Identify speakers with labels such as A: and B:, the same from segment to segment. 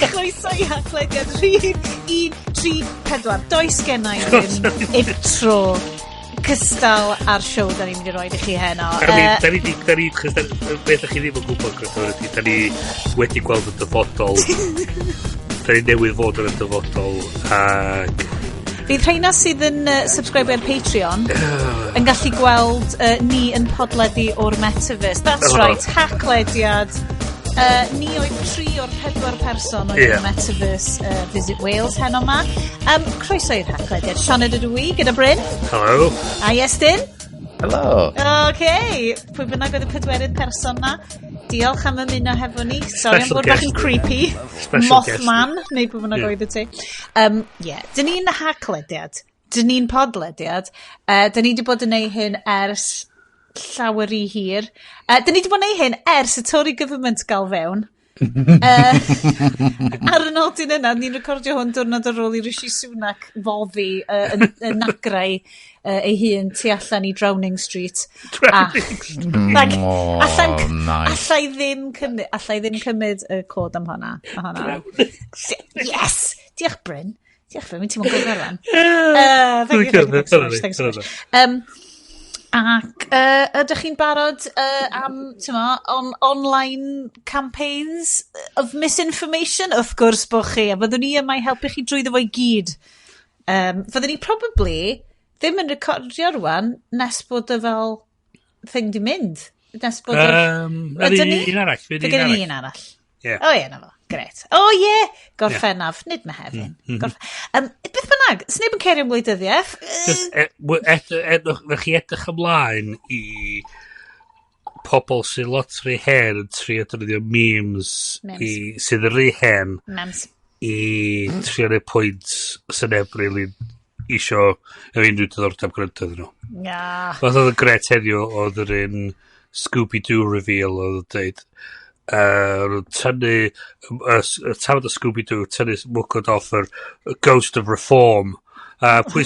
A: Chroeso i Haclediad rhif 1, 3, 4. Does gennau ddim intro cystal ar siow da ni'n mynd i roi i chi heno.
B: I mean, da ni di, da ni, chos beth ydych chi ddim yn gwybod, gwrthwyr ydy, da ni wedi gweld y dyfodol. Da ni newydd fod yn y dyfodol, ac
A: Fydd rheina sydd yn subscribe ar Patreon yn gallu gweld ni yn podledu o'r metaverse. That's right, Haclediad. Ni oedd tri o'r pedwar person oedd yn y metaverse Visit Wales heno ma. Croeso i'r Haclediad. Sioned ydw i gyda Bryn.
B: Hello.
A: A Iestyn.
C: Hello.
A: OK. Pwy bynnag oedd y pedwerydd person na. Diolch am ymuno hefo ni. Sorry am
B: Special
A: bod bach yn
B: guest.
A: creepy.
B: Special
A: Mothman, neu pwy bynnag oedd y ti. Yeah. Dyn ni'n Haclediad. Dyn ni'n podlediad. Dyn ni wedi bod yn neud hyn ers llawer i hir. Dyn ni wedi bod yn neud hyn ers y Tory government gael fewn. Ar y nodyn yna, ni'n recordio hwn diwrnod ar ôl i Rishi Sunak foddi yn nagrau ei hun tu allan i Downing Street.
B: Downing
A: Street. Like,
C: Oh, nice.
A: Allai ddim cymryd y cod am hwnna. Ma' hwnna. Yes! Diolch, Bryn. Diolch, Bryn. Mi'n teimlo'n glyfar rwan. Thank you, thank you, thanks so much. Thanks so much. Ac ydych chi'n barod am, ti'n mo, online campaigns of misinformation? Wrth gwrs bod chi, a fyddwn ni yma i helpu chi drwyddo fo i gyd. Fyddwn ni probably ddim yn recordio rwan nes bod y fel thing di mynd. Nes bod yr
B: Ydyn
A: ni?
B: Un arall. Fydd
A: Fydd
B: un
A: gen ni
B: arall.
A: un arall.
B: Ie.
A: O ie, na fo. Gret. O ie, Gorffennaf, nid Mehefin. Beth bynnag, sneb yn cerio am wleidyddiaeth.
B: Just, ddech chi edrych ymlaen i pobl sy'n lot rhy hen yn trio defnyddio memes,
A: Memes.
B: i, sydd yn rhy hen
A: Mems.
B: i trio neud pwynt sy'n neb really isio efo unrhyw diddordeb gwrando iddyn nhw. Fath oedd yn gret heddiw oedd yr un Scooby-Doo reveal oedd yn dweud nhw'n tynnu y tafod o Scooby-Doo, tynnu mwgwd off yr Ghost of Reform. Pwy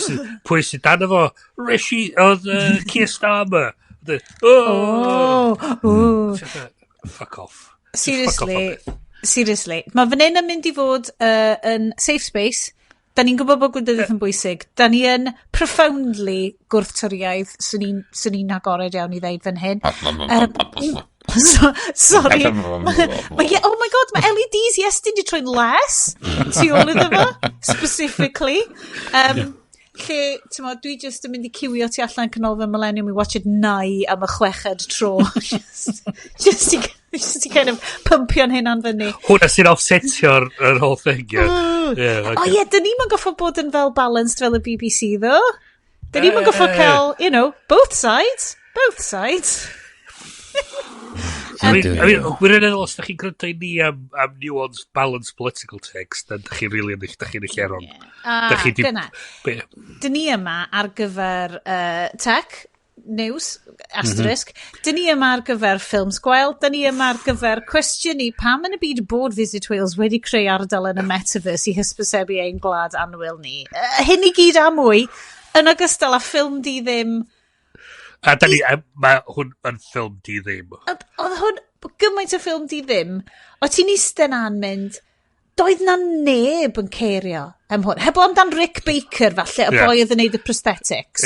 B: sydd dan efo? Rishi oedd Keir Starmer. Oedd, "Oh!"
A: Oh,
B: Fuck off. Just fuck off
A: Seriously,
B: am byth.
A: Seriously. Mae fan hyn yn mynd i fod yn safe space. Da ni'n gwybod bod gwleidyddiaeth yn bwysig. Da ni yn profoundly gwrth-Torïaidd, swn i'n agored iawn i ddeud fan hyn. So, sorry. Yeah, oh my God, mae LEDs Iestyn di troi'n les tu ôl iddo fo, specifically. Lle, ti'n mo, dwi just yn mynd i ciwio tu allan Canolfan Millennium i watch it nai am y chweched tro, just i kind of pumpio'n hynna'n fyny.
B: Hwna sy'n offsetio'r yr whole thing, ie. Yeah,
A: O ie, dyn ni'n goffo bod yn fel balanced fel y BBC, ddo. Dyn ni'n goffo cael, both sides. Both sides.
B: I mean, wirioneddol, os da chi'n gwrando i ni am nuanced, balanced political text, then da chi'n really, da chi'n y lle wrong.
A: Ah,
B: Da chi di
A: dyna. Dyn ni yma ar gyfer tech, news, asterisk. Dyn ni yma ar gyfer ffilms gwael. Dyn ni yma ar gyfer cwestiynu pam yn y byd bod Visit Wales wedi creu ardal yn y metaverse i hysbysebu ein gwlad annwyl ni. Hyn i gyd a mwy, yn ogystal â ffilm di ddim.
B: A da ni, a mae hwn yn ffilm di ddim.
A: Oedd hwn gymaint o ffilm di ddim. O ti'n eistedd na'n mynd, doedd na neb yn cerio am hwn. Heblaw amdan Rick Baker, falle, y boi oedd yn neud y prosthetics.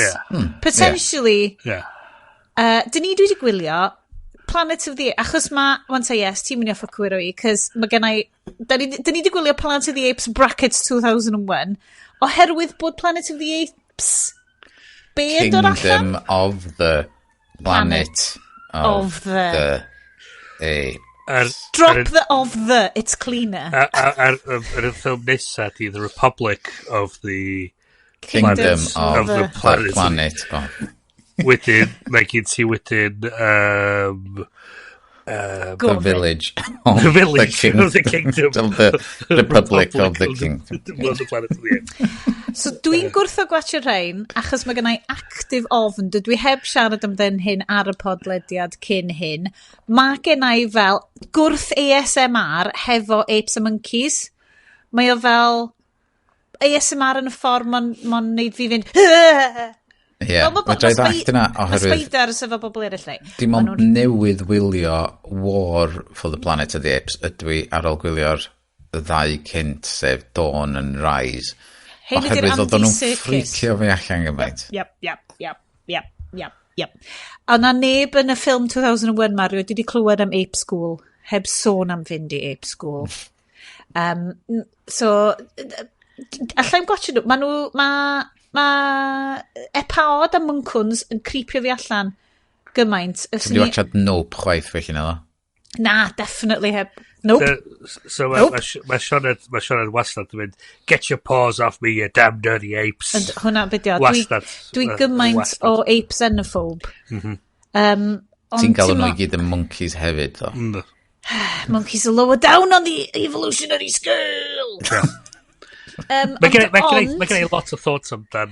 A: Potentially, dyn ni dwi wedi gwylio Planet of the achos ma, wan ta yes, ti'n mynd i offa cywiro i, cos mae gennau, da ni wedi gwylio Planet of the Apes brackets 2001, oherwydd bod Planet of the Apes, be yn dod allan?
C: Kingdom of the Planet of,
A: Of the
C: the Apes.
A: Drop the "of the", it's cleaner.
B: Ar y ffilm nesa di The Republic of the
C: Kingdom
B: of
C: of
B: the
C: the
B: Planet.
C: Planet of.
B: Wedyn, mae gen ti wedyn
C: The
A: Go on, Bryn.
C: Village of
B: The Village
C: the,
B: of the Kingdom.
C: Of the Republic of the Kingdom.
B: Of the Planet of the Apes.
A: So dwi'n gwrtho gwatio rhain, achos mae gennau active ofn, dydw i heb siarad amdan hyn ar y podlediad cyn hyn. Mae gennau fel gwrth ASMR hefo Apes and Monkeys. Mae o fel ASMR yn y ffordd mae'n ma neud fi fynd
C: Ie,
A: Fel
C: mae drai ddallt yna
A: ma'
C: oherwydd
A: spiders efo bobl eraill neu.
C: dim
A: Ma'
C: ond
A: nhw'n
C: newydd wylio War for the Planet of the Apes ydw i ar ôl gwylio'r y ddau cynt, sef Dawn and Rise.
A: Heini di'r
C: Oherwydd
A: Andy
C: oedden nhw'n
A: Serkis.
C: ffricio fi allan gymaint.
A: Yep. A na neb yn y ffilm 2001, Mario, dwi wedi clywed am Ape School, heb sôn am fynd i Ape School. So, allai'm gwatchio nhw. Mae nhw, mae ma epaod a mwncwns yn creepio fi allan gymaint.
C: Ti'n di watchad Nope chwaith felly na?
A: Na, definitely heb. Nope.
B: So mae
A: Nope.
B: ma Sioned wastad yn mynd, "Get your paws off me, you damn dirty apes."
A: And hwnna beth di o.
B: Wastad.
A: Dwi gymaint
B: Wastad.
A: o ape xenophobe. Ond
C: Ti'n galw nhw
A: t'mo-
C: i gyd yn monkeys hefyd, ddo.
A: Monkeys are lower down on the evolutionary scale.
B: Mae gen i
A: Ond,
B: mae gen i lot o thoughts amdan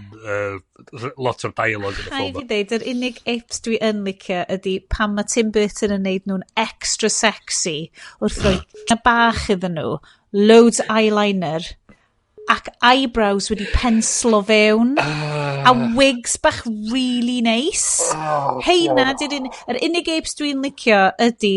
B: lot o'r dialogue yn y
A: rhaid
B: ffilm.
A: i ddeud, yr unig apes dwi yn licio ydy pan mae Tim Burton yn neud nhw'n extra sexy wrth roi na bach iddyn nhw, loads eyeliner ac eyebrows wedi penslo fewn a wigs bach really nice. Heina, di'r yr unig apes dwi'n licio ydy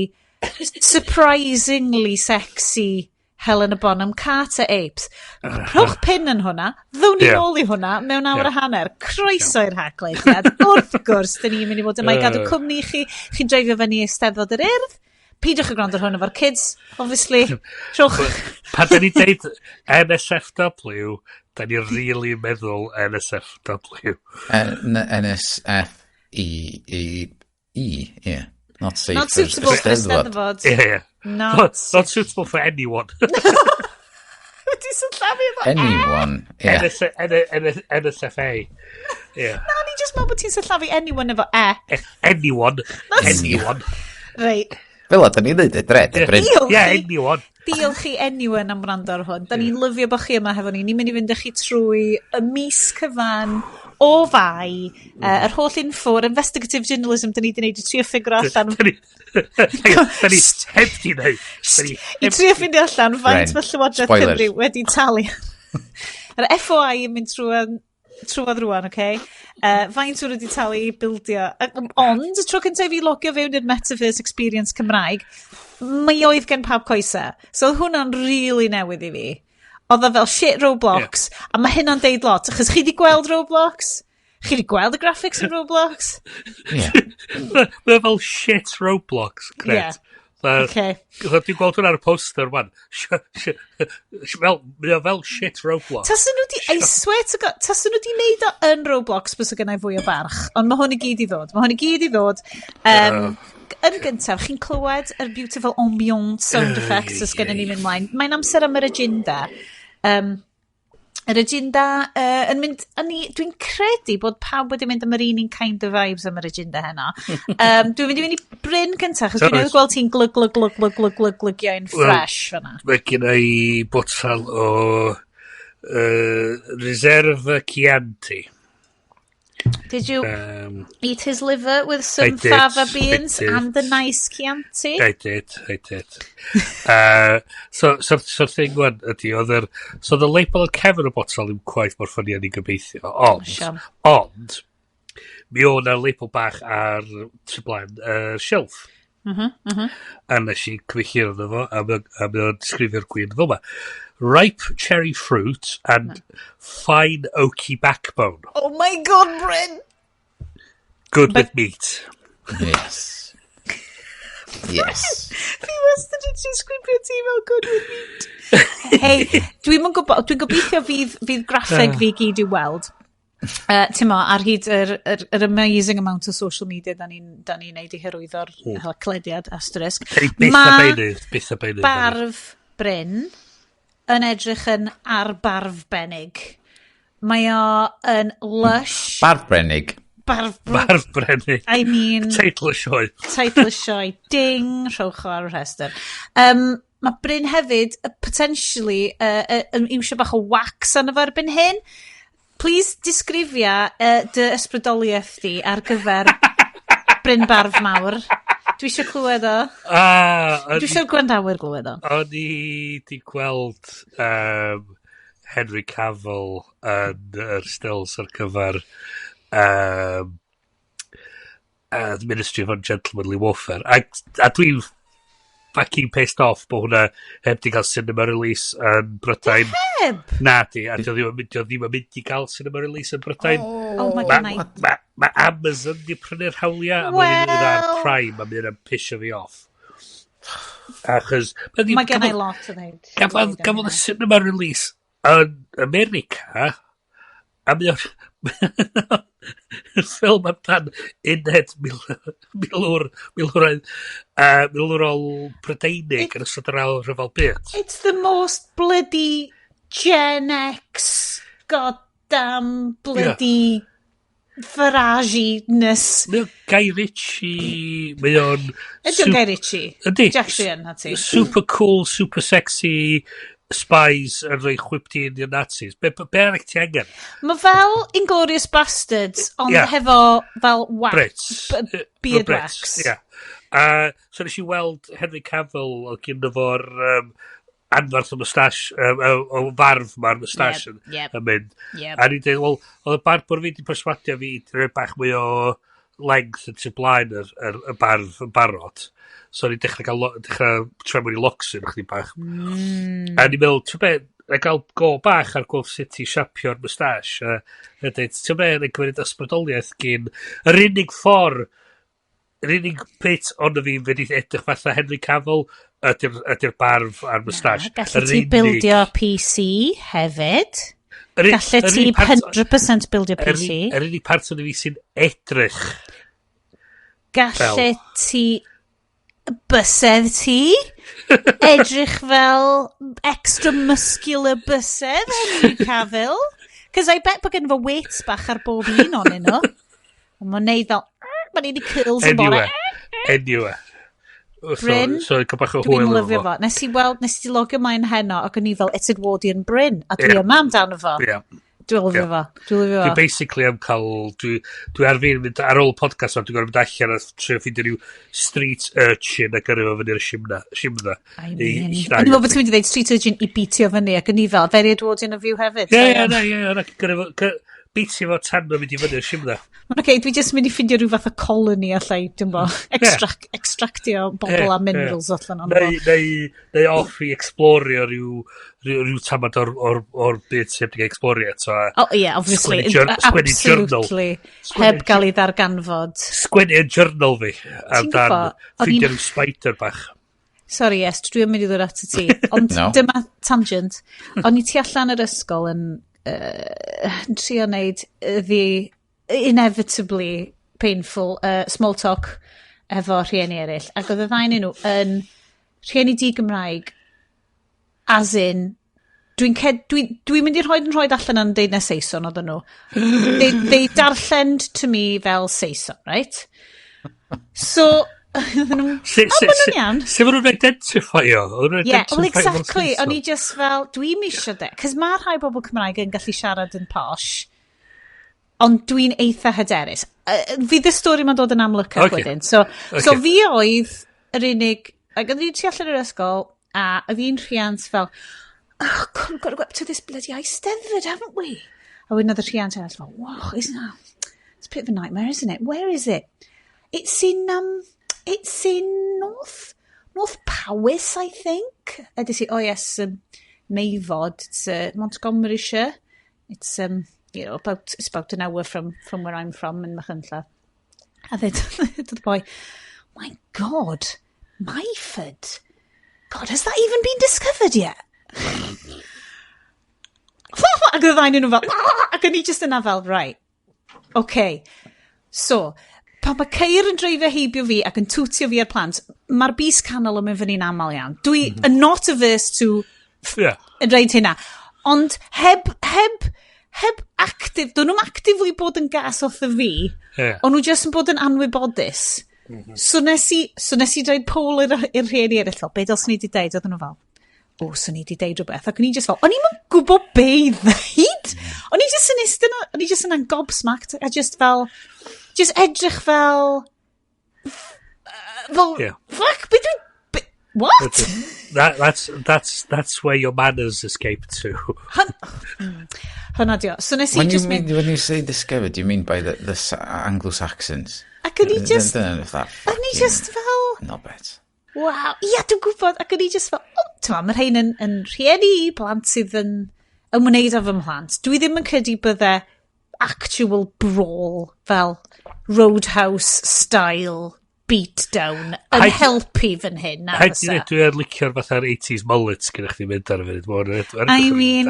A: surprisingly sexy Helena Bonham Carter apes. Rhowch pin yn hwnna, ddown ni nôl i hwnna mewn awr a hanner. Croeso i'r Haclediad. Wrth gwrs, dyn ni'n mynd i fod yma i gadw cwmni i chi. Chi'n dreifio fyny i Eisteddfod yr Urdd. Peidiwch â gwrando ar hwn efo'r kids, obviously. Rhowch.
B: Pan da ni'n deud NSFW, da ni'n really meddwl NSFW.
C: NSF E E E, yeah. Not safe
A: Not
C: for
A: suitable for
C: Eisteddfod.
A: Eisteddfod.
B: Yeah.
A: Not
B: Not suitable for anyone.
A: Wedi sillafu efo E.
C: Anyone, yeah.
B: NS, N, NSFA. Yeah.
A: Na, ni just meddwl bod ti'n sillafu anyone efo E.
B: Anyone. Anyone.
A: Reit.
C: Fel o, da ni'n dweud y dre, de, Bryn.
A: Diolch
B: Yeah,
A: i.
B: anyone.
A: Diolch i anyone am wrando ar hwn. Da ni'n lyfio bod chi yma hefo ni. Ni'n mynd i fynd â chi trwy y mis cyfan o Fai, yr holl info, yr investigative journalism da ni wedi gwneud i trio ffigro allan
B: Da ni heb di wneud. Da ni
A: i trio ffindio allan faint
C: Ren,
A: mae Llywodraeth
C: spoilers.
A: Cymru wedi talu. Yr FOI yn mynd trwy trwodd rwan, oce? Okay? Faint nhw wedi talu i bildio. Ond, y tro cyntaf i fi logio fewn i'r Metaverse Experience Cymraeg, mi oedd gen pawb coesa. So oedd hwnna'n really newydd i fi. Oedd o fel shit Roblox, a mae hynna'n deud lot, achos chi di gweld Roblox? Chi di gweld y graphics yn Roblox?
C: Yeah.
B: Mae fel shit Roblox, gret.
A: Yeah. Okay.
B: Dwi'n gweld hwnna ar y poster, wan. Fel, mae o fel shit Roblox.
A: Tasen nhw di, I swear to God, tasen nhw di neud o yn Roblox bysa gennau fwy o barch. Ond mae hwn i gyd i ddod. Mae hwn i gyd i ddod. Yn gyntaf, chi'n clywed yr beautiful ambient sound effects os gennym ni mynd mlaen. Mae'n amser am yr agenda. Yr agenda yn mynd, a ni, dwi'n credu bod pawb wedi mynd am yr un kind of vibes am yr agenda heno. Dwi'n mynd i fynd i Bryn cyntaf, achos dwi'n
B: Sorry.
A: newydd gweld ti'n glug, glug, glug, glug, glug, glug, glugio'n
B: Wel,
A: fresh fyna.
B: Mae gen i botal o Reserva Chianti.
A: Did you eat his liver with
B: I
A: some
B: did,
A: fava
B: I
A: beans
B: did.
A: and a nice Chianti?
B: I did, I did. So thing one ydy, oedd yr... So the label ar cefn y botal ddim quite mor funny o'n i'n gobeithio, ond
A: Siom.
B: Ond, mi oedd na label bach ar tu blaen shelf. A nes i cymryd llun ohono fo, a mae o'n disgrifio'r gwin fel yma. "Ripe cherry fruit and fine oaky backbone.
A: Oh my God, Bryn!
B: Good with meat."
C: Yes. Yes.
A: Fi wastad yn disgrifio ti fel "good with meat". Hei, dwi'n gwybod, dwi'n gobeithio fydd graffeg fi gyd i'w weld. Ti'n mo, ar hyd yr amazing amount o social media da ni neud i hyrwyddo'r Haclediad asterisk.
B: Da ni byth a
A: Ma'
B: beunydd, byth a beunydd.
A: barf Bryn yn edrych yn ar barf benig. Mae o yn lush.
C: Barf Brenig.
A: Barf,
B: Barf Brenig.
A: I mean,
B: Teitl y sioe.
A: Teitl y sioe, ding, rhowch o ar y rhestr. Mae Bryn hefyd, potentially, yn iwsio bach o wax arno fo erbyn hyn. Please disgrifia dy ysbrydoliaeth di ar gyfer Bryn Barf Mawr. Dwi eisiau clywed o.
B: Ah,
A: Dwi eisiau gwrandawyr glywed o.
B: O'n i di gweld Henry Cavill yn yr stills ar gyfer The Ministry of Ungentlemanly Warfare. A dwi'n fucking pissed off bod hwnna heb di cael cinema release yn Brydain.
A: Heb?
B: Na di, a dio ddim yn mynd i gael cinema release yn Brydain.
A: Oh my God.
B: Ma Amazon di prynu'r hawliau, a mae'n mynd ar Prime, a mae'n pisio fi off. Achos
A: mae gen i lot o ddeud.
B: Gafodd y cinema release yn America, a mae o'n ffilm amdan uned milwraidd, milwrol Brydeinig yn ystod yr Ail Rhyfel Byd.
A: It's the most bloody Gen X goddamn bloody Farage-ness.
B: Mae o'n Guy Ritchie, mae o'n
A: Ydy o'n Guy Ritchie?
B: Ydy.
A: Jeffrey yn, ti.
B: Super cool, super sexy spies yn rhoi chwip-din i'r Nazis. Be arall ti angen?
A: Mae fel Inglourious Bastards, ond hefo fel wax.
B: Brits.
A: Beard
B: Brits,
A: wax.
B: Yeah. So nes i weld Henry Cavill oedd gynno fo'r anfarth o moustache, o farf ma'r moustache yn mynd. A ni'n dweud, wel, oedd y barbwr fi wedi perswadio fi i rhoi bach mwy o length yn tu blaen y barf yn barod. So ni'n dechrau cael dechrau troi i locsyn chydig bach. A ni'n meddwl, ti'n be, na gael go bach ar Gulf City siapio'r moustache. A dweud, ti'n be, na gymryd ysbrydoliaeth gyn yr unig ffordd, yr unig bit ond fi fynd i edrych fatha Henry Cavill ydy'r barf a'r moustache.
A: Gallu ti bildio PC hefyd. Gallu ti 100% bildio PC.
B: Yr unig part o'n fi sy'n edrych.
A: Gallu ti bysedd ti edrych fel extra muscular bysedd Henry Cavill. Cos I bet bod gen fo weights bach ar bob un onyn nhw. Mae'n neud fel, mae'n neud i curls yn bore.
B: Anyway.
A: Bryn,
B: so, cael bach o hwyl
A: dwi'n lyfio fo. Nes i weld, nes i logio mlaen heno, ac o'n i fel, it's Edwardian Bryn, a dwi yma amdano fo. Dwi'n lyfio fo. Dwi'n lyfio fo.
B: Dwi basically am cael, dwi ar fin mynd, ar ôl y podcast, dwi'n gorfod mynd allan a trio ffeindio rhyw street urchin a gyrru fo fyny i'r simna.
A: I mean, o'n i'n meddwl bod ti'n mynd i ddeud street urchin i beatio fyny, ac o'n i fel, very Edwardian of you hefyd.
B: Ie, gyrru fo, beatio fo tan mae'n mynd i fyny'r simna.
A: Oce, dwi jyst mynd i ffindio rhyw fath o colony allai, dwi'n bo, extractio bobl a minerals allan o'n
B: bo. Neu off i explorio rhyw tamad o'r byd sydd wedi explorio eto.
A: Oh, yeah, obviously. Absolutely. Heb gael ei ddarganfod.
B: Sgwennu yn journal fi amdan ffindio rhyw spider bach.
A: Sorry, yes, dwi'n mynd i ddod at y ti. Ond dyma tangent. O'n i tu allan yr ysgol yn trio wneud the inevitably painful small talk efo rhieni eraill. Ac oedd y ddau nhw yn rhieni di-Gymraeg, as in, dwi'n mynd i rhoid yn rhoid allan yn deud na Saeson oedden nhw. They darllened to me fel Saeson, right? So, oedden nhw, o, maen nhw'n iawn.
B: Sut maen nhw'n identify-o?
A: Yeah, well, exactly. O'n i just fel, dwi'n isio de. Cos mae rhai bobl Cymraeg yn gallu siarad yn posh, ond dwi'n eitha hyderus. Fydd y stori ma'n dod yn amlycach wedyn. So fi oedd yr unig, ac oedd i'n tu allan yr ysgol, a oedd un rhiant fel, oh, we've got to go up to this bloody Eisteddfod, haven't we? A wedyn oedd y rhiant arall fel, wow, isn't that? It's a bit of a nightmare, isn't it? Where is it? It's in North Powys, I think. Ydy si, oh yes, Meifod, it's Montgomeryshire. It's, you know, it's about an hour from where I'm from in Machynlleth. A ddweud the boy, my God, Myford. God, has that even been discovered yet? Ac oedd ddau nhw fel, ac o'n i just yna fel, right, okay. So, pan mae ceir yn dreifio heibio fi ac yn twtio fi ar plant, mae'r bys canol yn mynd fyny'n aml iawn. Dwi not averse to yn reid hynna. Ond heb active, dyn nhw'n actively bod yn gas wrtho fi, ond nhw jyst yn bod yn anwybodus. So nes i dweud poll i'r rhieni eraill fel, be dylswn i wedi deud? Oedden nhw fel, o, swn i wedi deud rhywbeth. Ac o'n i just fel, o'n i'm yn gwybod be i ddeud. O'n i just yn iste, o'n i just yn gobsmacked, a just fel, just edrych fel, fuck, be dwi'n, what?
B: That's where your manners escape to.
A: Hwna dio. So nes i just mynd...
C: When you say discovered, you mean by the Anglo-Saxons?
A: Ac o'n i just... O'n i just fel...
C: Not bad.
A: Waw. Ia, dwi'n gwybod. Ac o'n i just fel, oh, ti'n mae'r rhain yn rhieni i blant sydd yn ymwneud â fy mhlant. Dwi ddim yn credu bydde actual brawl fel Roadhouse style beatdown yn helpu fan hyn. Na,
B: fysa. Dwi'n licio'r fatha'r 80s mullets gyda chdi mynd ar y funud.
A: I mean,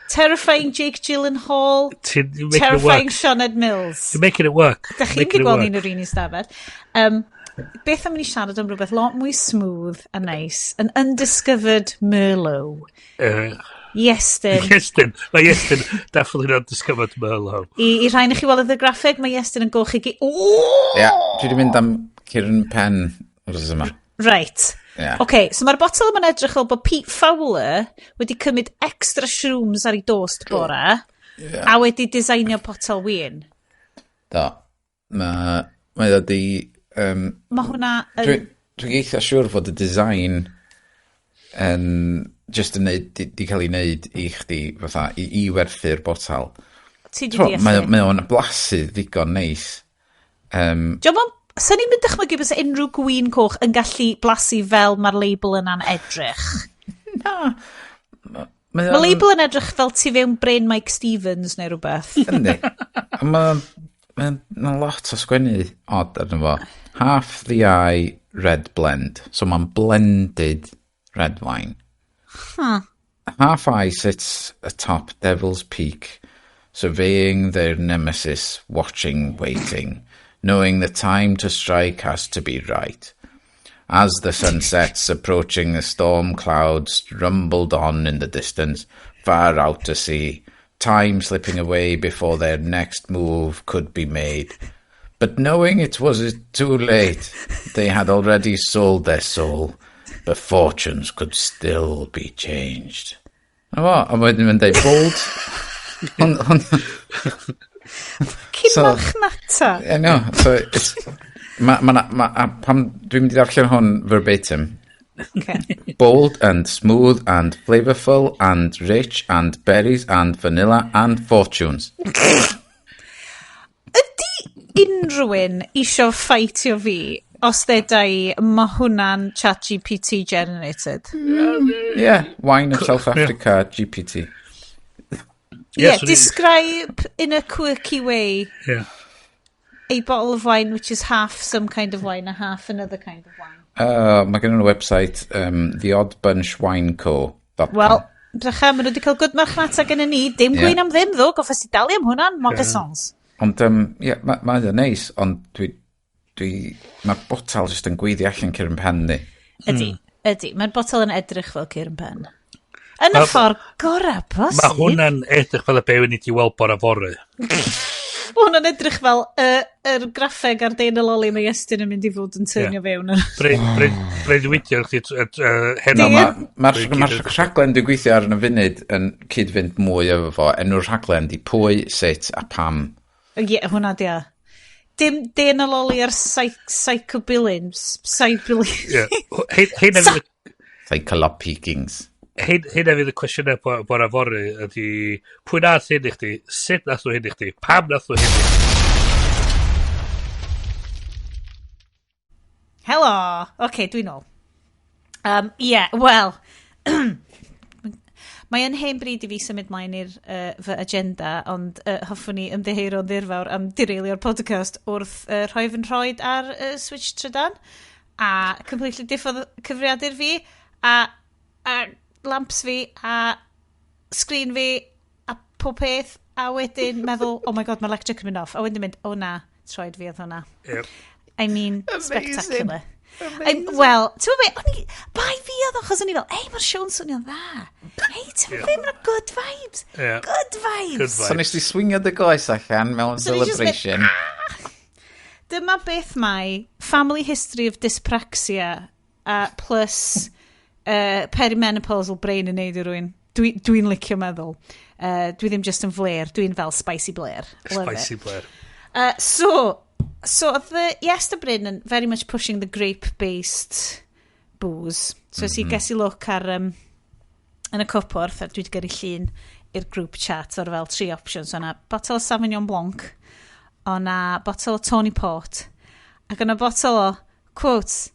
A: terrifying Jake Gyllenhaal, terrifying Sioned Mills.
B: You're making it work.
A: Da chi'n mynd gweld ni'n yr un ystafell. Beth am ni siarad am rhywbeth lot mwy smooth a nice, an undiscovered Merlot. Iestyn.
B: Iestyn. Mae Iestyn definitely not discovered Merlot.
A: I rhain i chi weld y graffeg, mae Iestyn yn goch i gyd.
C: Ie, yeah, dwi wedi mynd am Ciaran Pen wrth yma.
A: Right.
C: Yeah.
A: OK, so mae'r botel yma'n edrych fel bod Pete Fowler wedi cymryd extra shrooms ar ei dost bore a wedi designio potel win.
C: Do. Mae o di...
A: Mae hwnna...
C: Dwi'n eitha siŵr fod y design yn just yn neud, di cael ei wneud i chdi fatha, i werthu'r botel.
A: Ti di deall.
C: Mae o'n blasu ddigon neis.
A: Sa'n ni'n mynd dychmygu bys unrhyw gwin coch yn gallu blasu fel mae'r label yna'n edrych?
C: Na.
A: Mae label yn edrych fel tu fewn brain Mike Stevens neu rhywbeth.
C: Yndi. Mae lot o sgwennu odd arno fo. Half the eye red blend. So mae'n blended red wine.
A: Huh.
C: Half eye sits atop Devil's Peak, surveying their nemesis, watching, waiting, knowing the time to strike has to be right. As the sun sets, approaching the storm clouds rumbled on in the distance, far out to sea, time slipping away before their next move could be made. But knowing it was too late, they had already sold their soul, but fortunes could still be changed. Na fo, a wedyn mae'n deud bold.
A: Cyn marchnata.
C: I know. So, it's, a pam dwi'n mynd i ddarllen hwn verbatim.
A: Okay.
C: Bold and smooth and flavourful and rich and berries and vanilla and fortunes.
A: Ydy unrhyw un isio ffeitio fi os ddeda i mae hwnna'n ChatGPT generated?
C: Yeah, Wine of South Africa GPT.
A: Yeah, describe in a quirky way a bottle of wine which is half some kind of wine and half another kind of wine.
C: Mae gen nhw'n website theoddbunchwineco.com.
A: Wel, drycha, maen nhw wedi cael good marchnata gen ni. Dim gwyn am ddim, ddo. Goffes ti dalu am hwnna'n mogasons.
C: Ond, ie, mae o'n neis, ond mae'r botel jyst yn gweiddi allan Ciaran Pen ni.
A: Ydy, ydy. Mae'r botel yn edrych fel Ciaran Pen. Yn y ffordd gorau posib.
B: Mae hwnna'n edrych fel y be ni di weld bore fory.
A: Mae hwnna'n edrych fel yr graffeg ar Dana Lolly mae Iestyn yn mynd i fod yn turnio fewn.
B: Breuddwydio chdi heno.
C: Mae'r rhaglen dwi'n gweithio ar yn y funud yn cyd-fynd mwy efo fo. Enw'r rhaglen di pwy, sut a pam.
A: Ie, hwnna di o. Dim Dana Lolly ar psychobilin.
C: Psycholopikings.
B: Hyn fydd y cwestiynau bore fory ydy pwy nath hyn i chdi, sut nath nhw hyn i chdi, pam nath nhw hyn i chdi.
A: Helo! Oce, dwi'n ôl. Ie, wel, mae yn hen bryd i fi symud mlaen i'r fy agenda, ond hoffwn i ymddiheuro'n ddirfawr am direilio'r podcast wrth rhoi fy nhroed ar switch trydan a completely diffodd cyfrifiadur fi a lamps fi a screen fi a pob peth, a wedyn meddwl, oh my god, mae electric yn mynd off, a wedyn mynd, oh na, troed fi oedd hwnna.
B: Yep.
A: I mean, spectacular. Wel, ti'n meddwl be, bai fi oedd achos o'n i fel, ei, mae'r show'n swnio'n dda. Ei, ti'n meddwl be, mae'r good vibes.
B: Yeah.
A: Good vibes.
B: Good vibes.
C: So nes ti swingio dy goes allan mewn
A: so
C: celebration.
A: Mynd, Dyma beth mae family history of dyspraxia plus perimenopausal brain yn neud i rywun. Dwi'n licio meddwl. Dwi ddim just yn flair, dwi'n fel spicy Blair.
B: Love spicy it. Blair.
A: So oedd Iest a Bryn yn very much pushing the grape-based booze. So mm-hmm. Ges i look ar yn y cwpwrdd, a dwi wedi gyrru llun i'r group chat o'r fel tri options. O'na botel o Sauvignon Blanc, o'na botel o Tawny Port, ac o'na botel o, quotes,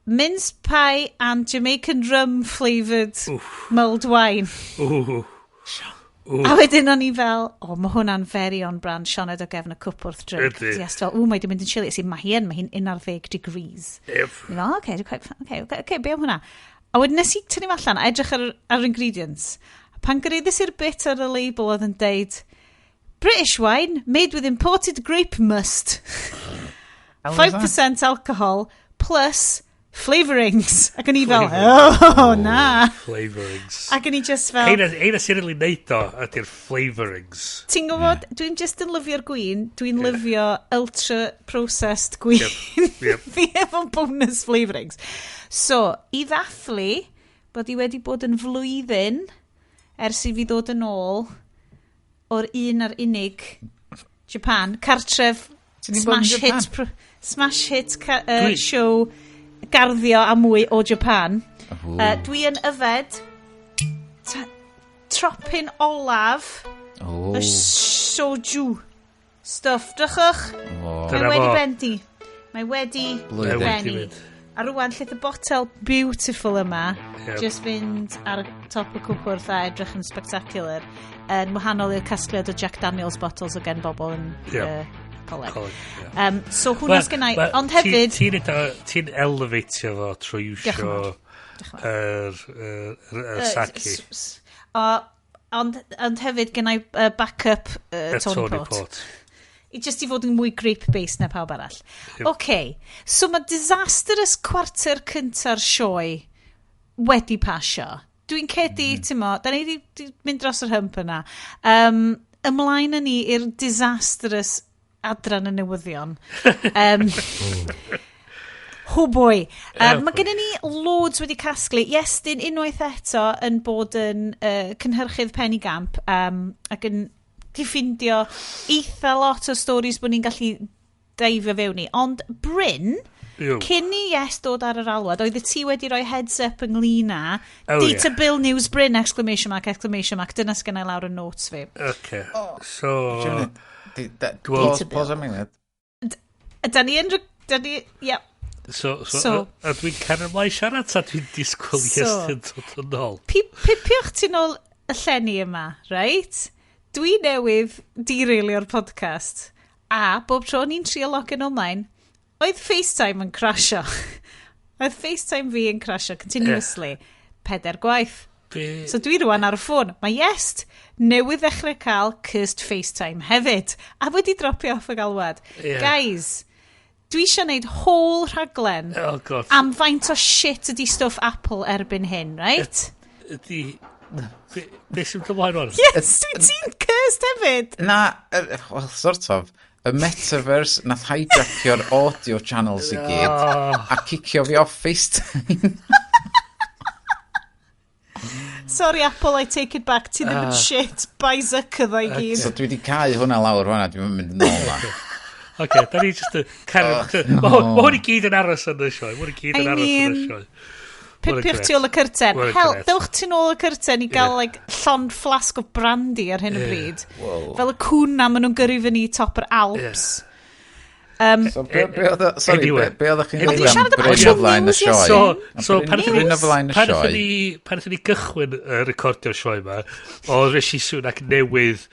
A: Mince pie and Jamaican rum flavoured mulled wine.
B: Ooh.
A: Ooh. A wedyn o'n i fel, o, oh, mae hwnna'n very on brand Sioned o gefn y cwpwrdd drink.
B: Ydy.
A: Yes, fel, o, mae di mynd yn chilly. See, mae hi'n 11 degrees.
B: Yep.
A: O'n i fel, okay, dwi'n quite, okay, be am hwnna? A wedyn nes i tynnu fo allan a edrych ar ingredients. Pan gyraeddes i'r bit ar y label oedd yn deud, "British wine made with imported grape must."
C: Hell was that?
A: 5% alcohol plus flavourings. Ac o'n i fel, oh, na.
B: Flavourings.
A: Ac o'n i just fel,
B: Heina sy'n really neud o ydy'r flavourings.
A: Ti'n gwybod, dwi'n just yn lyfio'r gwin, dwi'n lyfio ultra processed gwin.
B: Yep.
A: Fi efo bonus flavourings. So, i ddathlu bod i wedi bod yn flwyddyn ers i fi ddod yn ôl o'r un a'r unig Japan, cartref
C: Ti 'di bod yn
A: smash
C: Japan?
A: hit, smash hit show garddio a mwy o Japan. Dwi yn yfed tropyn olaf
C: Oh.
A: y soju stuff. Drychwch,
C: Oh.
A: mae
B: Dyna
A: wedi
B: fo.
A: benni. Mae wedi
C: Blwyddyn.
B: Wedi
A: benni.
B: mynd.
A: A rwan, lleith y botel beautiful yma, just fynd ar y top y cwpwrdd a edrych yn spectacular, yn wahanol i'r casgliad o Jack Daniels bottles o gen bobl yn coleg.
B: Coleg, ie.
A: So hwnna sgynna i. Ond hefyd
B: Ti'n elevatio fo trwy
A: Diolch yn
B: iwsio
A: fawr. Diolch yn fawr.
B: yr sake.
A: Ond hefyd gennau backup
B: Y
A: Tony
B: Tony
A: Port.
B: Port.
A: I just i fod yn mwy grape-based na pawb arall.
B: Yep.
A: OK, so mae disastrous cwarter cynta'r sioe wedi pasio. Dwi'n credu, mm. Ti'n mo, da ni wedi mynd dros yr hump yna. Ymlaen â ni i'r disastrous adran y newyddion. Oh boy.
B: Oh
A: mae gennym ni loads wedi casglu. Iestyn unwaith eto yn bod yn cynhyrchydd penigamp ac yn di ffindio eitha lot o stories bod ni'n gallu deifio fewn i. Ond Bryn,
B: Yw.
A: cyn i Yes dod ar yr alwad, oedd y ti wedi rhoi heads up ynglyn â
B: Oh,
A: Data
B: ie.
A: Bill News Bryn, exclamation mark, exclamation mark. Dyna sgennau lawr y notes fi.
B: Okay. So
C: Pause,
A: Data
C: pause am eiliad.
A: Da ni yn... Da ni... Ie.
B: So,
A: So-
B: a dwi'n cario ymlaen siarad ta dwi'n disgwyl Iestyn dod yn ôl?
A: Pipiwch ti nôl y llenni yma, right? Dwi newydd derailio'r podcast a bob tro o'n i'n trio login online, oedd FaceTime yn crasio. Oedd FaceTime fi yn crasio continuously. Peder gwaith. So dwi rwan ar y ffôn. Mae Iest newydd ddechrau cael cursed FaceTime hefyd. A wedi dropio off y galwad.
B: Ie.
A: Guys, dwi eisiau gwneud whole rhaglen
B: Oh God.
A: am faint o shit ydi stwff Apple erbyn hyn, right?
B: Ydy... Be sy'n ymlaen o'n?
A: Yes, dwi ti'n cursed hefyd.
C: Na, well, sort of. Y metaverse nath hijackio'r audio channels i gyd a cicio fi off FaceTime.
A: Sorry Apple, I take it back. Ti ddim yn shit. By Zucker ddo i gyd.
C: So dwi wedi cau hwnna lawr hwnna, dwi'n mynd yn ôl na.
B: Oce, da ni just yn cario. Mae hwn i gyd yn aros yn y sioe. Mae hwn i gyd
A: I
B: yn aros yn y
A: mean,
B: sioe. Ma' hwnna'n
A: Pipiwch
B: grêt.
A: tu ôl y curtain.
B: Ma' hwnna'n
A: Hel,
B: grêt.
A: dewch tu nôl y curtain i gael like, llond flask o brandy ar hyn o bryd.
C: Wow.
A: Fel y cwn na maen nhw'n gyrru fyny top yr Alps.
C: So, be oedd, sorry,
B: Anyway.
C: be oeddech chi'n
B: Anyway.
C: dweud am
A: Siarad am
C: Bryn o
A: actual
C: flaen y
A: news, yes.
C: sioe?
B: So,
C: Am
B: so pan
C: Bryn o flaen y
B: pan
C: sioe.
B: pan nathon ni gychwyn recordio'r sioe yma, oedd Rishi Sunak newydd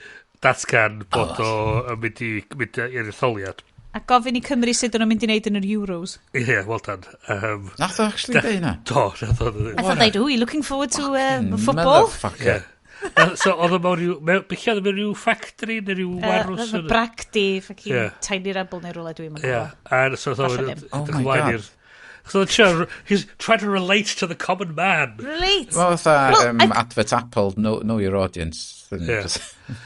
B: datgan bod o yn mynd i mynd i'r etholiad.
A: A gofyn i Cymru sut o'n nhw'n mynd i wneud yn yr Euros.
B: Ie, yeah, well done.
C: Nath o actually deud hynna?
B: Do, nath o ddeud.
A: I thought they'd, ooh, you looking forward to football?
C: Motherfucker.
B: Ie. So, oedd o mewn rhyw... Be lle oedd o mewn rhyw factory neu rhyw warws?
A: Bragdy, fucking
B: Ie.
A: Tiny Rebel neu rhywle dwi'n mynd.
B: Ie. A so oedd o'n
A: Falle ddim.
C: Oh
B: edrych
C: my
B: ymlaen
C: God.
B: i'r... So, oedd o'n he's trying to relate to the common man.
A: Relate.
C: Wel, fatha
A: Well,
C: advert Apple, know your audience. Thing,
B: Ie.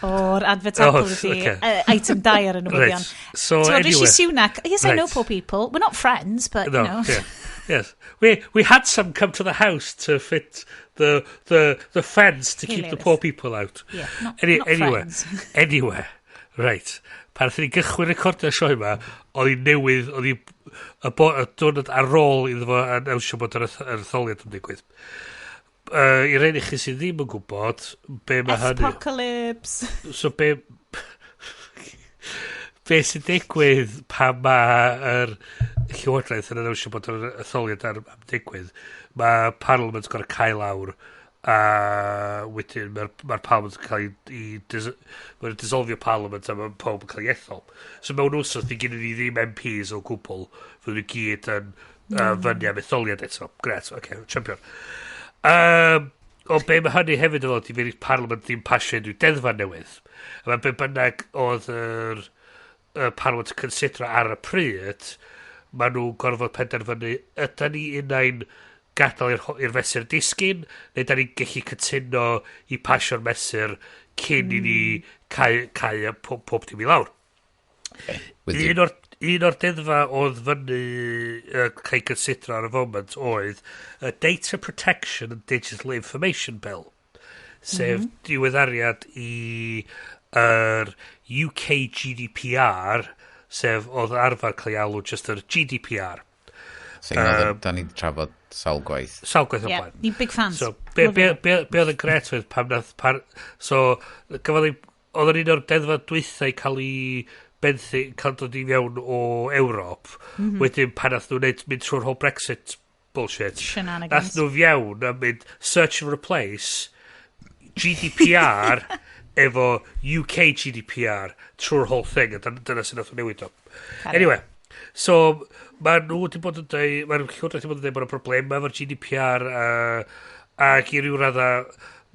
A: O'r advert
B: Oh,
A: Apple ydi
B: okay.
A: item dau ar y newyddion.
B: Right. So,
A: Ti'n
B: anyway.
A: Rishi Sunak, yes, I know
B: Right.
A: poor people. We're not friends, but,
B: No,
A: you know.
B: yeah. Yes. We had some come to the house to fit the fence to keep the
A: Hilarious.
B: poor people out.
A: Yeah, not, not
B: anyway,
A: friends.
B: Anyway, right. Pan nathon ni gychwyn recordio'r sioe yma, oedd hi newydd, oedd hi y diwrnod ar ôl iddo fo annawnsio bod yr etholiad yn digwydd. I rei chi sydd ddim yn gwybod, be mae hynny...
A: Apocalypse.
B: So be... Be sy'n digwydd pan mae'r Llywodraeth yn announcio bod yr etholiad am digwydd, mae Parliament gorau cael lawr a wedyn mae'r Parliament yn cael ei mae'n dissolvio Parliament a mae pawb yn cael ei ethol. So mewn wsos, ni gen ni ddim MPs o gwbl, fydd nhw gyd yn fyny am etholiad eto. Gret, oce, okay, champion. Ond be mae hynny hefyd yn ddod i fynd i'r Parliament ddim pasio unrhyw deddfa newydd. A mae be bynnag oedd yr Parliament yn considero ar y pryd, maen nhw'n gorfod penderfynu, ydy ni unai'n gadael i'r mesur disgyn, neu da ni'n gallu cytuno i pasio'r mesur cyn i ni cau y pob dim i lawr.
C: With you.
B: Un o'r deddfa oedd fyny cael considero ar y foment oedd y Data Protection and Digital Information Bill, sef diweddariad i yr UK GDPR, sef oedd arfer cael ei alw just yr GDPR.
C: Thing oedd da ni 'di trafod sawl gwaith.
B: Sawl gwaith o
A: Yeah,
B: blaen.
A: ni big fans.
B: So, be,
A: Love
B: be,
A: it.
B: be oedd yn gret oedd pam nath... So, gafodd ei... Oedd yn un o'r deddfa dwythau cael ei benthu, cael dod i fewn o Ewrop. Wedyn pan nath nhw wneud, mynd trwy'r whole Brexit bullshit.
A: Shenanigans.
B: Nath nhw fewn a mynd search and replace GDPR efo UK GDPR trwy'r whole thing. A dyna sy'n nath nhw newid o. Anyway, so mae nhw wedi bod yn dweud, mae'r Llywodraeth wedi bod yn dweud bod yna problemau efo'r GDPR ac i ryw radda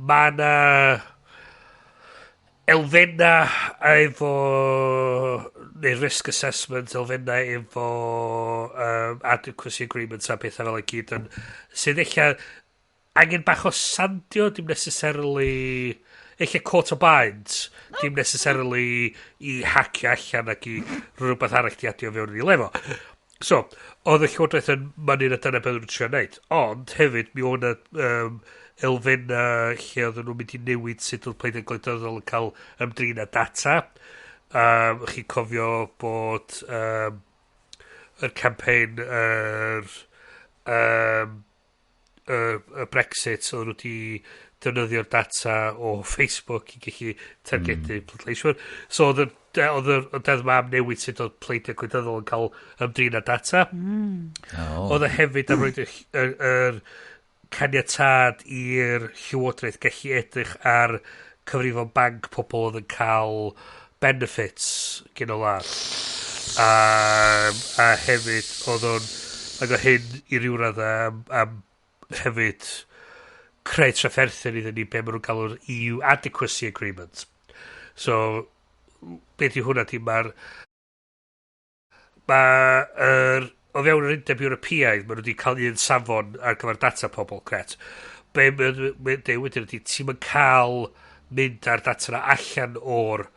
B: mae yna elfenna efo neu risk assessment, elfenna efo adequacy agreements a pethau fel y gyd yn sydd eich angen bach o sandio, dim necessarily eich coat o baint, dim necessarily i hacio allan ac i rhywbeth arall di adio fewn i lefo. So, oedd y Llywodraeth yn mynnu na dyna beth nhw'n trio wneud. Ond hefyd, mi oedd yna elfenna lle oedden nhw'n mynd i newid sut oedd pleidiau gwleidyddol yn cael ymdrin â data. Chi'n cofio bod yr campaign y Brexit, oedd nhw wedi defnyddio'r data o Facebook i gallu targedu pleidleiswyr. So oedd y deddf ma am newid sut oedd pleidiau gwleidyddol yn cael ymdrin â data.
C: Oh.
B: Oedd e hefyd am roed yr caniatâd i'r Llywodraeth gallu edrych ar cyfrifon banc pobl oedd yn cael benefits gen o wlad. A hefyd oedd o'n ac o hyn i ryw raddau am hefyd creu trafferthion iddyn ni be maen nhw'n galw'r EU Adequacy Agreement. So, beth yw hwnna di mae'r o fewn yr Undeb Ewropeaidd, maen nhw wedi cael un safon ar gyfer data pobl, gret. Be mae'n dweud wedyn ydy, ti'n mynd cael mynd ar data na allan o'r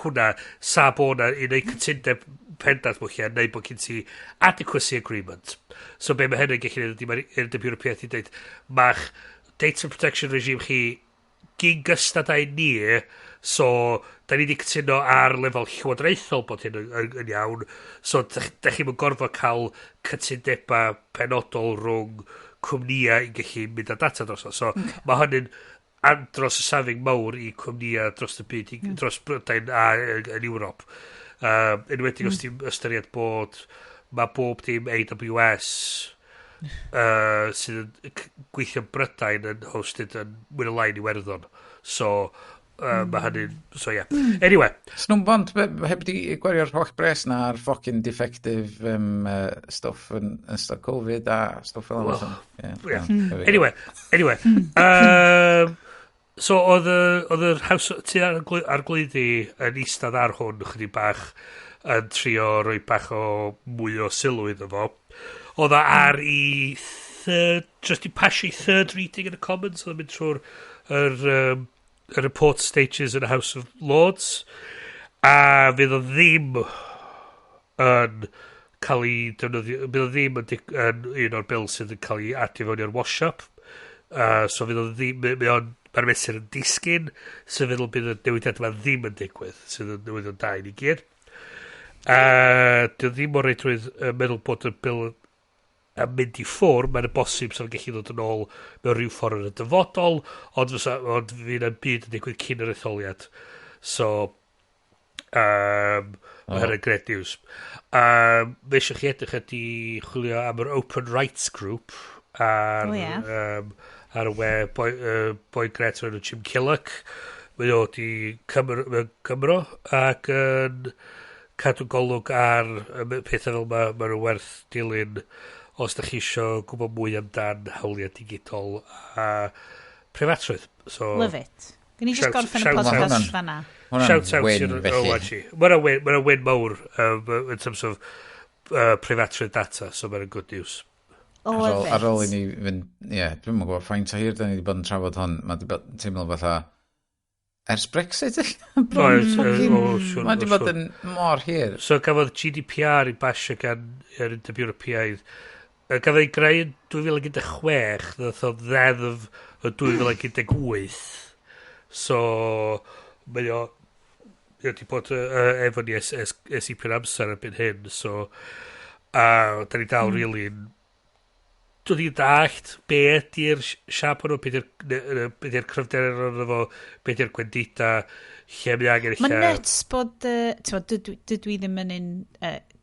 B: hwnna, sa bo na i wneud cytundeb pendant mwyn lle, neu bod gen ti adequacy agreement. So be mae hynny'n gallu neud ydy mae'r Undeb Ewropeaidd yn dweud, ma'ch data protection regime chi gyn gystad â ni, so da ni wedi cytuno ar lefel llywodraethol bod hyn yn iawn, so da chi'm yn gorfod cael cytundebau penodol rhwng cwmnïau i gallu mynd â data drosto. So mae hynny'n andros o saving mawr i cwmnïau dros y byd, dros Brydain a yn Ewrop. Enwedig os ti'n ystyried bod mae bob dim AWS sydd yn gweithio yn Brydain yn hosted yn mwy neu lai yn Iwerddon. So, mae hynny'n... So, yeah. Anyway,
C: Swn nhw'n bond heb di gwario'r holl bres na ar fucking defective stuff yn ystod Covid a stwff fel yna.
B: Well,
C: Yeah,
B: yeah.
C: well, there we go.
B: Anyway. So, oedd yr House, Tŷ Arglwyddi yn eistedd ar hwn chydig bach yn trio rhoi bach o mwy o sylw iddo fo. Oedd o ar i third, just i pasio i third reading in the Commons, oedd o'n mynd trwy'r yr report stages yn y House of Lords. A fydd o ddim yn cael ei defnyddio, fydd o ddim yn un o'r bil sydd yn cael ei adio fewn i'r wash-up. So fydd o ddim, mae o'n, mae'r mesur yn disgyn, sy'n feddwl bydd y newidiad yma ddim yn digwydd, sydd yn newyddion da i ni gyd. Dio ddim o reidrwydd yn meddwl bod y bil yn mynd i ffwr, mae'n bosib sy'n gallu ddod yn ôl mewn rhyw ffordd yn y dyfodol, ond fydd yn byd yn digwydd cyn yr etholiad. So, Mae hynny'n great news. Mae eisiau chi edrych ydi chwilio am yr Open Rights Group ar, oh, yeah. Ar y we, boi gret o'r enw Jim Killock. Mae o di Cymro ac yn cadw golwg ar pethau fel ma, ma nhw werth dilyn os da chi isio gwybod mwy amdan hawliau digidol a preifatrwydd. So,
A: Love it. Gwni ni just gorffen y podcast fanna.
B: Shout out i'r ORG. Mae'n win, ma win mawr in terms of preifatrwydd data, so mae'n good news.
C: Love it. Ar ôl i ni fynd, ie, yeah, dwi'n gwybod faint o hir da ni wedi bod yn trafod hwn, mae wedi bod teimlo fatha ers Brexit. Mae wedi bod yn mor hir.
B: So gafodd GDPR i basio gan yr Undeb Ewropeaidd. Gafodd ei greu yn 2016, ddoth o ddeddf yn 2018. So, mae o wedi bod efo ni ers ipyn amser erbyn hyn, so a da ni dal really dod i dallt be ydy'r siap hwnnw, be ydy'r cryfder ohono fo, be ydy'r gwendida, lle mae angen
A: Mae'n nuts bod, dydw i ddim yn un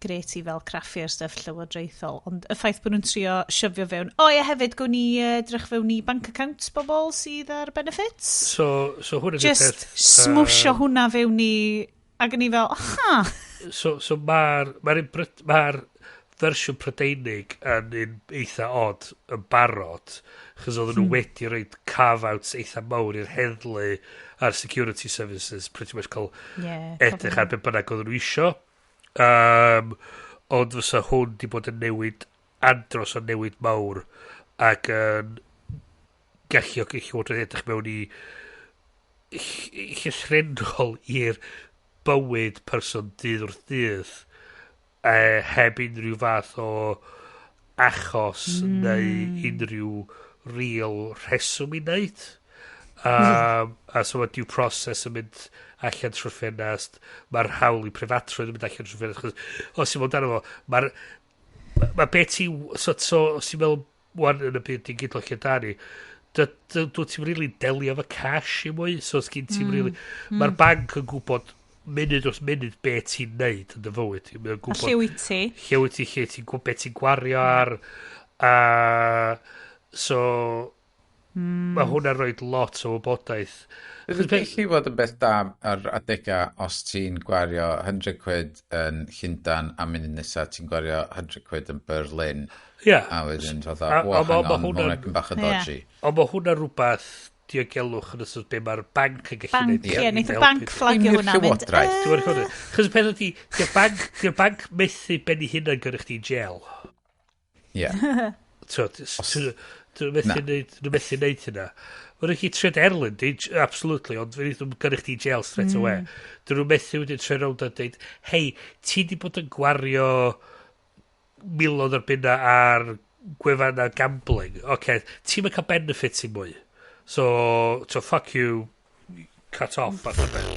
A: gret i fel craffu ar stuff llywodraethol, ond y ffaith bod nhw'n trio shovio fewn, o ie, hefyd, gwn ni edrych fewn i bank accounts bobl sydd ar benefits.
B: So hwnna
A: ydy'r Just peth, smwsio hwnna fewn i, ac yn i fel, aha.
B: So mae'r ma ma fersiwn Prydeinig yn un eitha odd yn barod, chos oedden nhw wedi rhoi carve-outs eitha mawr i'r heddlu a'r security services, pretty much cael edrych ar be bynnag oedden nhw isio. Ond fysa hwn di bod yn newid andros o newid mawr ac yn galluogi llywodraeth edrych mewn i llythrennol i'r bywyd person dydd wrth dydd heb unrhyw fath o achos neu unrhyw real rheswm i wneud. A so mae due process yn mynd allan trwy'r ffenast, mae'r hawl i preifatrwydd yn mynd allan trwy'r ffenast, chos os ti'n meddwl amdano fo, mae'r ma be ti, so os ti'n meddwl wan yn y byd digidol lle da ni, dwi ti'n really delio efo cash i mwy, so os gen ti'n really, mae'r banc yn gwybod munud wrth munud be ti'n neud yn dy fywyd. Mae'n
A: A gwybod lle wyt ti?
B: Lle wyt ti, lle ti'n gwybod be ti'n gwario ar, a so mae hwnna'n rhoi lot o wybodaeth.
C: Bydd gallu fod yn beth da ar adegau os ti'n gwario 100 quid yn Llundan a munud nesaf ti'n gwario 100 quid yn Berlin. A wedyn fatha, wo, hang on, ma' hwnna'n hwnna'n bach yn dodgy.
B: Ond mae hwnna'n rhywbeth diogelwch yn ystod be mae'r banc yn gallu
A: Banc, neud. Ie, neith y banc fflagio Dim i'r hwnna. Mynd,
C: llywodraeth.
B: Dwi'n meddwl. Chos y peth ydi, di'r banc methu ben i hunan gyrru chdi i jail.
C: Ie.
B: Dwi'n methu Na. neud, dwi'n methu neud hynna. Mae'n rhaid i trio erlyn, di, absolutely, ond fe nhw'n gyrru chdi i jail straight away. Dyn nhw'n methu wedyn troi rownd a deud, "Hei, ti di bod yn gwario miloedd o'r bunna ar gwefanna gambling. Okay, ti'n mynd cael benefits i mwy. So fuck you, cut off," fath o beth.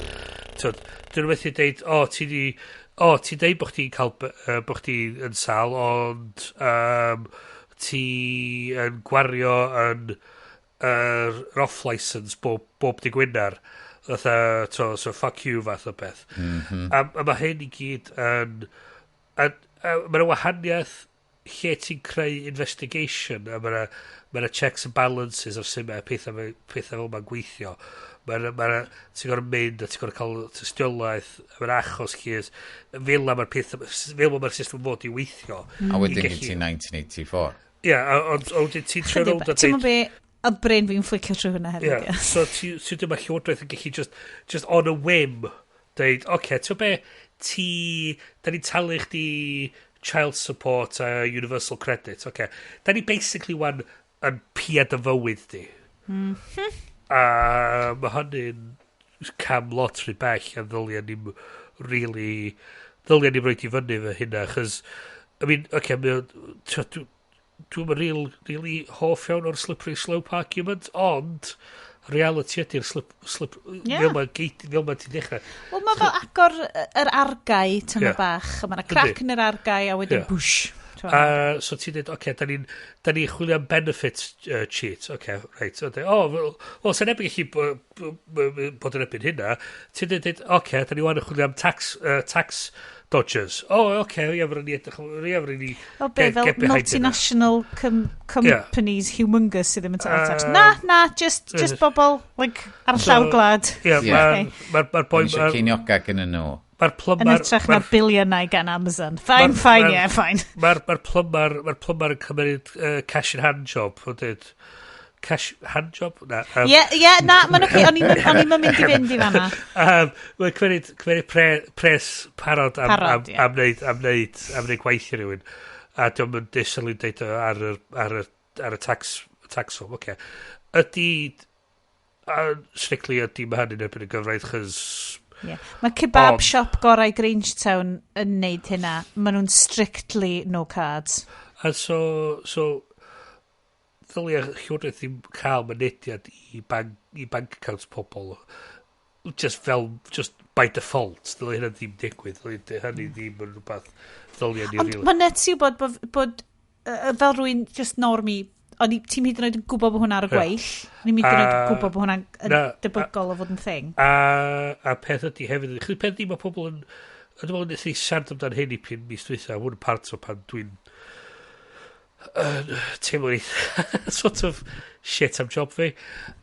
B: So, dyn nhw methu deud, "O, ti di, o, ti'n deud bod chdi'n cael, bod chdi yn sal, ond ti yn gwario yn yr off licence bob dydd Gwener. Fatha, so fuck you," fath o beth. A mae hyn i gyd yn... A mae'n wahaniaeth lle ti'n creu investigation a mae'n ma checks and balances ar sut mae pethau fel ma'n gweithio. Ma ti'n gorfod mynd a ti'n gorfod cael tystiolaeth, mae'n achos llys, fel na mae'r pethau, fel mae'r system fod i weithio.
C: A wedyn gen ti 1984.
B: Ie, ond wedyn ti'n troi rownd a
A: Ti'n deud be, oedd brain fi'n flicio trwy hwnna hefyd.
B: Ie, so ti ddim llywodraeth yn gallu just on a whim deud, "Oce, okay, ti'n be, da ni'n talu chdi child support a universal credit, oce, okay. Da ni basically wan yn pia dy fywyd di." A mae hynny'n cam lot rhy bell a ddylia ni'n really, ddylia ni'n rhoid i fyny fy hynna, chos, I mean, oce, okay, dwi'n really hoff iawn o'r slippery slope argument, ond reality ydy'r slip fel ma ti'n dechrau.
A: Wel, mae fel agor yr argau tyma bach. Mae yna crac yn yr argau a wedyn bwsh.
B: A so ti'n dweud, oce, da ni'n da ni chwilio am benefit cheat. Oce, reit. O, oh, wel, well, sa'n ebyg gallu bod yn ebyn hynna. Ti'n dweud, oce, da ni wan yn chwilio am tax dodgers. O, oh, oce, ie, fydden ni edrych, ie, fydden ni
A: O, be, fel get behind hynna. Multinational companies humongous sydd ddim yn talu tax. Na, just bobl, like, ar y llawr gwlad.
B: Ie, mae'r boi.
C: Eisiau ceinioga gen nhw.
B: Mae'r plymar.
A: Yn hytrach na'r biliynau gan Amazon. Fine, fine, yeah, fine.
B: Mae'r plymar yn cymryd cash in hand job. O'n dweud, cash hand job? Na.
A: Ie, yeah, na, mae'n oce, o'n i'm yn mynd i fynd i fanna.
B: Mae'n cymryd pres parod am, parod, am wneud gwaith i rywun. A diolch yn disylwi deud o ar y tax form. Oce. Ydy, a strictly ydy mae hynny'n erbyn y gyfraith, chos
A: Yeah. Mae kebab shop gorau Grangetown yn neud hynna. Maen nhw'n strictly no cards.
B: A so ddylia llywodraeth ddim cael mynediad i bank accounts pobl just fel, just by default. Ddylia hynna ddim digwydd. Ddylia hynny ddim yn rhywbeth ddylia ni
A: Ond mae'n nuts i wybod bod fel rwy'n just normie, o'n i, ti'n hyd yn oed yn gwybod bod hwnna ar y gweill. O'n i'n hyd yn oed yn gwybod bod hwnna'n yn
B: Na,
A: debygol o fod yn thing.
B: A peth ydy hefyd, chyd peth ydy mae pobl yn, a dwi'n meddwl nes i siarad amdan hyn i pyn mis dwytha, hwn yn part o pan dwi'n teimlo eitha sort of shit am job fi.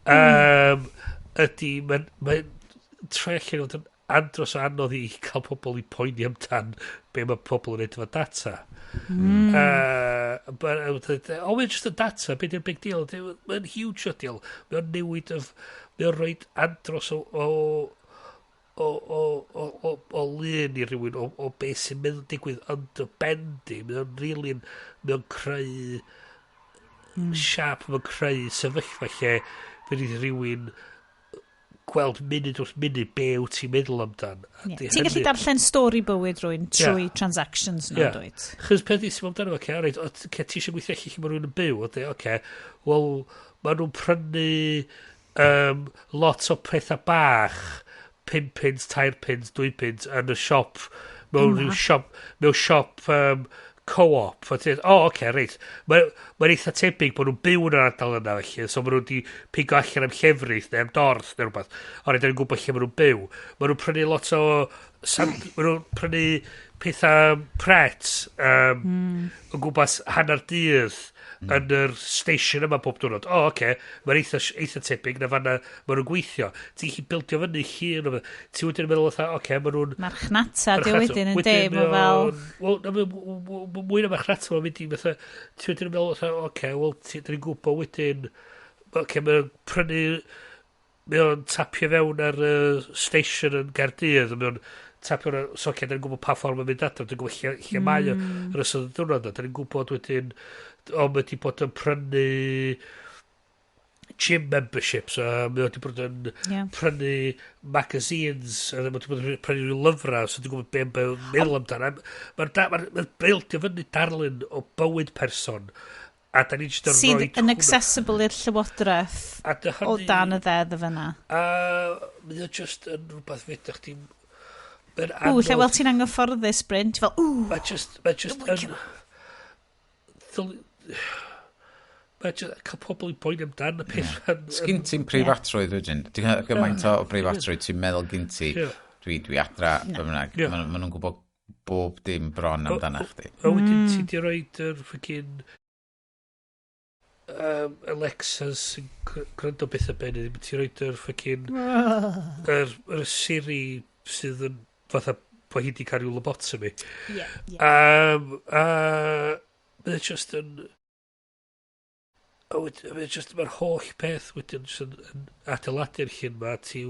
B: Ydy, mae'n ma troi allan i fod yn andros o anodd i cael pobl i poeni amdan be mae pobl yn neud efo data. But, oh, it's just a data, be di'r big deal? Mae'n huge o deal. Mae'n newid of, mae'n rhoi andros o lun i rywun o beth sy'n meddwl digwydd yn dy ben di. Mae'n really, mae'n creu siap, mae'n creu sefyllfa lle fydd rhywun gweld munud wrth munud be wyt ti'n meddwl amdan.
A: A di Ti'n gallu darllen stori bywyd rhywun trwy transactions nhw, dwyt?
B: Chos peth i sy'n amdano, oce, reit, oce, ti eisiau gweithio allan lle mae rhywun yn byw, oce, oce, wel, maen nhw'n prynu lot o pethau bach, 5 pence, 3 pence, 2 pence, yn y siop, mewn rhyw siop, mewn siop co-op. A ti'n, o, oce, reit. Mae'n ma eitha tebyg bod nhw'n byw yn yr ardal yna, felly, so maen nhw wedi pigo allan am llefrith neu am dorth neu rhywbeth. O, reit, ni'n gwybod lle maen nhw'n byw. Maen nhw'n prynu lot o maen nhw'n prynu pethau Pret o gwmpas hanner dydd yn yr station yma bob diwrnod. O, oce, mae'n eitha tebyg na fanna maen nhw'n gweithio. Ti'n gallu bildio fyny llun o beth. Ti wedyn yn meddwl fatha, oce, maen nhw'n
A: Marchnata, di wedyn yn de, mae fel.
B: Wel, na, mwy na marchnata, mae'n mynd i fatha, ti wedyn yn meddwl fatha, oce, wel, dyn ni'n gwybod wedyn, oce, mae'n prynu, mae o'n tapio fewn ar y station yn Gaerdydd, a mae o'n tapio ar, so oce, dyn ni'n gwybod pa ffordd mae'n mynd adra, dyn ni'n gwybod lle mae o yn ystod y diwrnod, dyn ni'n gwybod wedyn, o, mae wedi bod yn prynu gym memberships, a mae wedi bod yn prynu magazines, a mae wedi bod yn prynu rhyw lyfrau, so dwi'n gwybod be mae'n meddwl amdano. Mae'n ma ma bildio fyny darlun o bywyd person, a da ni jyst yn
A: Sydd
B: rhoi
A: yn accessible i'r llywodraeth
B: A dy
A: o dan y ddeddf yna.
B: A mae o just yn rhywbeth fedrwch chdi. Mae'n
A: Ww, lle wel ti'n anghyfforddus, Bryn. Ti fel, ww,
B: Mae just yn mae just cael pobl i poeni amdan y peth.
C: Sgyn ti'n preifatrwydd wedyn? Ti'n cael gymaint o preifatrwydd ti'n meddwl gyn ti, dwi adra, be bynnag. Ma nhw'n gwybod bob dim bron amdana chdi.
B: A wedyn ti di roed yr fucking Alexas sy'n gwrando beth y ben iddi, ti roed yr fucking yr Siri sydd yn fatha bod hi di cael rhyw lobotomy.
A: Yeah.
B: A mae just yn a wedyn, mae just, mae'r holl peth wedyn jyst yn adeiladu'r llun ma, ti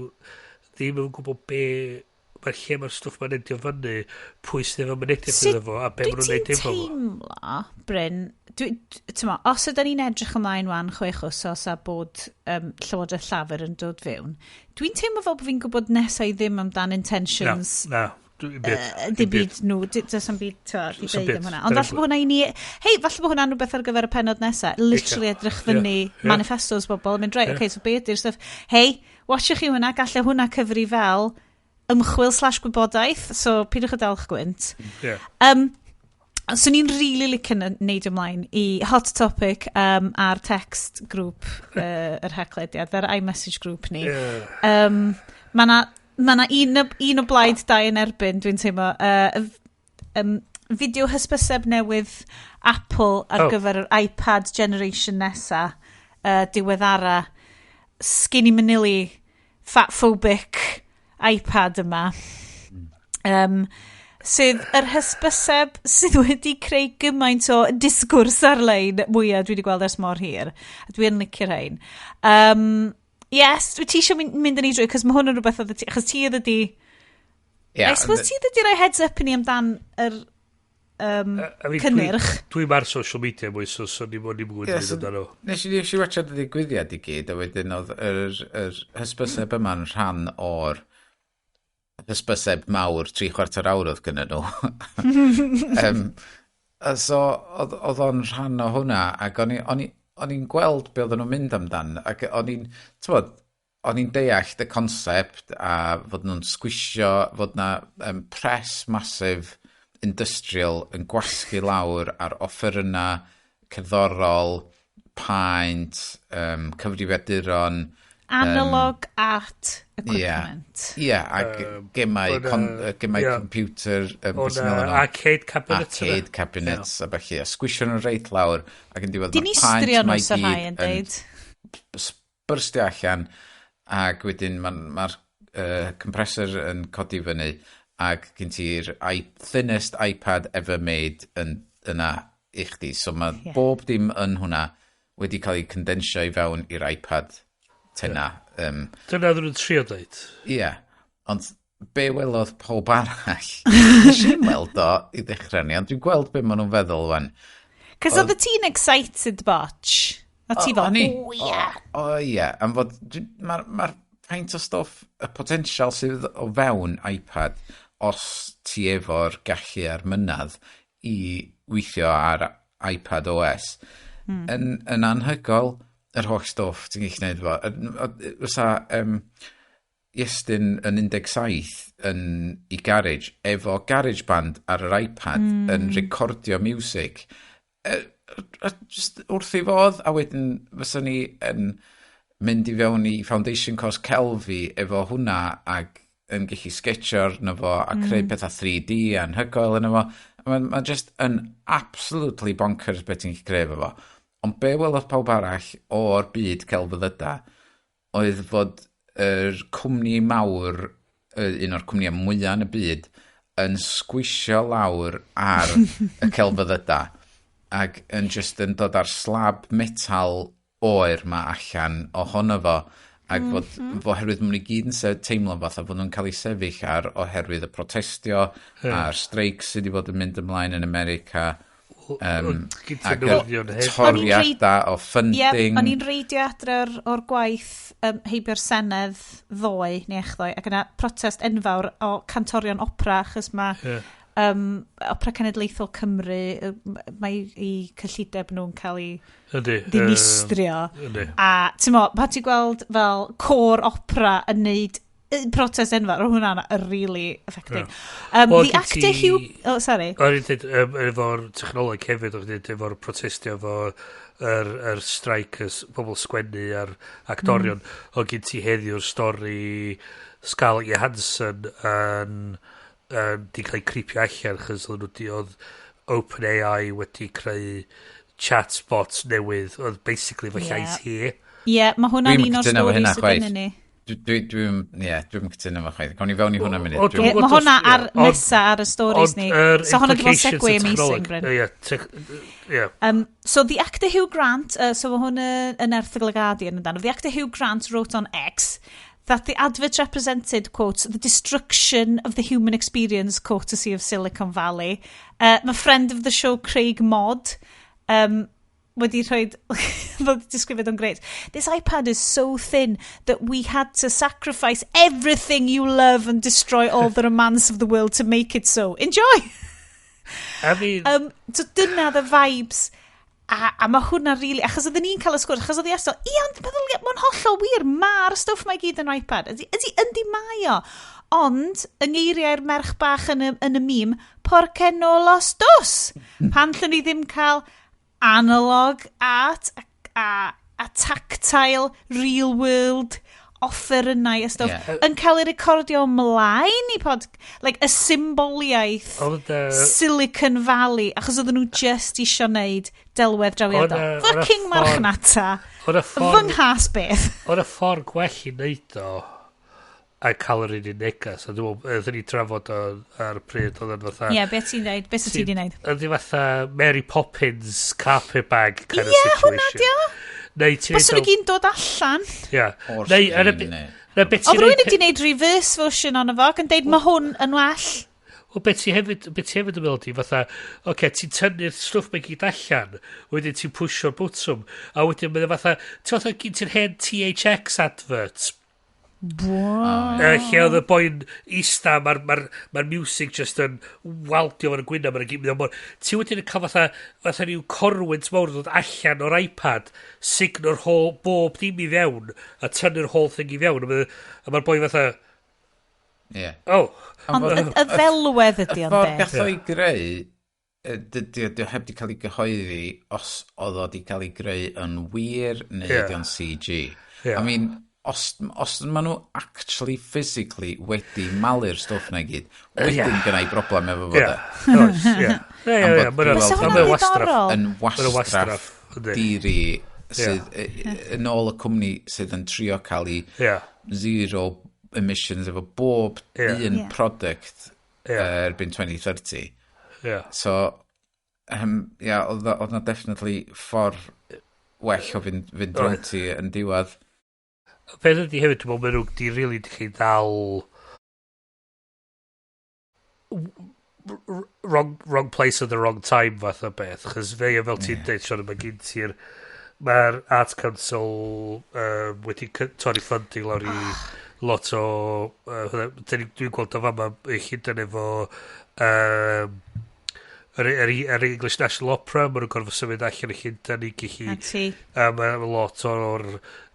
B: ddim yn gwybod be mae'r lle mae'r stwff ma'n endio fyny, pwy sydd efo mynediad iddo fo, a be maen nhw'n
A: Dwi
B: neud
A: ti'n
B: efo fo.
A: teimlo, Bryn, dwi, os ydyn ni'n edrych ymlaen wan 6 wsos a bod Llywodraeth Llafur yn dod fewn, dwi'n teimlo fel bod fi'n gwybod nesau ddim amdan intentions
B: Na, na, dim byd.
A: Dim byd nhw, does am byd, t'mo, di
B: Does 'am
A: deud
B: byd.
A: am hwnna. Ond falle bod hwnna i ni, hei, falle bod hwnna'n rhywbeth ar gyfer y penod nesaf. Literally edrych fyny manifestos bobl, yn mynd, right, okay, so be ydy'r stuff. Hei, watchwch chi hwnna, gallai hwnna cyfri fel ymchwil/gwybodaeth, so pidwch â dalch gwynt. So ni'n really licio neud ymlaen i hot topic ar text group yr Haclediad, yr iMessage group ni. Mae na, ma na un o blaid, dau yn erbyn, dwi'n teimlo. Fideo hysbyseb newydd Apple ar gyfer yr iPad generation nesa, diweddara, skinny manili, fatphobic iPad yma. Sydd yr hysbyseb sydd wedi creu gymaint o disgwrs ar-lein mwyaf dwi wedi gweld ers mor hir. A dwi yn licio rhain. Yes, dwi ti eisiau mynd yn ei drwy, cos mae hwn yn rhywbeth oedd ti, achos ti oedd ydi. I suppose ti oedd ydi rhoi heads up i ni amdan yr
B: I mean,
A: cynnyrch.
B: Dwi'n ar social media mwy, so ni mwyn ni'n gwybod amdano.
C: Nes i watchad y digwyddiad i gyd, a wedyn oedd yr hysbyseb yma'n rhan o'r hysbyseb mawr 3/4 awr oedd gyda nhw. A so, oedd o'n rhan o hwnna, ac o'n i'n gweld be oedden nhw'n mynd amdan, ac o'n i'n, t'mod, o'n i'n deall y concept a fod nhw'n sgwisio, fod na press massive industrial yn gwasgu lawr ar offerynnau cerddorol, paent, cyfrifiaduron.
A: Analog art equipment.
C: Ie, yeah, ac gemau, gemau computer,
B: beth sy'n galw nhw? Arcade cabinets.
C: Arcade cabinets, a felly, a sgwisio nhw reit lawr, ac yn diwedd
A: mae'r paent Dinistrio nhw, sa rhai yn deud.
C: Byrstio allan, ac wedyn mae'r ma compressor yn codi fyny, ac gen ti'r thinnest iPad ever made yn yna i chdi. So mae bob dim yn hwnna wedi cael ei condensio i fewn i'r iPad tenna.
B: Dyna oedden nhw'n trio dweud.
C: Ie, yeah, ond be welodd pob arall? Nes i'n weld o i ddechrau ni, ond dwi'n gweld be maen nhw'n feddwl wan.
A: Cos oedd ti'n excited botch. A ti fel,
C: O'n i.
A: "O ie."
C: O ie, am fod mae'r ma faint o stwff, y potensial sydd o fewn iPad, os ti efo'r gallu a'r mynadd i weithio ar iPad OS, yn anhygoel yr holl stwff ti'n gallu gwneud efo. Fysa Iestyn yn 17 yn i garage efo GarageBand ar yr iPad yn recordio music. Just wrth ei fodd, a wedyn fysa ni yn mynd i fewn i foundation course celf fi efo hwnna ac yn gallu sketcho arno fo a creu pethau 3D anhygoel yno fo. Mae'n ma just yn absolutely bonkers beth ti'n gallu creu efo fo. Ond be welodd pawb arall o'r byd celfyddyda oedd fod yr cwmni mawr, un o'r cwmnïau mwyaf yn y byd, yn sgwisio lawr ar y celfyddyda ac yn just yn dod ar slab metal oer ma allan ohono fo ac fod, oherwydd maen nhw i gyd yn teimlo fatha fod nhw'n cael eu sefyll ar oherwydd y protestio a'r streics sydd wedi bod yn mynd ymlaen yn America
B: Gyda
C: ac y
B: newyddion hefyd.
C: toriadau o
A: Ie,
C: funding.
A: O'n i'n reidio adre o'r gwaith heibio'r Senedd ddoe, neu echddoe, ac yna protest enfawr o cantorion opera, achos mae Opera Cenedlaethol Cymru, mae i cyllideb nhw'n cael ei ddinistrio. A ti'n mo, pa ti'n gweld fel côr opera yn neud protest enfawr, oedd hwnna'n really affecting.
B: Wel,
A: the actor Hugh. Oh, sorry.
B: O'n i'n dweud, efo'r technoleg hefyd, o'n i'n dweud efo'r protestio efo yr strikers, pobl sgwennu a'r actorion, o gen ti heddiw'r stori Scarlett Johansson yn di cael ei creepio allan, chos oedd nhw di, oedd OpenAI wedi creu chatbots newydd, oedd basically fo llais hi.
A: Ie, yeah, mae hwnna'n
C: Dwi'm
A: un o'r
C: cytuno efo
A: stories
C: hynna
A: sydd
C: chwaith.
A: gennyn ni.
C: Ie, dwi'n cytuno efo chwaith. Gawn ni fewn i hwnna munud.
B: O,
A: Ie, mae hwnna ar nesa ar y stories
B: Ond
A: ni.
B: yr
A: So hwnna di bod
B: implications
A: segue
B: y
A: amazing,
B: technoleg-
A: Bryn.
B: Ie.
A: So the actor Hugh Grant, so mae hwn yn erthygl y Guardian amdano. The actor Hugh Grant wrote on X that the advert represented, quote, "the destruction of the human experience courtesy of Silicon Valley." My friend of the show, Craig Mod, wedi rhoi, fel disgrifiad o'n great. "This iPad is so thin that we had to sacrifice everything you love and destroy all the romance of the world to make it so. Enjoy!"
B: I mean,
A: So dyna the vibes. A mae hwnna really, achos oedden ni'n cael y sgwrs, achos oedd i Estol, ia, ond meddwl, mae'n hollol wir, mae'r stwff mae gyd yn iPad. Ydy, yndi mae o. Ond, yng ngeiriau'r merch bach yn y meme, "Por qué no los dos?" Pan llwn ni ddim cael analog art a tactile real world offerynnau a stwff yn cael ei recordio ymlaen i pod, like, y symboliaeth
B: Oedd
A: Silicon Valley, achos oedden nhw just isio wneud delwedd drawiadol.
B: Oedd 'na
A: Fucking marchnata.
B: Oedd y
A: Fy
B: ffordd
A: nghas beth.
B: Oedd y ffordd gwell i wneud o a cael yr un un negas. A dwi'n meddwl, oedden ni trafod o ar y pryd, oedd yn fatha
A: Ie, yeah, beth ti'n dweud? Beth ti di wneud?
B: Oedd hi fatha Mary Poppins carpet bag kind of
A: Ie,
B: situation.
A: hwnna di o.
B: Neu ti'n
A: Byswn nhw gyd yn dod allan.
B: Ie.
C: O'r
B: Neu, yn y
C: screen, neu
B: Na, beth ti'n
A: Oedd rhywun
B: neud
A: wedi wneud reverse version ono fo ac yn deud mae hwn yn well.
B: Wel, beth ti hefyd yn meddwl di, fatha, oce, okay, ti'n tynnu'r stwff mae gyd allan, wedyn ti'n pwsio'r bwtwm, a wedyn mae'n fatha, ti'n fatha gyd ti'n hen THX adverts, lle oedd y boi'n ista, mae'r ma music just yn waldio fo'n y gwynaf, mae'n gyd mor. Ti wedyn yn cael fatha rhyw corwynt mawr yn dod allan o'r iPad, signo'r whole, bob dim i fewn, a tynnu'r whole thing i fewn, a mae'r boi fatha, oh,
A: Ond y ddelwedd ydy
C: Y
A: o'n
C: ffordd
A: de.
C: gath o'i greu, dydy o heb di cael ei gyhoeddi os oedd o di cael ei greu yn wir neu ydy o'n CG. I mean, os maen nhw actually physically wedi malu'r stwff na i gyd, wedyn gynna i broblem efo fo de.
B: Oes, ie. Ie,
C: Am
B: ie,
C: bod
B: ie,
C: dwi'n
A: Bysa
C: weld
A: hwnna'n
B: Mae'n wastraff.
A: ddiddorol.
C: Yn
B: Mae'n
C: wastraff
B: wastraff, yndi.
C: diri sydd yn ôl y cwmni sydd yn trio cael ei zero emissions efo bob un product erbyn 2030. So, ia, oedd na definitely ffordd well o fynd rownd ti yn diwedd.
B: Y peth ydy hefyd, dwi'n meddwl, maen nhw di really di chi ddal wrong place at the wrong time fath o beth. Chos fe fel ti'n deud, Sean, mae gen ti'r mae'r Arts Council wedi torri funding lawr i lot o dwi'n gweld o fama i Llundain efo yr English National Opera, maen nhw'n gorfod symud allan y Llundain i gallu
A: Na ti.
B: A mae lot o'r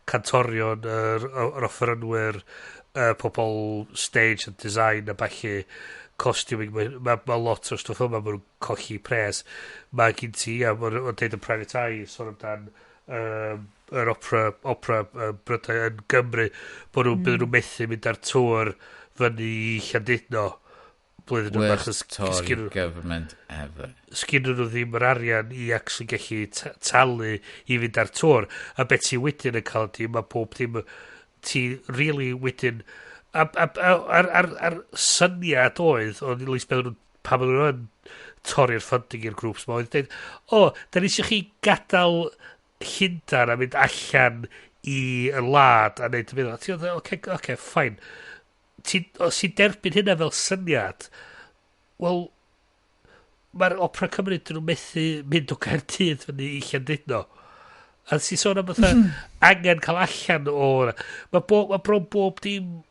B: cantorion, yr offerynwyr, pobl stage and design a ballu, costuming, mae ma lot o'r stwff yma, maen nhw'n colli pres. Mae gen ti, a maen nhw'n deud yn Private Eye, sôn amdan yr opera Brydain yn Gymru, bod nhw'n mm. nhw methu mynd ar tour fyny i Llandudno blwyddyn yma,
C: Worst
B: achos
C: Tory
B: sgyn
C: government ever.
B: Sgyn nhw ddim yr arian i actually gallu talu i fynd ar tour. A beth ti wedyn yn cael ydy, mae bob dim ti really wedyn a, ar syniad oedd, ond at least beth nhw, pan maen nhw yn torri'r funding i'r grŵps ma, oedd dweud, o, da ni eisiau chi gadael Llundain a mynd allan i y wlad a neud y byd. A ti'n meddwl, oce, oce, fine. Ti, os ti'n derbyn hynna fel syniad, wel, mae'r Opera Cymru, dyn nhw methu mynd o Gaerdydd fyny i Llandudno. A ti'n sôn am fatha angen cael allan o. Mae bron bob dim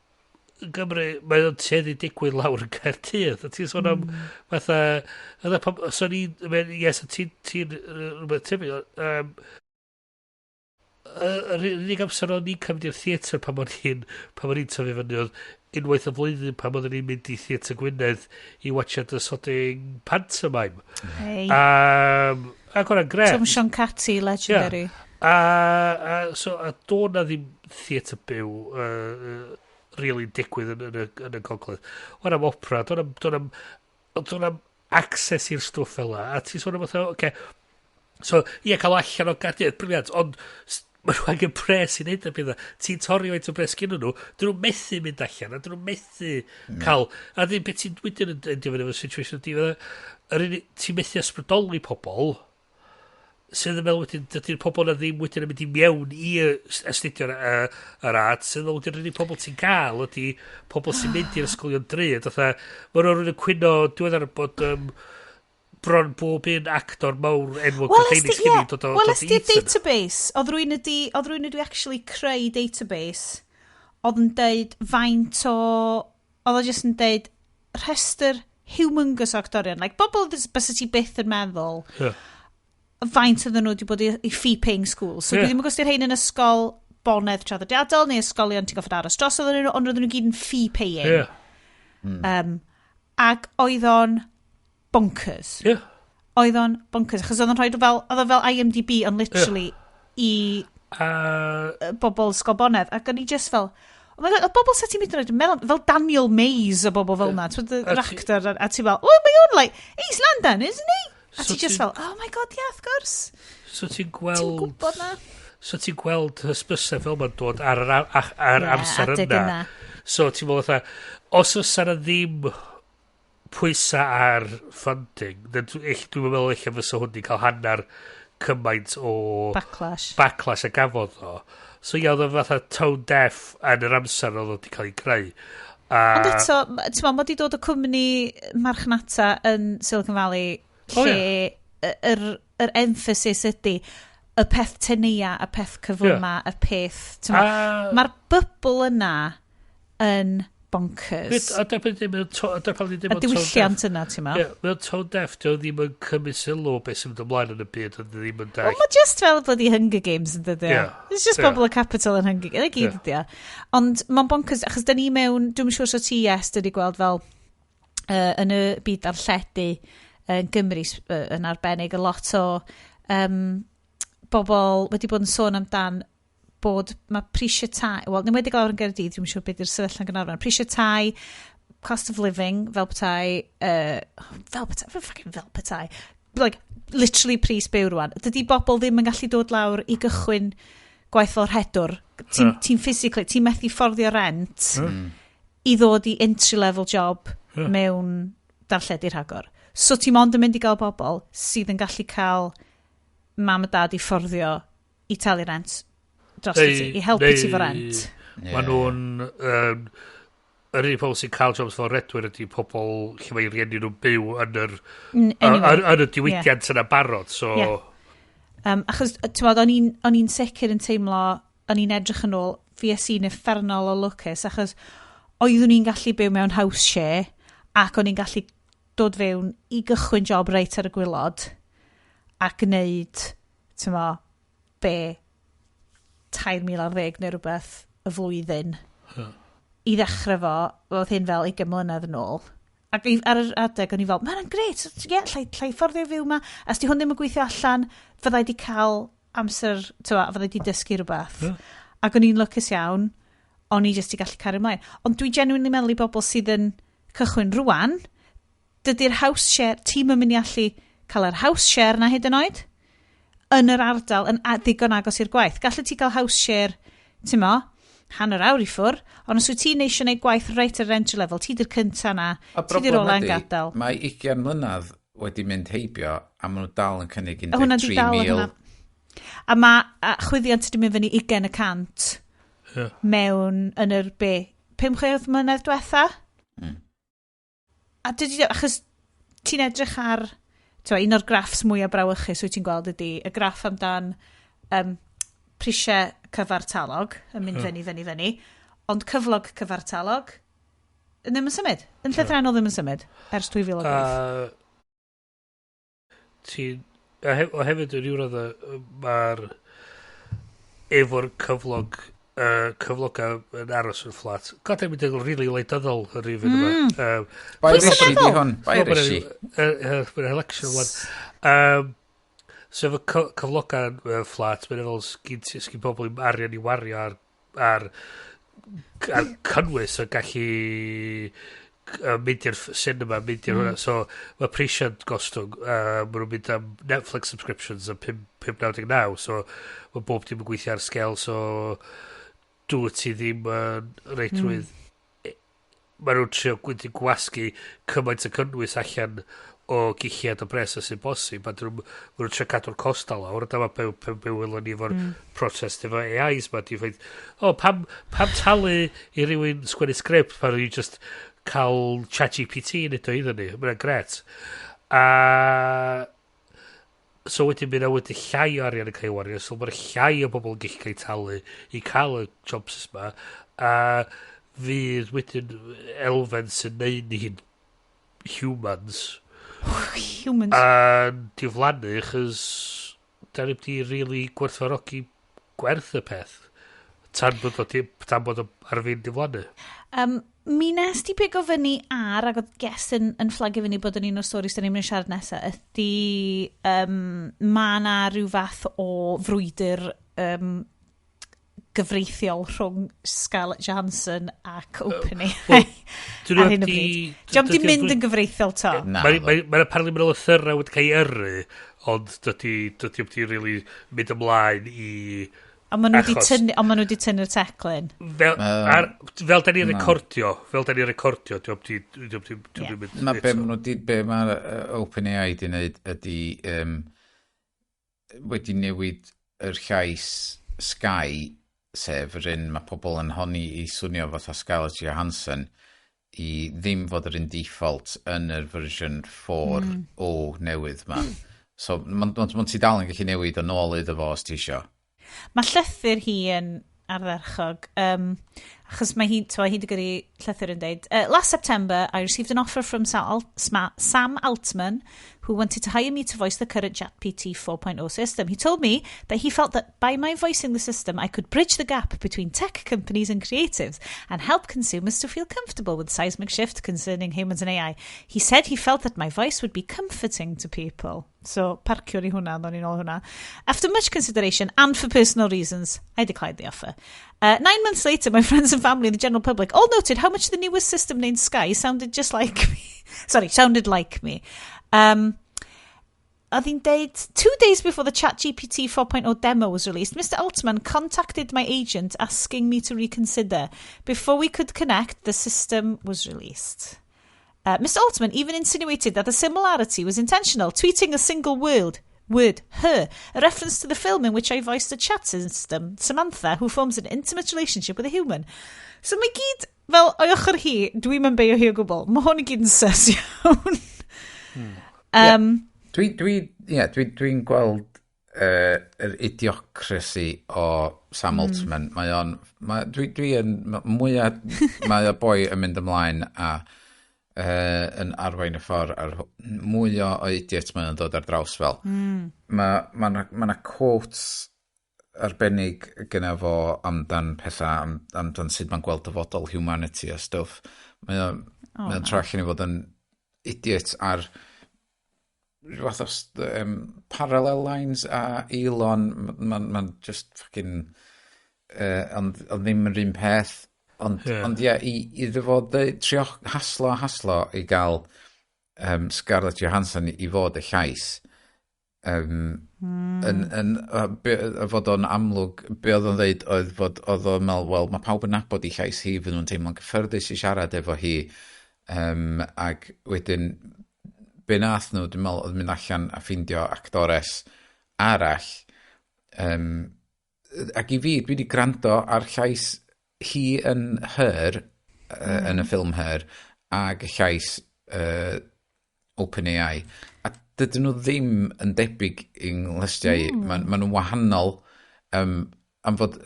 B: yn Gymru, mae o'n tueddu digwydd lawr yn Caerdydd. A ti'n sôn am fatha fatha so ni'n... Yes, ti'n rhywbeth tebyg. Yr unig amser o'n i'n cymryd i'r theatr pan o'n i'n tyfu fyny oedd unwaith y flwyddyn pan oedden ni'n mynd i Theatr Gwynedd i watchad y sodding pantomime.
A: Hey.
B: Ac o'na'n gret.
A: Twm Sion Cati, legendary.
B: A, so, a do na ddim theatr byw really digwydd yn y gogledd. O'n am opera, do'n am access i'r stwff fel 'na. A ti'n sôn am fatha, oce, so, ie, cael allan o Gaerdydd, brilliant, ond maen nhw angen pres i wneud y pethau. Ti'n torri faint o bres gyn nhw, dyn nhw'n methu mynd allan, a dyn nhw'n methu cael. A dyn beth ti'n wedyn yn difynu efo situation ydi, fatha, yr ti'n methu ysbrydoli pobl, sydd yn meddwl wedyn, dydy'r pobl na ddim wedyn yn mynd i mewn i astudio'r yr art, sydd yn meddwl wedyn yr unig pobl ti'n gael ydy pobl sy'n mynd i'r ysgolion drud. Fatha, mae nhw'n rhywun yn cwyno diweddar bod bron bob un actor mawr enwog
A: Wel,
B: Prydeinig
A: esti,
B: sgyn
A: ie,
B: i dod o
A: wel,
B: dod i
A: esti'r
B: Eton.
A: database, oedd rhywun ydi actually creu database, oedd yn deud faint o, oedd o just yn deud rhestr humongous o actorion, like bobl bysa ti byth yn meddwl, Faint oedden nhw wedi bod i fee-paying schools. So dwi ddim yn gwybod os 'di'r rhain yn ysgol bonedd traddodiadol neu ysgolion ti'n goffod aros dros oedden nhw, ond oedden nhw gyd yn fee-paying. Ac oedd o'n bonkers. Oedd o'n bonkers, achos oedd o'n rhoi fel, oedd o fel IMDb, ond literally i bobl ysgol bonedd. Ac o'n i just fel, oh my God, oedd bobl sa ti'n mynd yn meddwl, fel Daniel Mays o bobl fel na, ti'n yr actor, a ti'n fel, "Oh, mae o'n like, he's London, isn't he?" A ti just fel, "Oh my God, yeah, of course."
B: So ti'n gweld
A: Ti'n gwybod na?
B: So ti'n gweld hysbysau fel ma'n dod ar amser
A: adeg
B: yna.
A: Yna.
B: So ti'n meddwl fatha, os oes yna ddim pwysa ar funding, then dwi'n meddwl eich fysa hwn wedi cael hanner cymaint o
A: Backlash.
B: Backlash a gafodd o. So ia, oedd o fatha tone deaf yn yr amser oedd o wedi cael ei creu.
A: Ond eto, ti'n meddwl, mae wedi dod o cwmni marchnata yn Silicon Valley lle yr emphasis ydy y peth teneia, y peth cyflyma, y peth, ti'n meddwl, mae'r bubble yna yn bonkers.
B: A dyna pam
A: Y diwylliant yna, ti'n meddwl.
B: Ie, mae'n tone deaf, dio ddim yn cymryd sylw o beth sy'n mynd ymlaen yn y byd, a ddim yn
A: Wel,
B: dallt.
A: mae just fel bloody Hunger Games yn dydy o. It's just bobl y capital yn Hunger Games. I gyd ydy o. Ond mae'n bonkers, achos da ni mewn, dwi'n siŵr so ti, yes, wedi gweld fel yn y byd darlledu yn Gymru yn arbennig, a lot o bobl wedi bod yn sôn amdan bod mae prisiau tai, wel, ddim wedi lawr yn Gaerdydd, dwi'n siŵr beth yw'r sefyllfa yn Gaernarfon, prisiau tai, cost of living, fel petai, fel petai, fel fucking fel petai, like, literally pris byw rwan. Dydy bobl ddim yn gallu dod lawr i gychwyn gwaith fel rhedwr. Ti'n ti physically, ti'n methu fforddio rent i ddod i entry level job mewn darlledu rhagor. So ti mond yn mynd i gael bobl sydd yn gallu cael mam a dad i fforddio i talu rent dros ti, i helpu ti fo rent.
B: Mae nhw'n... Yr unig pobl sy'n cael jobs fel redwyr ydy pobl lle mae rieni nhw'n byw yn yr,
A: Anyway,
B: yn y diwydiant yna barod, so.
A: Ie. Achos, ti'n meddwl, o'n i'n sicr yn teimlo, o'n i'n edrych yn ôl, fues i'n uffernol o lwcus, achos oeddwn i'n gallu byw mewn house share, ac o'n i'n gallu dod fewn i gychwyn job reit ar y gwaelod, a gwneud, ti'n mo, be, 3,000 ar ddeg neu rhywbeth y flwyddyn. I ddechrau fo, oedd hyn fel 20 mlynedd yn ôl. Ac ar yr adeg o'n i fel, "Mae'n grêt, ie, llai fforddio fyw ma. A os di hwn ddim yn gweithio allan, fyddai di cael amser, tywa, fyddai di dysgu rhywbeth." Ac o'n i'n lwcus iawn, o'n i jyst i gallu cario ymlaen. Ond dwi genuinely meddwl i bobl sydd yn cychwyn rwan, dydy'r house share, ti'n yn mynd i allu cael yr house share na hyd yn oed, yn yr ardal, yn ddigon agos i'r gwaith. Gallu ti gael house share, ti'n mo, hanner awr i ffwr, ond os wyt ti'n eisiau gwneud gwaith reit ar entry level, ti di'r cynta na,
C: A
A: ti di'r
C: broblem
A: ola yn
C: ydi,
A: gadael.
C: mae 20 mlynedd wedi mynd heibio a maen nhw dal yn cynnig
A: A hwnna di dal yn
C: 13,000.
A: hwnna. A mae chwyddiant wedi mynd fyny 20% mewn yn yr be, 5-6 mlynedd diwetha? A dydy, achos ti'n edrych ar, t'mo, un o'r graffs mwyaf brawychus wyt ti'n gweld ydy y graff amdan prisiau cyfartalog yn mynd fyny, fyny, fyny, ond cyflog cyfartalog ddim yn symud. Yn llythrennol ddim yn symud ers 2008.
B: Ti'n... A o hefyd yn ryw radd mae'r efo'r cyflog cyfloga yn aros yn fflat. God, I'm mynd yn really wleidyddol yr un yma.
C: Bai
A: Pwy sy'n
C: Rishi di
A: meddwl?
C: hwn. Bai Rishi.
B: Mae'n election ymlaen. So efo cyfloga yn fflat, mae'n efo sgyn pobl i'm arian i wario ar cynnwys a gallu mynd i'r cinema, mynd i'r hwnna. So mae prisiau'n gostwng. Maen nhw'n mynd am Netflix subscriptions am 5.99, so mae bob dim yn gweithio ar sgel, so dwi ti ddim yn reidrwydd. Maen nhw'n trio gwneud i gwasgu cymaint o cynnwys allan o gilliad o bres sy'n bosib, a ma nhw'n trio cadw'r costa lawr, a dyma be welon ni efo'r protest efo AIs ma, di ffaith, o, pam talu i rywun sgwennu sgript pan nhw'n just cael ChatGPT yn edo iddyn ni, mae'n gret. A so wedyn mynd a wedyn llai o arian yn cael ei wario, so mae'r llai o bobl yn gallu cael eu talu i cael y jobs yma, a fydd wedyn elfen sy'n neud ni'n humans
A: Humans.
B: a'n diflannu, chos da ni wedi really gwerthfawrogi gwerth y peth tan bod o, tan bod o ar fin diflannu.
A: Mi nes di pigo fyny ar, ac oedd Guest yn fflagio fyny bod yn un o'r stories da ni'n mynd i siarad nesaf, ydy ma na rhyw fath o frwydr gyfreithiol rhwng Scarlett Johansson ac OpenAI well, ar hyn o bryd. Diolch di mynd yn gyfreithiol to.
B: Mae'n apparently mae'n lythyrau wedi cael ei yrru, ond dydy dydy really mynd ymlaen i.
A: Ond maen nhw wedi tynnu, ond maen nhw wedi tynnu'r teclyn.
B: Fel, ar, fel da ni'n recordio, fel da ni'n recordio, diolch di, diolch di, diolch di mynd.
C: Mae be maen nhw di, be mae OpenAI di wneud ydy wedi newid yr llais Sky, sef yr un mae pobl yn honni i swnio fatha Scarlett Johansson, i ddim fod yr un default yn yr version 4 o newydd ma. So, mae'n ma, ma, ti dal yn gallu newid yn ôl iddo fo os ti isio.
A: Mae llythyr hi yn ardderchog, achos mae hi, twa, hi wedi gyrru llythyr yn deud, "Last September, I received an offer from Sam Altman, who wanted to hire me to voice the current ChatGPT 4.0 system. He told me that he felt that by my voicing the system, I could bridge the gap between tech companies and creatives and help consumers to feel comfortable with seismic shift concerning humans and AI. He said he felt that my voice would be comforting to people." So, parcio ni hwnna, ddo'n ni'n ôl hwnna. "After much consideration and for personal reasons, I declined the offer. 9 months later, my friends and family and the general public all noted how much the newest system named Sky sounded just like me." Sorry, sounded like me. Oedd hi'n deud, "2 days before the ChatGPT 4.0 demo was released, Mr. Altman contacted my agent asking me to reconsider. Before we could connect, the system was released. Mr. Altman even insinuated that the similarity was intentional, tweeting a single word, 'her', a reference to the film in which I voiced a chat system, Samantha, who forms an intimate relationship with a human." So mae gyd, fel, o'i ochr hi, dwi'n mynd beio hi o gwbl, mae hwn i gyd yn sus iawn.
C: Dwi, yeah, dwi gweld yr idiocracy o Sam Altman. Mae o'n, mae, dwi yn, mwyaf, mae y boi yn mynd ymlaen a yn arwain y ffordd ar mwy o idiot mae o'n dod ar draws fel. Mae ma quotes arbennig gyda fo amdan pethau, amdan sut mae'n gweld dyfodol humanity a stwff. Mae o'n oh, mae o'n troi allan i fod yn idiot ar rhyw fath o parallel lines a Elon, mae'n ma just fucking ond ddim yr un peth. Ond, ond ie, iddo fo dweud, trio haslo a haslo i gael Scarlett Johansson i fod y llais. Yn, a fod o'n amlwg, be oedd o'n dweud oedd fod oedd o'n meddwl, wel, mae pawb yn nabod i llais hi, fydden nhw'n teimlo'n gyffyrddus i siarad efo hi. Ac wedyn, be nath nhw, dwi'n meddwl, oedd mynd allan a ffindio actores arall. Ac i fi, dwi wedi gwrando ar llais hi yn Her, yn y ffilm Her, ag y llais OpenAI. A dydyn nhw ddim yn debyg i'n nglustiau. Ma nhw'n wahanol. Am fod,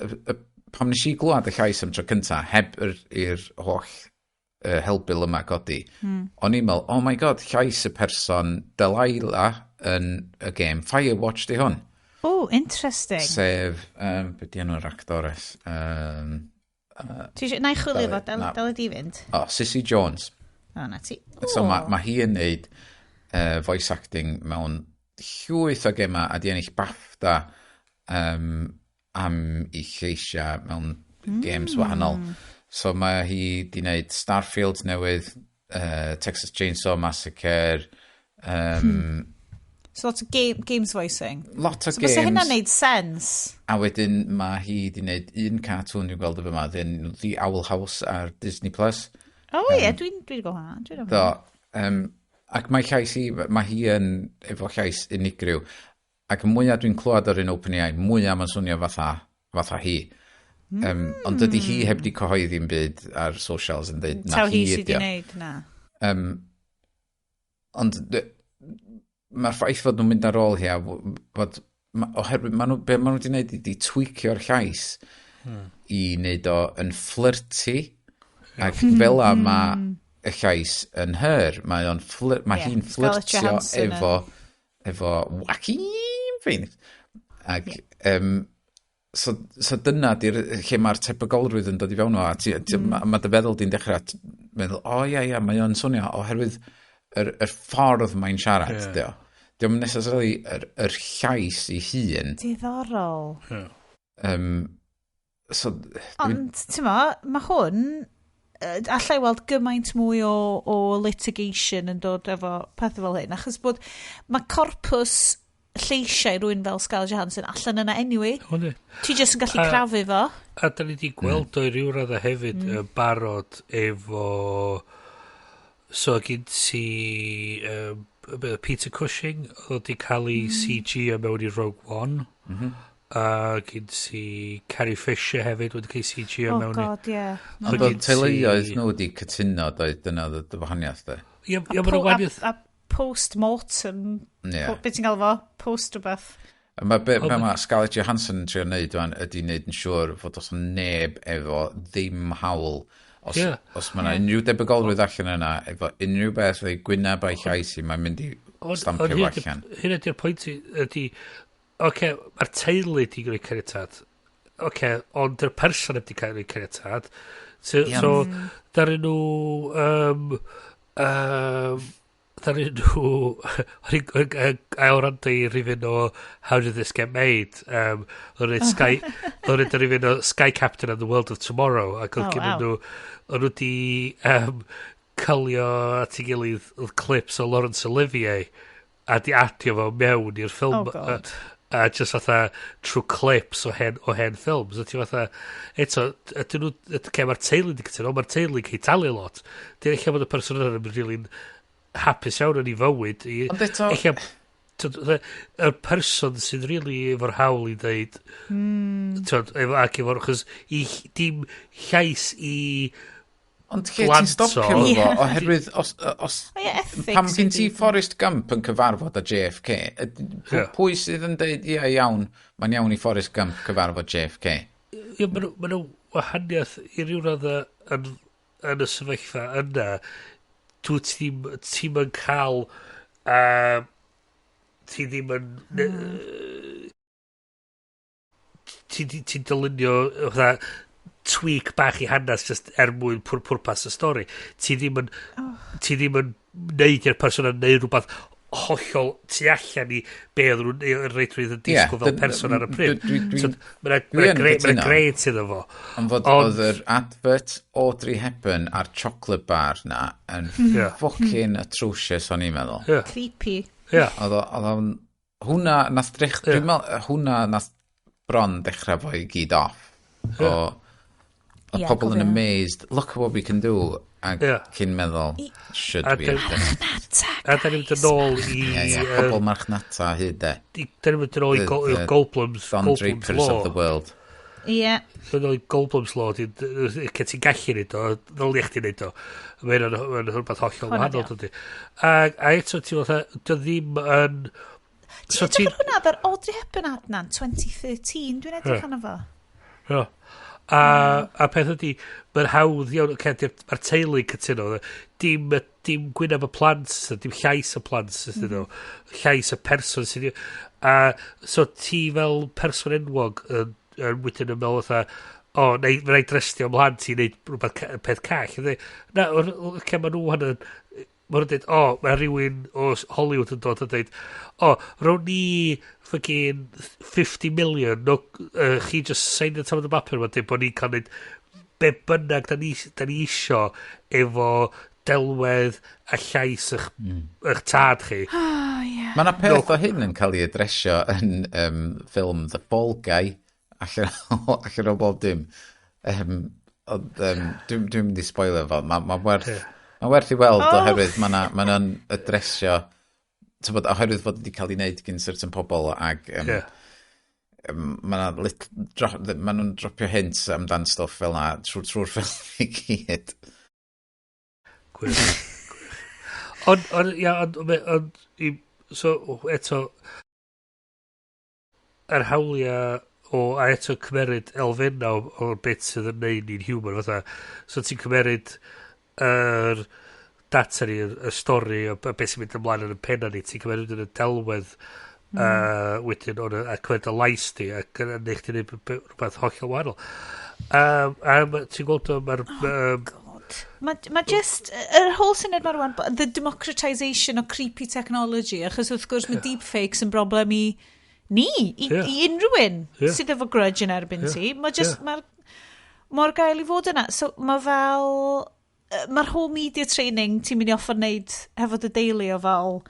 C: pam nes i glwad y llais am tro cynta, heb i'r holl helbul yma godi, o'n i'n meddwl, "Oh my God, llais y person Delilah yn y game Firewatch di hwn."
A: Oh, interesting.
C: Sef, be di enw'r actores?
A: Ti eisiau, na i chwilio fo, dal i di fynd.
C: Oh, Cissy Jones.
A: O, na ti.
C: So mae ma hi yn neud voice acting mewn llwyth o gema a di ennill BAFTA am ei lleisiau mewn games wahanol. So mae hi di wneud Starfield newydd, Texas Chainsaw Massacre,
A: So lot of games voicing.
C: Lot o
A: So
C: games.
A: Bysa hynna'n neud sense.
C: A wedyn mae hi di wneud un cartoon dwi'n gweld efo yma, then The Owl House ar Disney Plus.
A: Oh ie, dwi'n gweld hwnna. Dwi'n
C: Do. Ac mae llais hi, mae hi yn efo llais unigryw. Ac y mwyaf dwi'n clywed ar un OpenAI, mwyaf mae'n swnio fatha hi. Ond dydy hi heb di cyhoeddi'n byd ar socials yn dweud na
A: Taw
C: hi
A: hi sydd
C: ydi
A: wedi
C: o.
A: neud, na.
C: Ond mae'r ffaith fod nhw'n mynd ar ôl hi a fod, oherwydd ma nhw, be maen nhw wedi gwneud ydi tweakio'r llais i wneud o yn flirty ac fel a mae y llais yn Her, mae
A: Ie,
C: hi'n
A: Scarlett
C: flirtio
A: Johansson
C: efo Joaquin Phoenix. Ac, so dyna di'r lle mae'r tebygolrwydd yn dod i fewn o, a ti, ma dy feddwl di'n dechrau meddwl, o ia, ia, mae o'n swnio, oherwydd yr ffordd mae'n siarad, yeah. Dio. Dio'm necessarily yr llais i hun.
A: Diddorol.
C: So,
A: Ond, ti'n mo, mae hwn, allai weld gymaint mwy o litigation yn dod efo pethau fel hyn, achos bod mae corpus lleisiau rhywun fel Scarlett Johansson allan yna anyway.
B: Hwnnw.
A: Ti jyst yn gallu crafu fo.
B: A da ni wedi gweld o i ryw raddau hefyd yn barod efo. So gyn ti Peter Cushing oedd wedi cael ei CG o mewn i Rogue One. A gyn ti Carrie Fisher hefyd wedi cael ei CG o
A: Oh
B: mewn i
A: God, yeah.
C: Ond
B: So
C: oedd teuluoedd nhw wedi cytuno, doedd, dyna oedd y wahaniaeth, de.
B: Ie, ie, ma'n wahaniaeth.
A: A post-mortem, be ti'n gael fo? Post rhywbeth.
C: A mae be mae Scarlett Johansson yn trio neud wan ydy neud yn siŵr fod os neb efo ddim hawl. Os, os mae yna unrhyw debygolrwydd allan yna, efo unrhyw beth o'i gwyneb a'i llais i, mae'n mynd i stampio
B: Ond
C: fo allan.
B: Hyn ydy'r pwynt ydy, oce, mae'r teulu di gwneud caniatad. Oce, ond yr person ydi cael ei caniatad. So, so daru nhw, daru nhw, o'n i'n ail rando i rhifyn o How Did This Get Made? O'n i'n Sky, o'n i'n rhifyn o Sky Captain and the World of Tomorrow, ac oedd gen nhw, o'n nhw di cylio at ei gilydd oedd clips o Laurence Olivier a di adio fo mewn i'r ffilm.
A: Oh, God.
B: A just fatha trwy clips o hen ffilms. A ti fatha, eto, ydyn nhw, okay, mae'r teulu di cytuno, mae'r teulu cael talu lot. Dyn eich bod y person yna'n really hapus iawn yn ei fywyd.
C: Ond eto
B: Ella, t'od, fatha, y person sydd really efo'r hawl i ddeud, t'od, efo, ac efo'r, achos i, dim llais i
C: Ond lle ti'n
B: blant
C: stopio
B: o.
C: fo, oherwydd os
A: O ie, ethics
C: pam gen ti
A: ydi.
C: Forrest Gump yn cyfarfod â JFK, pwy sydd yn deud, ia iawn, mae'n iawn i Forrest Gump cyfarfod JFK?
B: Ie, ma' nhw wahaniaeth i ryw raddau yn y sefyllfa yna. Dwi ti'm yn cael ti ddim yn ti'n dylunio fatha tweak bach i hanes just er mwyn pwrpas y stori. Ti ddim yn neud i'r person yn neud rhywbeth hollol tu allan i be oedd nhw'n reidrwydd yn disgwyl fel person ar y pryd. So, Mae'n
C: dwi yn cytuno.
B: gret iddo fo.
C: Ond fod oedd yr advert Audrey Hepburn a'r chocolate bar na yn fucking atrocious o'n i'n meddwl.
A: Creepy.
C: Oedd o'n, hwnna nath dwi'n meddwl, hwnna nath bron dechrau fo i gyd off. O, o
A: Ie,
C: pobl yn
A: cofio.
C: amazed, look at what we can do, a cyn meddwl, should we have done it?
A: Marchnata,
B: A da ni'n mynd yn ôl i
C: Ie, pobl marchnata hyd e.
B: Da ni'n mynd yn ôl i
C: The
B: Goldblum's
C: Don
B: Goldblum's
C: Drapers
B: Law.
C: of the world.
A: Ie.
B: Dwi'n ôl i Goldblum's Law, lle ti'n gallu neud o, ddylia chdi neud o. Mae'n rhywbeth hollol
A: Hwnna
B: wahanol,
A: di o.
B: dydy. A eto, ti'n fatha, dy ddim yn.
A: Ti'n
B: So
A: edrych ar hwnna, yr Audrey Hepburn ad na'n 2013, dwi'n edrych arno fo.
B: Ie. A peth ydy, mae'n hawdd iawn, okay, mae'r teulu yn cytuno, dim gwyneb y plant, dim llais y plant sydd nhw, llais y person sydd. A so ti fel person enwog yn wedyn yn meddwl fatha, o, neu, fe wna i drystio ymlaen ti i wneud rhywbeth peth call. Yndi? Na, oce, ma nhw hwn yn. Mae nhw'n dweud, o, mae rhywun o Hollywood yn dod a dweud, o, rown ni fucking 50 million, no, chi just sign y tamad y bapur yma, dweud bod ni'n cael neud be bynnag da ni isio efo delwedd a llais eich tad chi.
A: Oh, ie.
C: Mae yna peth o hyn yn cael ei adresio yn ffilm The Fall Guy allan o bob dim. Ond dwi'n mynd i spoilio fo. Mae ma werth, ma werth i weld oherwydd mae yna ma adresio t'bod, oherwydd fod wedi cael ei wneud gan certain pobl ac ma' 'na ma' nhw'n dropio hints amdan stwff fel na trwy'r ffilm i gyd.
B: Gwych. Gwych. Ond, ia, ond, so, eto, yr hawliau o, a eto cymeryd elfennau o'r bit sydd yn neud ni'n human, fatha, so ti'n cymeryd yr data ni, y stori, o beth sy'n mynd ymlaen yn y penna ni, ti'n cymeryd yn y delwedd Wedyn, o'n a clywed y lais di, ac yn neud chdi neud rhywbeth hollol wahanol. A ti'n gweld o, mae'r
A: God. Mae just, yr whole syniad ma rwan, the democratisation o creepy technology, achos wrth gwrs mae deepfakes yn broblem i ni, i unrhyw un sydd efo grudge yn erbyn ti. Mae just, mae'r mor gael i fod yna. So mae fel, mae'r whole media training ti'n mynd i offer wneud hefo dy deulu o fel,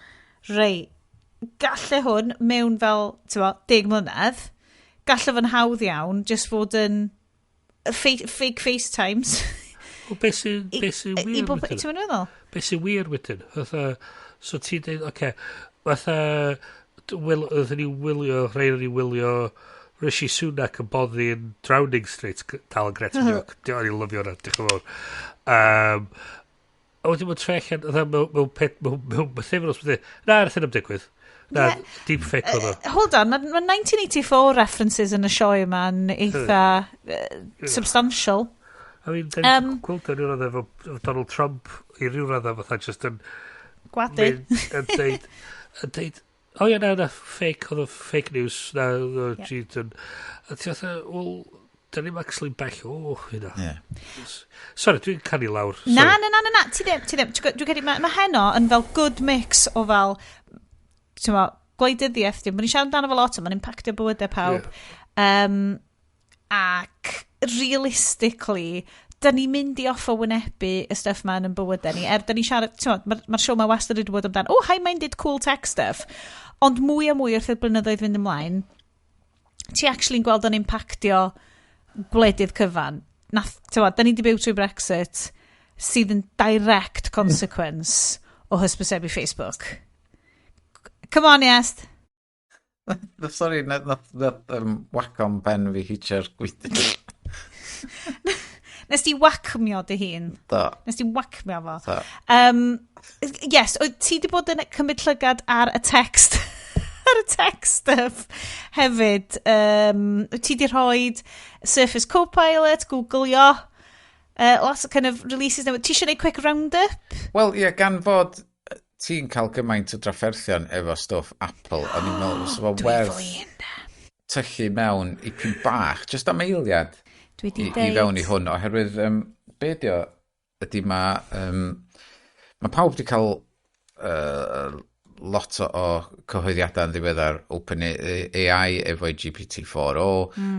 A: rei, galle hwn mewn fel, ti'n bo, 10 mlynedd, galle fo'n hawdd iawn, just fod yn fake FaceTimes.
B: Wel, beth sy'n
A: wir
B: wedyn?
A: Ti'n mynd meddwl?
B: Beth sy'n wir wedyn? Fatha, so ti'n dweud, oce, fatha, oedden ni wylio, rhai o'n ni wylio Rishi Sunak yn boddi yn Downing Street, dal yn gret yn joc. O'n i'n lyfio hwnna, diolch yn fawr. A wedyn mae'n troi allan, fatha, mewn bythefnos, mae'n dweud, na, nath hynny'm digwydd. Na, deepfake oedd o.
A: Hold on, mae ma 1984 references yn y sioe yma yn eitha substantial.
B: I mean, da ni'n gweld o'n ryw efo Donald Trump i ryw raddau fatha just yn
A: Gwadu.
B: mynd yn deud, o ie, na, fake, oedd o fake news, na, oedd o gyd yn, a ti fatha, wel, da ni'n actually bell o hynna. Sorry, dwi'n canu lawr.
A: Na,
B: Sorry.
A: na, ti ddim, ti ddim. Dwi'n credu, mae ma heno yn fel good mix o fel, ti'n mo, gwleidyddiaeth, dim, ni'n siarad amdano fo lot, ond mae'n impactio bywydau pawb. Ac realistically, da ni'n mynd i offo wynebu y stuff ma yn bywydau ni. Er, da ni'n siarad, ti'n mo, mae'r ma show ma wastad wedi bod amdan, oh, high-minded, cool tech stuff. Ond mwy a mwy wrth i'r blynyddoedd fynd ymlaen, ti actually'n gweld o'n impactio gwledydd cyfan. Nath, ti'n mo, da ni wedi byw trwy Brexit, sydd yn direct consequence o hysbysebu Facebook. Come on, Iest.
C: Sorry, nath Wacom pen fi hitio'r gwydr.
A: Nes di wacmio dy hun.
C: Do.
A: Nes di wacmio fo.
C: Do.
A: Yes, wyt ti di bod yn cymryd llygad ar y text stuff hefyd. Wyt ti di rhoi Surface Copilot, Googleo, lots of kind of releases newydd. Ti eisiau gwneud quick round-up?
C: Wel, ie, gan fod ti'n cael gymaint o drafferthion efo stwff Apple, o'n i'n meddwl fysa fo
A: Dwi
C: werth
A: flin.
C: tyllu mewn i pyn bach, just am eiliad
A: Dwi di
C: i
A: deud.
C: fewn i hwn, oherwydd be di o, ydy ma pawb wedi cael lot o cyhoeddiadau yn ddiweddar Open AI efo'i GPT-4o,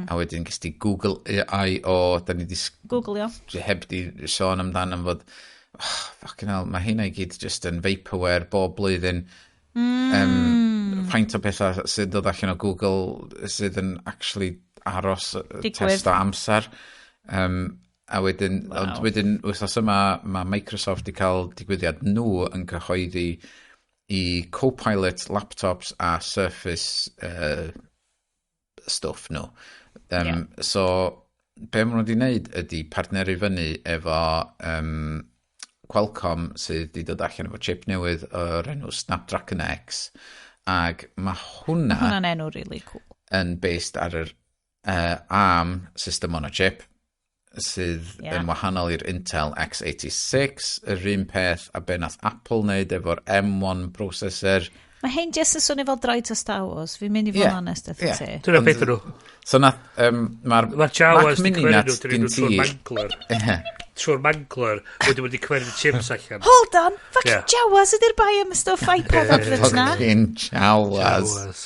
C: a wedyn ges di Google I.O, da ni di
A: Googleo.
C: heb di sôn amdan am fod, oh, fucking hell, mae hynna i gyd just yn vaporware bob blwyddyn. Faint o pethau sydd dod allan o Google sydd yn actually aros
A: Digwydd.
C: test o amser. A wedyn, ond wedyn wythnos yma, mae Microsoft wedi cael digwyddiad nhw yn cyhoeddi i Copilot laptops a Surface stwff nhw. So, be maen nhw wedi wneud ydy partneru fyny efo Qualcomm sydd wedi dod allan efo chip newydd o'r enw Snapdragon X, ac mae hwnna
A: Hwnna'n enw really cool.
C: yn based ar yr ARM system on a chip sydd yn wahanol i'r Intel x86, yr un peth a be nath Apple wneud efo'r M1 processor.
A: Mae hein jyst yn swnio fel droids o Star Wars. Fi'n mynd i fod yn onest wrth ti.
B: Dyna beth nhw.
C: So nath, mae'r
B: Mae'r Jawas
C: Mac
B: di
C: Mini
B: cymeryd
C: na
B: nhw, dyn
C: gyn
B: nhw trwy'r
C: ti.
B: mangler. Trwy'r mangler, wedyn wedi cymeryd y chips allan.
A: Hold on, fucking Jawas ydy'r bai am y stwff iPad advert na.
C: Fucking Jawas.
B: Jawas.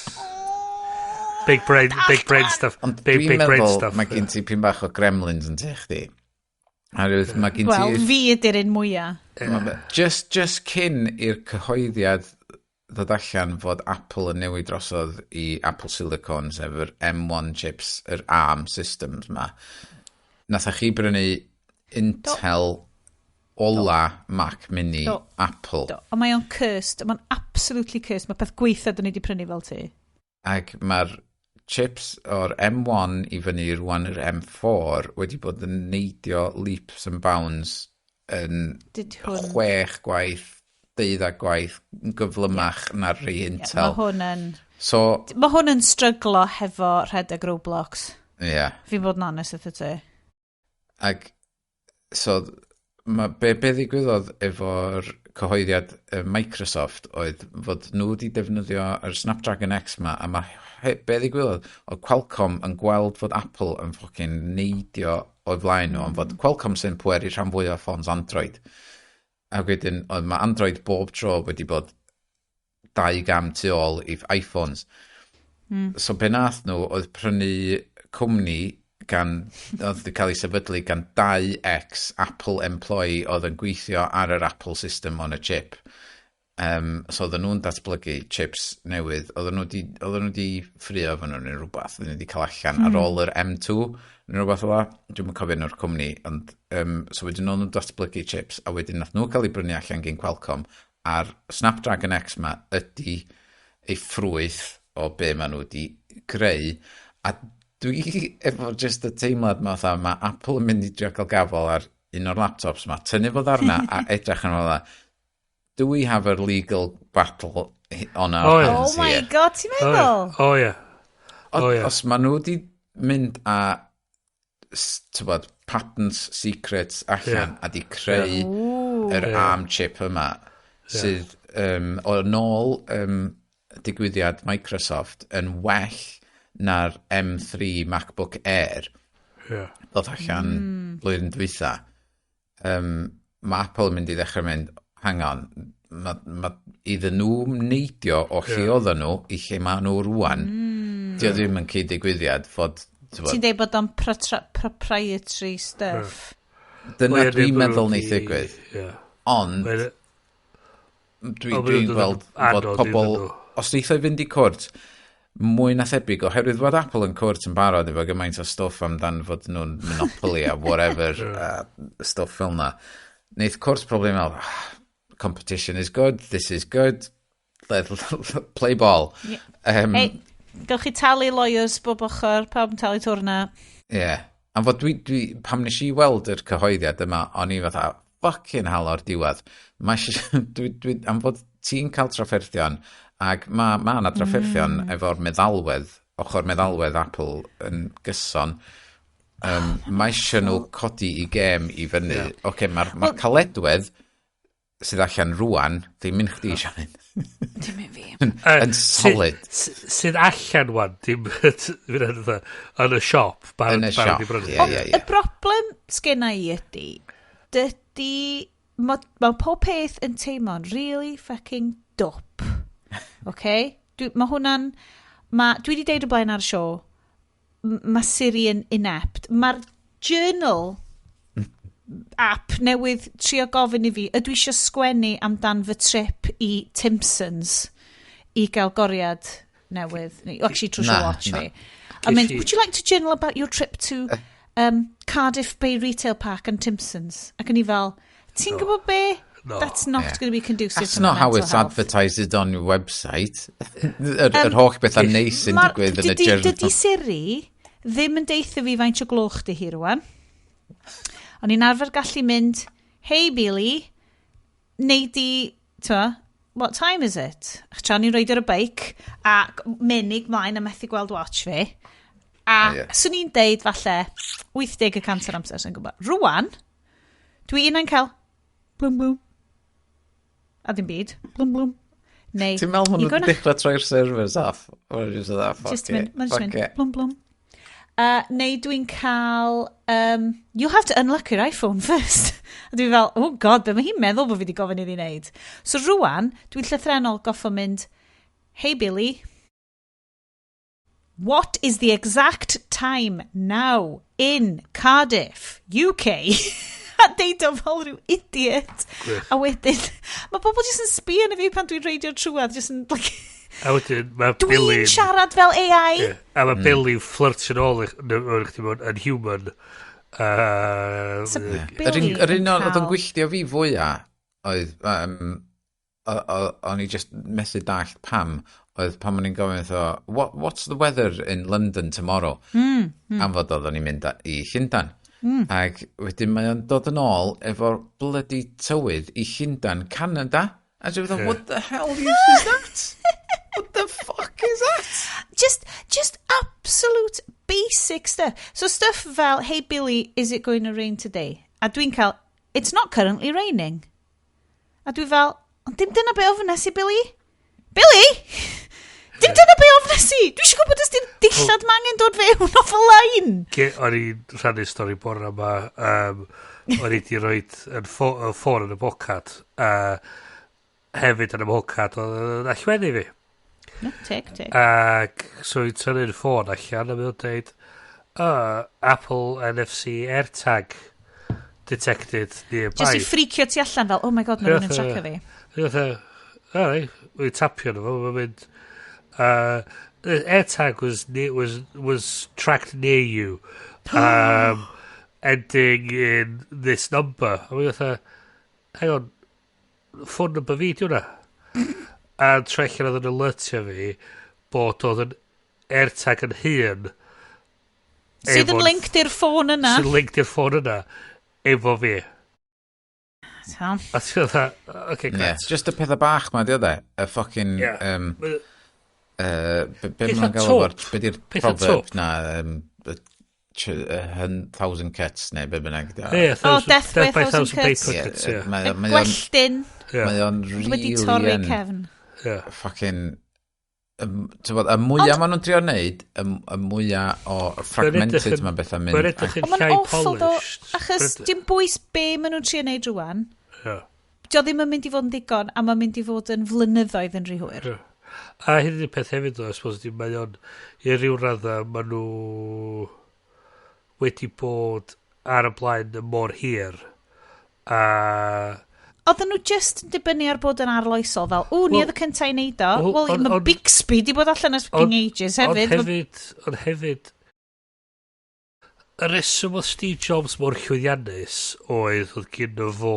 B: Big brain, big brain stuff.
C: Ond
B: Big,
C: dwi'n
B: big brain
C: meddwl
B: stuff.
C: mae gen ti pyn bach o gremlins yn te chdi. Oherwydd mae gen
A: Wel,
C: ti
A: fi ydy'r un mwyaf.
C: Just cyn i'r cyhoeddiad ddod allan fod Apple yn newid drosodd i Apple Silicon, sef yr M1 chips, yr ARM systems ma, nathoch chi brynu Intel ola Mac Mini
A: Do.
C: Apple.
A: Do. Ond mae o'n cursed. Mae'n absolutely cursed. Mae peth gweitha dyn ni wedi prynu fel ti.
C: Ac mae'r chips o'r M1 i fyny rwan yr M4 wedi bod yn neidio leaps and bounds yn
A: Did hwn
C: 6 gwaith, 12 gwaith yn gyflymach na'r rhai
A: Mae
C: Intel.
A: hwn yn
C: So,
A: Mae hwn yn stryglo hefo rhedeg Roblox.
C: ie. Yeah.
A: Fi'n bod yn honest wrth ti.
C: Ac, so, ma, be ddigwyddodd efo'r cyhoeddiad Microsoft oedd fod nhw wedi defnyddio yr Snapdragon X ma, a mae be ddigwyddodd, oedd Qualcomm yn gweld fod Apple yn fucking neidio o'i flaen nhw, ond fod Qualcomm sy'n pweru rhan fwyaf o ffôns Android. A wedyn, oedd mae Android bob tro wedi bod 2 gam tu ôl i iPhones. So be nath nhw oedd prynu cwmni gan, oedd wedi cael ei sefydlu gan dau ex Apple employee oedd yn gweithio ar yr Apple system on a chip. So oedden nhw'n datblygu chips newydd. Oedden nhw di ffrio efo nhw neu rhywbeth. Oedden nhw wedi cael allan ar ôl yr M2 neu rhywbeth fel 'a. Dwi'm yn cofio enw'r cwmni. Ond, so wedyn nhw'n datblygu chips a wedyn nath nhw cael ei brynu allan gen Qualcomm, a'r Snapdragon X ma ydy ei ffrwyth o be maen nhw wedi greu, a dwi efo just y teimlad ma fatha mae Apple yn mynd i drio cael gafel ar un o'r laptops ma, tynnu fo ddarna a edrych yn fel, "Do we have a legal battle on our
B: Oh, yeah.
C: hands
A: Oh my
C: here?"
A: God, ti'n meddwl?
B: O ie.
C: O,
B: Oh, ie.
C: Os maen nhw wedi mynd a tybod, patents, secrets allan a di creu yr ARM chip yma sydd o nôl digwyddiad Microsoft yn well na'r M3 MacBook Air ddod allan blwyddyn dwytha. Mae Apple yn mynd i ddechrau mynd, "Hang on, ma iddyn nhw neidio o lle oedden nhw i lle maen nhw rwan." Dio ddim yn cyd-digwyddiad fod, tybod,
A: Ti'n deud bod o'n proprietary stuff.
C: Dyna
B: Wel, ie,
C: dwi'n
B: neu bod
C: meddwl
B: nhw
C: neith ddigwydd. Ond
B: Wel,
C: dwi,
B: O, ma'
C: dwi'n
B: nhw'n dod
C: gweld
B: yn
C: fod
B: anodd iddyn
C: pobl,
B: nhw.
C: os neith o fynd i cwrt, mwy na thebyg, oherwydd fod Apple yn cwrt yn barod efo gymaint o stwff amdan fod nhw'n monopoly a whatever, stwff fel na. Neith cwrt probably meddwl, "Ah, competition is good, this is good, let, play ball."
A: Hey, gewch chi talu lawyers bob ochr, pawb yn talu twrna.
C: Ie. Yeah. A fod dwi, pam nes i weld yr cyhoeddiad yma, o'n i fatha, fucking hell, o'r diwedd. Mae dwi, am fod ti'n cael trafferthion, ac mae ma yna trafferthion efo'r meddalwedd, ochr meddalwedd Apple yn gyson. Mae eisiau nhw codi i gêm i fyny. Yeah. Oce, okay, mae'r ma caledwedd sydd allan rwan, ddim yn chdi, Sian,
A: Dim un fi.
C: yn solid.
B: Sydd allan wan, dim yn y siop.
C: Yn y
B: Barod
C: siop,
B: i brynu.
C: ie, ie, ie.
A: Y broblem sgenna i ydy, dydy, ma pob peth yn teimlo'n really fucking dwp. Okay? Dwi, mae hwnna'n... Ma, dwi wedi deud o blaen ar y sioe, mae Siri yn inept. Mae'r journal app newydd trio gofyn i fi, ydw i eisiau sgwennu amdan fy trip i Timpsons i gael goriad newydd, neu actually trwsio
C: Na,
A: watch
C: na.
A: fi. A mynd,
B: Ges i-
A: "Would you like to journal about your trip to Cardiff Bay Retail Park and Timpsons?" Ac o'n i fel, ti'n gwybod be?
B: No.
A: That's not going to be conducive
C: That's
A: to my
C: not how
A: mental
C: it's
A: health.
C: advertised on your website. Yr holl bethau neis sy'n digwydd yn y journal.
A: Dydy Siri ddim yn deitha fi faint o gloch di hi rwan. O'n i'n arfer gallu mynd, "Hey Billy, neu di, twa, what time is it?" Ach, tra o'n i'n roid ar y beic a menig mlaen a methu gweld watch fi. A
C: Ie.
A: swn i'n deud falle 80% o'r amser sy'n gwybod. Rwan, dwi unai'n cael blwm blwm. A dim byd. Blwm blwm. Neu,
C: Ti'n meddwl maen
A: "You
C: nhw wedi
A: gonna
C: dechrau troi'r servers off? Or just that, fuck
A: just
C: it,
A: mynd, mae'n just
C: fuck
A: mynd,
C: it.
A: blwm blwm. Neu dwi'n cael, "You'll have to unlock your iPhone first." A dwi'n fel, "Oh God, be mae hi'n meddwl bod fi wedi gofyn iddi wneud?" So rwan, dwi'n llythrenol goffo mynd, "Hey Billy, what is the exact time now in Cardiff, UK?" A deud o fel rhyw idiot.
B: Gwych.
A: A wedyn, mae pobl jyst yn sbio arna fi pan dwi'n reidio trwad, just yn, like,
B: A wedyn mae
A: dwi'n
B: Billy
A: siarad fel AI.
B: Ie, a mae Billy fflyrtio nôl i chdi mewn yn human.
A: So
C: Yr
A: Billy
C: un, yr un
A: yn
C: oedd yn gwylltio fi fwyaf oedd, o'n i just methu dallt pam, oedd pan o'n i'n gofyn wrtho, "What's the weather in London tomorrow?" Am fod oedden ni'n mynd i Llundan. Ac wedyn mae o'n dod yn ôl efo'r bloody tywydd i Llundan, Canada. A dwi'n meddwl, "What the hell use is that? What the fuck is that?"
A: Just absolute basic stuff. So stuff fel, "Hey Billy, is it going to rain today?" A dwi'n cael, "It's not currently raining." A dwi fel, ond dim dyna be ofnes i, Billy. Billy! Dim dyna be ofnes i! Dwi eisiau gwybod os di'r dillad ma angen dod fewn off y line.
B: O'n i'n rhannu stori bore yma, o'n i wedi rhoi yn ffôn yn y bocad, a hefyd yn y mhocad oedd yn allweddi fi.
A: No, teg, teg.
B: Ac so i'n tynnu'r ffôn allan a mae'n dweud, "Apple NFC AirTag detected nearby."
A: Just i ffricio ti allan fel, "Oh my God, mae rhywun yn tracio fi."
B: Fatha, alright, wy'n tapio nhw, mae'n mynd, "The AirTag was tracked near you, ending in this number." A mae'n fatha, "Hang on, phone number fi di hwnna." A troi allan oedd yn alertio fi bod oedd yn AirTag yn hun
A: sydd yn linked i'r ffôn yna.
B: Sy'n linked i'r ffôn yna efo fi.
A: So,
B: A ti'n fatha, "Okay,
C: Yeah.
B: great."
C: Just y pethau bach ma, di o de? Y fucking be
B: Pethau
C: ma'n galw fo'r
B: twp.
C: Be di'r
B: Pethau
C: proverb
B: twp.
C: na? 1,000 cuts neu be bynnag di o.
B: Yeah,
A: Oh, death by a thousand
B: paper
A: cuts.
B: cuts,
C: Ie,
B: yeah.
A: Y
C: mae o'n
A: gwelltyn
C: mae o'n
A: wedi
C: really
A: torri
C: yn
A: cefn.
C: Fucking t'bod, y mwyaf maen nhw'n trio wneud, y mwyaf o fragmented mae bethau'n mynd.
B: Mae'n edrych yn
A: Ond mae'n
B: llai
A: awful ddo,
B: polished.
A: Achos dim bwys be maen nhw'n trio neud rwan. Dio ddim yn mynd i fod yn ddigon, a mae'n mynd i fod yn flynyddoedd yn rhy hwyr.
B: Ie. A hyn ydy'r peth hefyd o, I suppose, ydy mae o'n, i ryw radda, maen nhw wedi bod ar y blaen yn mor hir. A
A: Oedden nhw just yn dibynnu ar bod yn arloesol fel, "O, ni
B: Wel-
A: oedd y cyntaf i neud o."
B: Wel,
A: Wel, mae Bixby di bod allan ers fucking ages hefyd.
B: Ond hefyd, y reswm oedd Steve Jobs mor llwyddiannus oedd gyda fo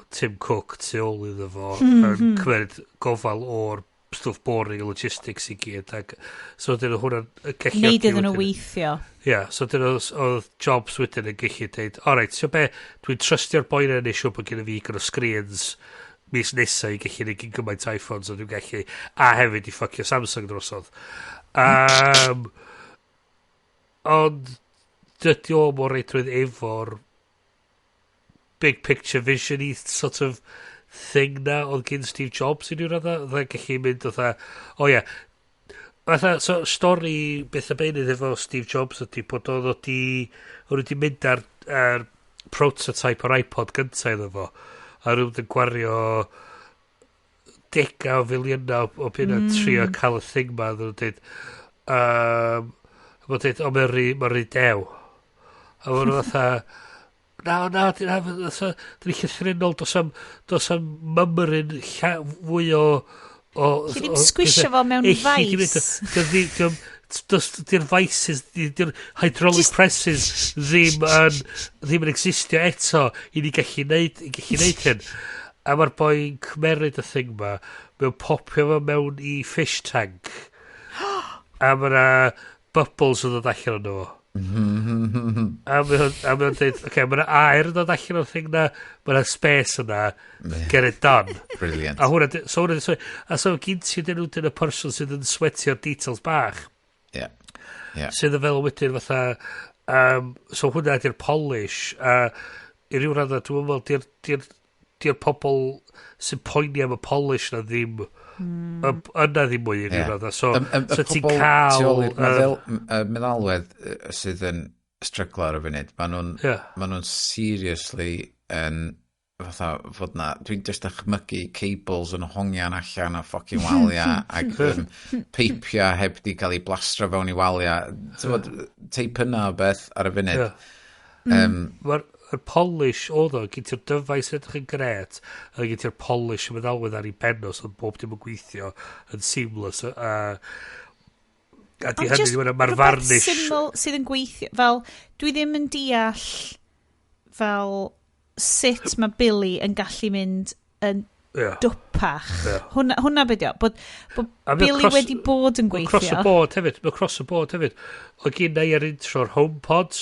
B: Tim Cook tu ôl iddo fo yn cymryd gofal o'r stwff boring a logistics i gyd, ac so dyn nhw hwnna'n gallu
A: Neud iddyn nhw weithio.
B: Ie, yeah, so dyn nhw, oedd Jobs wedyn yn gallu deud, "Alright, so be, dwi'n trystio'r boi na neu siŵr bod gen i fi gyda screens mis nesaf i gallu neud gyn gymaint iPhones o dwi'n gallu, a hefyd i ffucio Samsung drosodd." Ond dydy o mor reidrwydd efo'r big picture vision i sort of thing na oedd gen Steve Jobs i ryw radda. Oedd e'n gallu mynd oedd o ie, fatha, so stori beth y beunydd efo Steve Jobs ydy bod oedd wedi mynd ar prototype o'r iPod gyntaf iddo fo a nhw wedi gwario dega o filiynau o bunna trio cael y thing ma. Oedden nhw'n dweud mae'n dweud, "O, mae'n rhy dew," a maen nhw fatha, "Na, na, na, na, dyn ni llythrennol, dos am mymryn fwy o
A: Chi ddim squisho fo mewn vice.
B: Di'r vices, di'r hydraulic presses ddim yn existio eto i ni gallu neud hyn. A mae'r boi'n cymeryd y thing ma, mewn popio fo mewn i fish tank. A mae yna bubbles yn dod allan o'n fo. A mae o'n dweud, "Okay, mae yna air yn dod allan o'r thing na, mae yna space yna, get it done."
C: Brilliant.
B: A hwnna, so hwnna, so, a so gyn ti dyn nhw dyn y person sydd yn sweatio'r details bach, sydd yn fel wedyn fatha, so hwnna ydy'r polish, a i ryw radda, dwi'n meddwl, di'r pobl sy'n poeni am y polish na ddim, yna ddim mwy i ryw radda. So,
C: Y
B: so ti'n
C: pobl
B: cael
C: tu ôl i'r y meddalwedd sydd yn stryglo ar y funud, maen nhw'n ma nhw'n seriously yn fatha fod na, dwi'n just dychmygu cables yn hongian allan o fucking waliau ac peipia heb di cael ei blastro fewn i waliau. Ti'n bod, teip yna o beth ar y funud.
B: Mae'r yr polish oedd o, gen ti'r dyfais edrych yn gret, a gen ti'r polish y meddalwedd ar ei ben o, so bob dim yn gweithio yn seamless, a di
A: Ond
B: hynny,
A: just
B: mae'r
A: rhywbeth
B: varnish
A: syml sydd yn gweithio. Fel, dwi ddim yn deall fel sut mae Billy yn gallu mynd yn dwpach. Hwnna beth yw. Bod
B: A mae o
A: Billy wedi bod yn
B: Mae cross y
A: gweithio.
B: board hefyd, mae cross y board hefyd. Oedd gen i ar intro'r HomePods,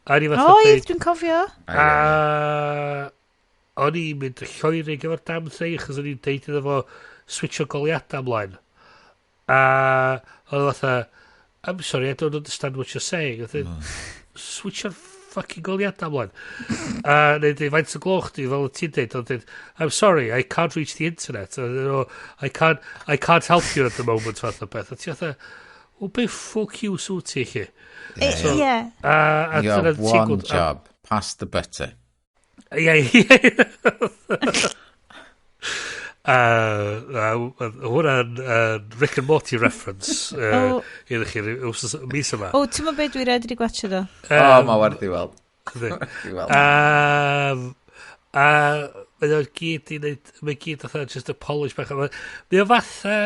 B: a ni fatha
A: Oedd,
B: deud,
A: dwi'n cofio.
B: A o'n i'n mynd y lloerig efo'r damn thing, achos o'n i'n deud iddo fo switcho goleuadau ymlaen. A oedd o fatha, "I'm sorry, I don't understand what you're saying." Oedd mm. Switcho'r fucking goleuadau ymlaen. A neu dweud, faint o gloch di, fel ti'n dweud, ond dweud, "I'm sorry, I can't reach the internet." Or, I can't help you at the moment," fath o beth. A ti fatha, "O, be fuck you sŵt ti chi?"
A: So, yeah.
B: A
C: You have one job, pass the butter.
B: Ie. Hwnna'n Rick and Morty reference oh. Iddo chi wsos mis yma.
A: O, ti'n meddwl beth, dwi rhaid i gwatcha do?
C: O, oh, mae werth i weld.
B: A mae o'n gyd i wneud, mae gyd fatha just a polish bach. Mae o fatha,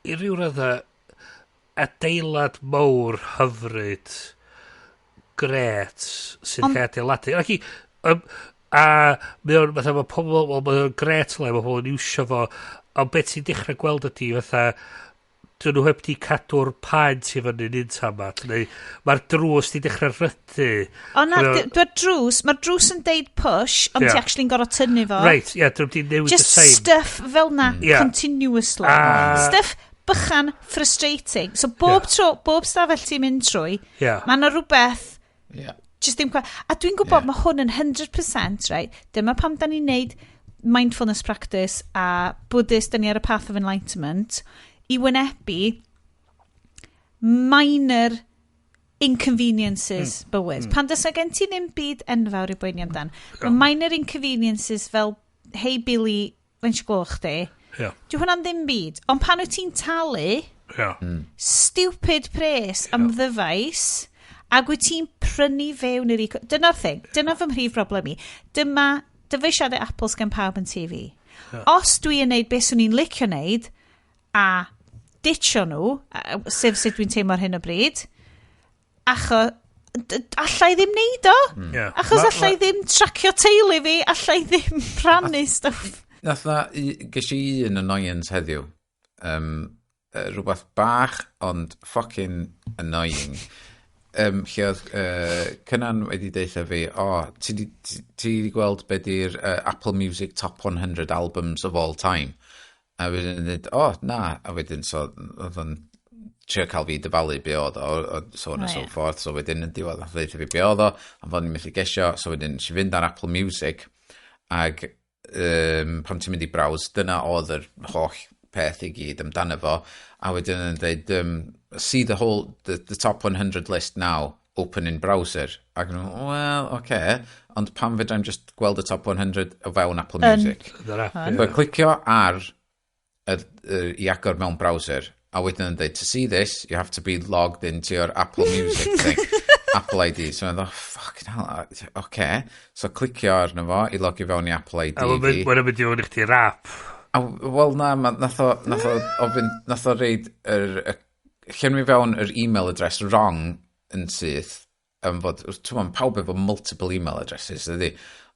B: i ryw radda, adeilad mawr hyfryd, gret, sy'n cael adeiladu. Ac i, a mae o'n, fatha, mae pobl, wel, mae o'n gret le, mae pobl yn iwsio fo, ond beth sy'n dechrau gweld ydy, fatha, dyn nhw heb di cadw'r paent i fyny'n un tamat, neu mae'r drws di dechrau rhydu.
A: O na, mae'r drws, mae'r drws yn deud push, ond ti actually'n gorfod tynnu fo.
B: Reit, ie, dyn nhw wedi newid y
A: Just
B: sign.
A: Stuff fel na, continuously. Stuff bychan frustrating. So bob tro, bob stafell ti'n mynd trwy, mae yna rhywbeth just ddim. A dwi'n gwybod mae hwn yn 100%, right? Dyma pam da ni'n neud mindfulness practice a Buddhist, da ni ar y path of enlightenment, i wynebu minor inconveniences bywyd. Pan does gen ti ddim byd enfawr i boeni amdan, mae minor inconveniences fel, "Hey Billy, faint gloch di?" Dwi hwnna'n ddim byd. Ond pan wyt ti'n talu stupid pres am ddyfais, ac wyt ti'n prynu fewn i'r eco. Dyna'r thing. Dyna fy mhrif broblem i. Dyma dyfeisiadau Apple sgen pawb yn TV. Os dwi yn neud beth swn i'n licio neud, a ditcho nhw, sef sut dwi'n teimlo ar hyn o bryd, achos allai ddim neud o. Achos allai ddim tracio teulu fi, allai ddim rhannu stwff.
C: Nath na, ges i un annoyance heddiw. Rhywbeth bach, ond fucking annoying. Lle oedd Cynan wedi deutha fi, "O, oh, ti di gweld be di'r Apple Music Top 100 Albums of All Time?" A wedyn yn dweud, "O, oh, na." A wedyn, so, oedd o'n trio cael fi dyfalu be oedd o, so on and so forth. So wedyn yn diwedd, nath o ddeutha fi be oedd o, a fod ni'n methu gesio, so wedyn nes i fynd ar Apple Music, ag pan ti'n mynd i browse, dyna oedd yr holl peth i gyd amdano fo, a wedyn yn dweud, "See the whole, the top 100 list now, open in browser." Ac yn, well, oce, okay, ond pam fedrai'm just gweld y top 100 o fewn Apple Music?
B: Dyna, ie.
C: Mae'n clicio ar i agor mewn browser, a wedyn yn dweud, "To see this, you have to be logged into your Apple Music thing. Apple ID." So mae'n dweud, "Fucking hell, okay." So clicio arno fo i logio fewn i Apple ID
B: A
C: fi.
B: mae'n mynd i fewn i chdi'r app.
C: A, wel na, ma, nath o ofyn, nath o reid yr, llenwi fewn yr email address wrong yn syth, am fod, ti'n gwbod, pawb efo multiple email addresses, ydy.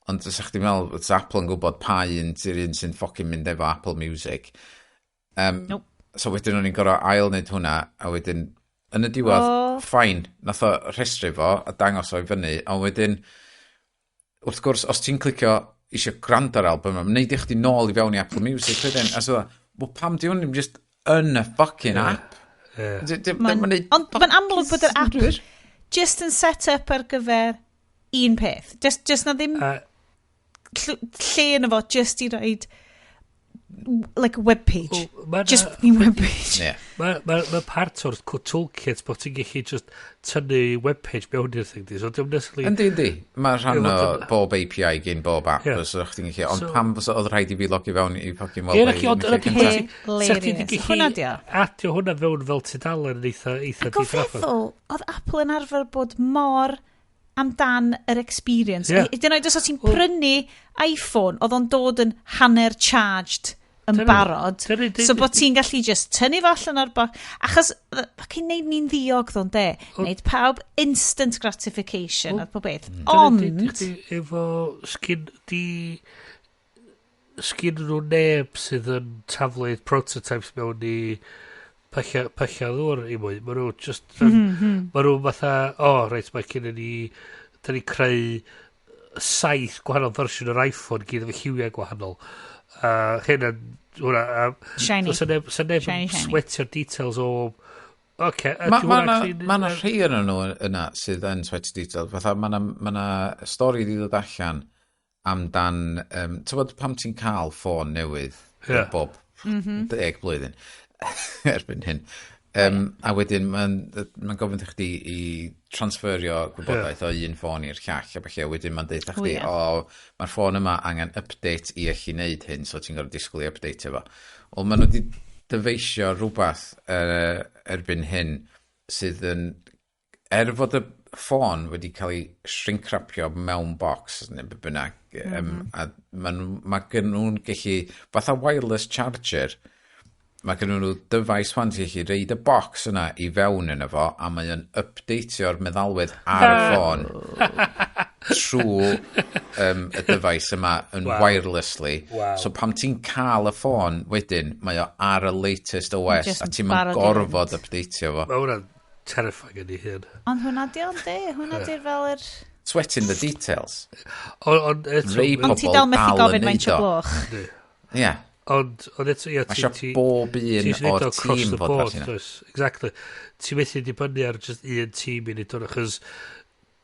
C: Ond fysa chdi'n meddwl, bod Apple yn gwybod pa un sy'r un sy'n fucking mynd efo Apple Music.
A: Nope.
C: So wedyn o'n i'n gorfod ail wneud hwnna, a wedyn, yn y diwedd, fine, nath o rhestru fo a dangos o i fyny, ond wedyn, wrth gwrs, os ti'n clicio eisiau gwrando ar album, mae'n neud i chdi nôl i fewn i Apple Music wedyn. A so, well, pam di hwn ddim just yn y fucking app? Ma'n neud
A: Ond mae'n amlwg bod yr app
C: synnwyr.
A: just yn set up ar gyfer un peth. Just na ddim lle yn fo just i roid like a web page.
B: Wel,
A: Just fucking web page.
B: Mae ma part o'r toolkit bod ti'n gallu just tynnu webpage mewn i'r thing di. So dim necessarily.
C: Yndi. Mae rhan
B: Ie,
C: o bob API gyn bob app, os ydych chdi'n gallu. Ond
B: So-
C: pam fysa oedd rhaid i fi logio fewn i fucking
B: Ie,
C: weld
B: naci, ond
C: yn y
B: yna
C: lle
B: di
C: cynta?
B: pwynt. Sa chdi 'di
A: Hilarious. Hwnna
B: gallu
A: di o.
B: adio hwnna fewn fel tudalen yn eitha
A: Ac o
B: di-drafferth.
A: feddwl, oedd Apple yn arfer bod mor amdan yr experience. Hyd yn oed os o't ti'n prynu iPhone, oedd o'n dod yn hanner charged yn barod. So bod ti'n gallu just tynnu fo allan o'r box. Achos, fucking neud ni'n ddiog ddo'n de. Neud pawb instant gratification a pob beth.
B: Ond
A: Ond,
B: efo sgyn di sgyn nhw neb sydd yn taflu prototypes mewn i pylla ddŵr i mwy. Mae nhw just yn, mae nhw fatha, o, oh, reit, mae gen ni, da ni creu saith gwahanol fersiwn o'r iPhone gyd efo lliwiau gwahanol. A hyn yn, hwnna, a,
A: Shiny.
B: So, sa neb
A: Shiny,
B: yn
A: shiny.
B: sweatio'r details o Oce,
C: Mae ma na, ma na rhai yn nhw yna sydd yn sweaty detail. Fatha, mae na, ma na stori wedi dod allan amdan... ti'n bod pam ti'n cael ffôn newydd bob 10 blwyddyn erbyn hyn. A wedyn mae'n ma gofyn i chdi i transferio gwybodaeth o un ffôn i'r llall a felly wedyn mae'n deud chdi, o, mae'r ffôn yma angen update i allu wneud hyn, so ti'n gorfod disgwyl i update efo. Wel, maen nhw wedi dyfeisio rhywbeth erbyn hyn sydd yn, er fod y ffôn wedi cael ei shrink-wrapio mewn box neu be bynnag, a ma gen nhw'n gallu, fatha wireless charger, mae gen nhw dyfais wan ti'n gallu roid y box yna i fewn yna fo, a mae o'n updateio'r meddalwedd ar y ffôn trwy y dyfais yma yn wirelessly. So pam ti'n cael y ffôn wedyn, mae o ar y latest OS
A: Just
C: a ti'n
A: barod i
C: gorfod updateio fo.
B: Mae hwnna'n terrifying yn ei hun.
A: Ond hwnna di ond de, hwnna di'r fel yr.
C: Sweating the details.
B: Ond eto
C: Rei
A: Ond ti
C: pobl
A: dal methu
C: dal yn
A: gofyn
C: neud
A: faint o
C: o.
A: gloch.
C: Ie. Yeah.
B: Ond eto, ie,
C: Mae isio bob
B: ti
C: un
B: isio neud
C: o'r
B: o across
C: tîm
B: the
C: fod
B: board,
C: felly.
B: Does? Exactly. Ti'n methu dibynnu ar just un tîm i neud hwn, achos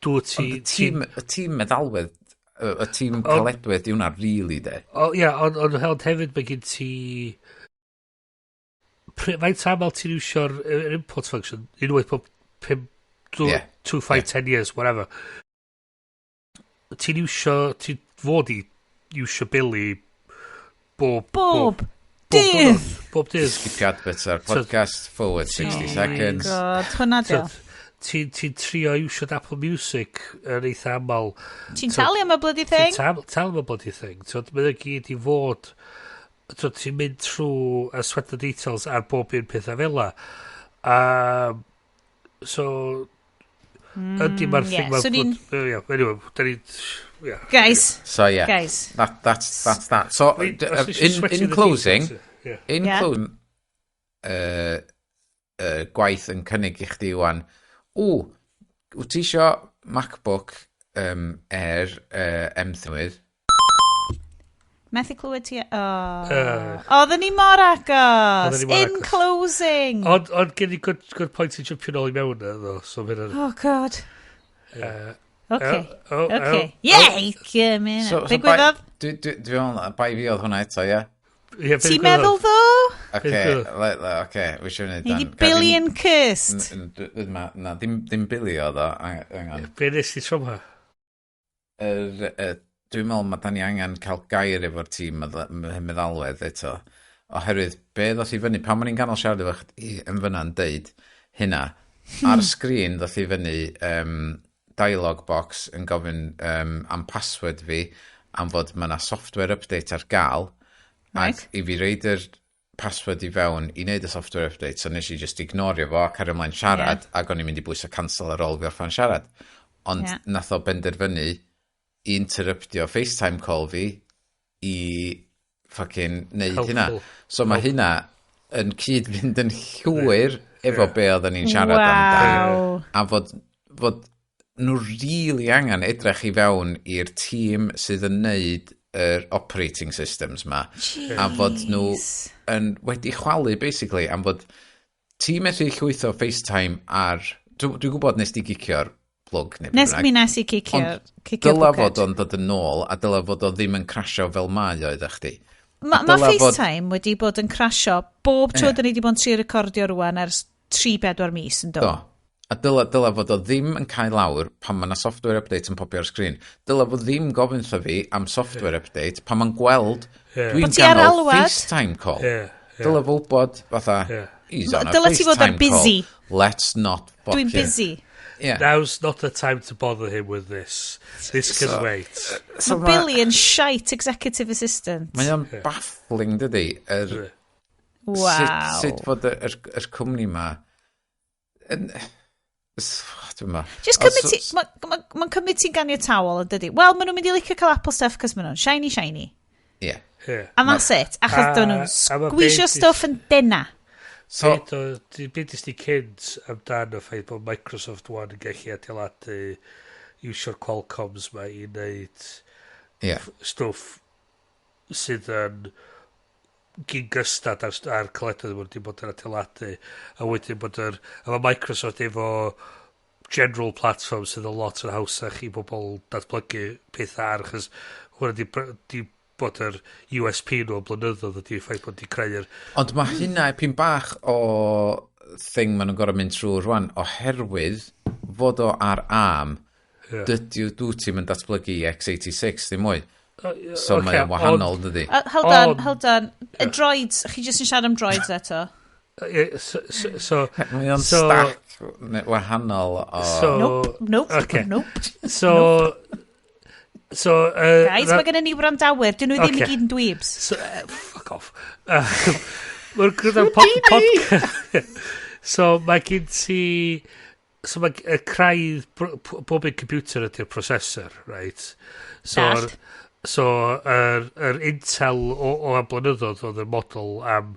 B: dwi ti
C: Ond y tîm meddalwedd, y tîm caledwedd di hwnna, really, de.
B: O, ia, ond hefyd mae gen ti... Faint aml ti'n iwsio'r yr import function? Unwaith pob 5, 2, 5, 10 years, whatever. Ti'n iwsio, ti'n fod i iwsio Billy bob
A: Bob
B: bob
A: dydd!
B: diwrnod, bob dydd.
C: Skipio adverts ar podcast, forward 60
A: Oh my
C: seconds.
A: God, hwnna di o.
B: Ti'n ti trio iwsio Apple Music yn eitha aml.
A: Ti'n talu am y bloody thing?
B: Ti'n talu am y bloody thing. So, mae'n gyd i fod. So, ti'n mynd trwy a sweat the details ar bob un peth a fel la. So, ydy mae'r thing
A: So ni'n
B: Yeah, anyway, da ni. Yeah.
A: Guys,
C: So yeah,
A: guys.
C: that's that. So
B: I mean, os ti isio sweating
C: in
B: the
C: closing,
B: details, yeah.
C: in closing, gwaith yn cynnig i chdi wan, ww, wyt ti isio MacBook Air M3?
A: Methu clywed ti. Oh. Oedden ni mor agos.
B: Oedden ni mor
A: In
B: agos.
A: closing.
B: Ond gen i good point i jumpio nôl i mewn na, ddo. So, mae hynna'n
A: Oh, God. Okay.
B: Oh,
A: Okay.
B: oh,
A: Yay! Come in.
C: So,
A: Be
C: so bai-
A: gwyddodd?
C: Dwi meddwl, bai fi oedd hwnna eto, ie?
B: Ie, be
A: Ti'n
B: ddigwyddodd?
A: meddwl ddo?
C: Oce,
B: ddigwyddodd?
C: oce, wi eisiau gwneud
A: Ni di Billy and cursed.
C: Na, dim Billy oedd o, hang on.
B: Be nes ti tro yma?
C: Dwi'n meddwl mae da ni angen cael gair efo'r tîm meddalwedd eto. Oherwydd, be ddoth i fyny, pan o'n i'n ganol siarad efo chdi yn fyna'n deud hynna, ar sgrin ddoth i fyny dialog box yn gofyn am password fi, am fod mae yna software update ar gael, ac i fi roid yr password i fewn i wneud y software update, so nes i just ignorio fo a cario ymlaen siarad, ac o'n i'n mynd i bwyso cancel ar ôl fi orffan siarad. Ond nath o benderfynu i interruptio FaceTime call fi i fucking neud hynna.
B: Helpful.
C: So mae hynna yn cyd-fynd yn llwyr efo be oedden ni'n siarad amdan. A fod nhw really angen edrych i fewn i'r tîm sydd yn neud yr operating systems ma. A fod nhw yn wedi chwalu, basically, am fod ti methu llwytho FaceTime ar. Dwi gwybod nes di gicio'r plug neu be
A: Nes
C: bynnag.
A: mi nes i cicio,
C: Ond
A: cicio
C: dyla
A: bwced.
C: fod o'n dod yn ôl a dyla fod o ddim yn crasio fel mae oedd chdi.
A: Ma
C: dyla fod-
A: FaceTime wedi bod yn crasio bob tro da ni wedi bod yn trio recordio rwan ers 3-4 mis yn do.
C: Do. A dyla fod o ddim yn cael lawr pan mae yna software update yn popio ar sgrin. Dyla fod ddim gofyn wrtho fi am software update pan mae'n gweld dwi'n
A: Bod ti ar
C: ganol
A: alwad.
C: FaceTime call.
B: Ie, ie.
C: Dyla fod wybod fatha, he's on a
A: Dyla ti fod ar
C: FaceTime call.
A: busy.
C: Let's not fuck
A: Dwi'n
C: him.
A: busy.
C: Yeah.
B: Now's not the time to bother him with this. This can wait.
C: So
A: Mae Billy yn shite executive assistant.
C: Mae o'n baffling, dydy?
A: Wow.
C: Sut fod yr cwmni ma yn. Dwi'n ma.
A: Just cymryd ti, mae'n ma cymryd ti'n ganiatawol yn dydy. Wel, maen nhw'n mynd i licio cael Apple stuff cos maen nhw'n shiny, shiny.
C: Ie.
A: And that's it. Achos dyn nhw'n
B: A ma'
A: squeezio stuff yn dena.
C: So,
B: Be dys ti cynt amdan y ffaith bod Microsoft One yn gallu adeiladu iwsio'r Qualcomms ma i wneud stwff sydd yn gyn gystad ar caledoedd wedi bod yn adeiladu, a wedyn bod yr, a mae Microsoft efo general platform sydd yn lot yn hawsach i bobl datblygu pethau ar, achos hwnna di bod yr USP nhw o blynyddoedd ydy'r ffaith bod di creu'r.
C: Ond mae hynna ipyn bach o thing maen nhw'n gorfod mynd trwy rwan, oherwydd fod o ar ARM, dydy dwi ti'n mynd datblygu i x86 ddim mwy. So okay, mae'n wahanol, dydy?
A: Hold on, hold on. Y droids, chi jyst yn siarad am droids eto?
B: So,
C: Mae o'n stack wahanol o.
B: So,
A: Nope,
B: okay.
A: nope.
B: So,
A: Guys, mae gennym ni wrandawyr. Dyn nhw ddim i gyd yn dweebs.
B: So, fuck off. Mae'r gyda pod. So, mae gen ti. So, mae y craidd bob un computer ydy'r processor, right? So,
A: Dallt.
B: So yr Intel o am blynyddoedd oedd y model am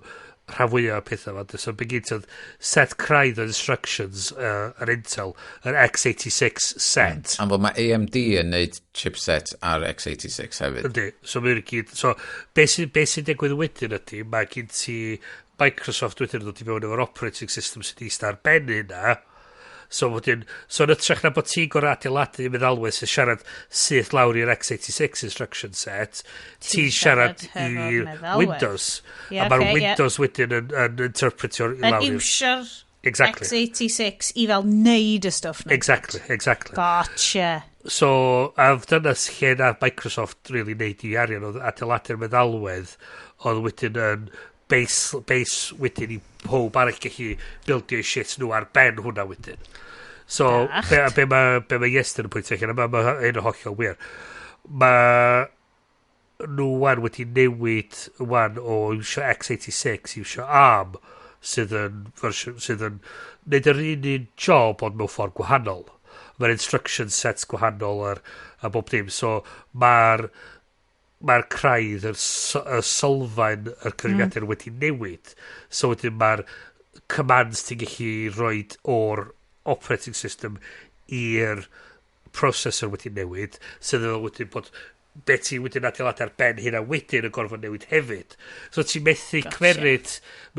B: rhan fwyaf o pethau fa. So, be gyd oedd set craidd o instructions yr Intel, yr x86 set.
C: Am fod mae AMD yn neud chipset ar x86 hefyd.
B: Yndi, so mae'n gyd. So, be sy'n digwydd wedyn ydy, mae gen ti Microsoft wedyn yn dod i mewn efo'r operating system sydd eistedd ar ben hynna. So, wedyn, so yn hytrach na bod ti'n gorau adeiladu meddalwedd sy'n siarad syth lawr i'r x86 instruction set, ti'n siarad
A: siarad hefo'r
B: i
A: meddalwedd.
B: Windows. A mae'r Windows wedyn yn interpretio i
A: Yn
B: lawr i'r
A: iwsio'r x86 i fel neud y stwff na.
B: Exactly.
A: Gotcha.
B: So, a dyna lle na Microsoft really neud i arian oedd adeiladu'r meddalwedd oedd wedyn yn base wedyn i pob arall gallu bildio shit nhw ar ben hwnna wedyn. So, be ma Iestyn yn pwyntio allan, a ma hyn yn hollol wir. Mae nhw wan wedi newid wan o iwsio x86 i iwsio ARM sydd yn version, sydd yn neud yr un job ond mewn ffordd gwahanol. Mae'r instruction sets gwahanol a bob dim. So mae'r craidd, y sylfaen yr cyfrifiadur wedi newid. So wedyn mae'r commands ti'n gallu rhoi o'r operating system i'r processor wedi newid, sydd yn wedyn bod be ti wedyn adeiladu ar ben hynna wedyn yn gorfod newid hefyd. So ti'n methu cymeryd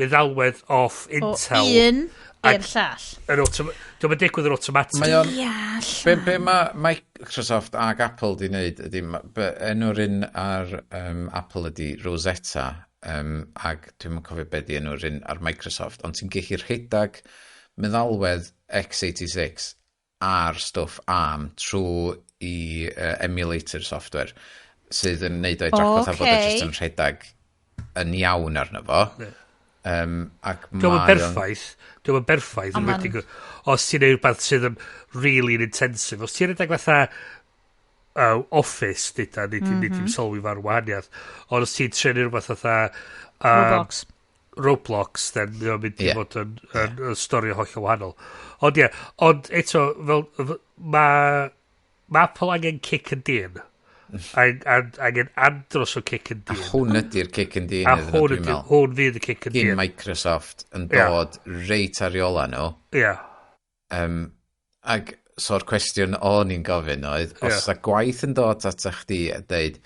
B: meddalwedd off
A: O
B: Intel.
A: un i'r llall.
B: Yn Dwi'n digwydd yn automatic.
C: Mae o'n
A: Ia.
C: Be mae Microsoft ag Apple di wneud ydy, enw'r un ar Apple ydy Rosetta, ag dwi'n cofio be di enw'r un ar Microsoft, ond ti'n gallu rhedeg meddalwedd x86 ar stwff ARM trwy i emulator software sydd yn neud o edrych fatha bod o jyst yn rhedeg yn iawn arno fo. Ac
B: Dwi'n
C: mae o'n
B: berffaith. Dwi'n berffaith.
A: Ond
B: Yn os ti'n neud rhywbeth sydd yn really intensive. Os ti'n rhedeg fatha Office, dyda, nid mm -hmm. sylwi fa'r wahaniaeth. Ond os ti'n trio rhywbeth fatha
A: Roblox.
B: Roblox, then mae o'n mynd i fod yn stori hollol wahanol. Ond ie, ond eto, fel, mae Apple angen kick yn din. Angen andros o kick yn
C: A
B: din.
C: hwn ydy'r kick yn din
B: A
C: iddyn nhw,
B: hwn
C: dwi'n
B: ydy,
C: meddwl.
B: hwn fydd y kick yn
C: Gyn
B: din.
C: Microsoft yn dod reit ar ei ola nhw. Ag so'r cwestiwn o'n i'n gofyn oedd, os yeah. gwaith yn dod ata chdi a deud,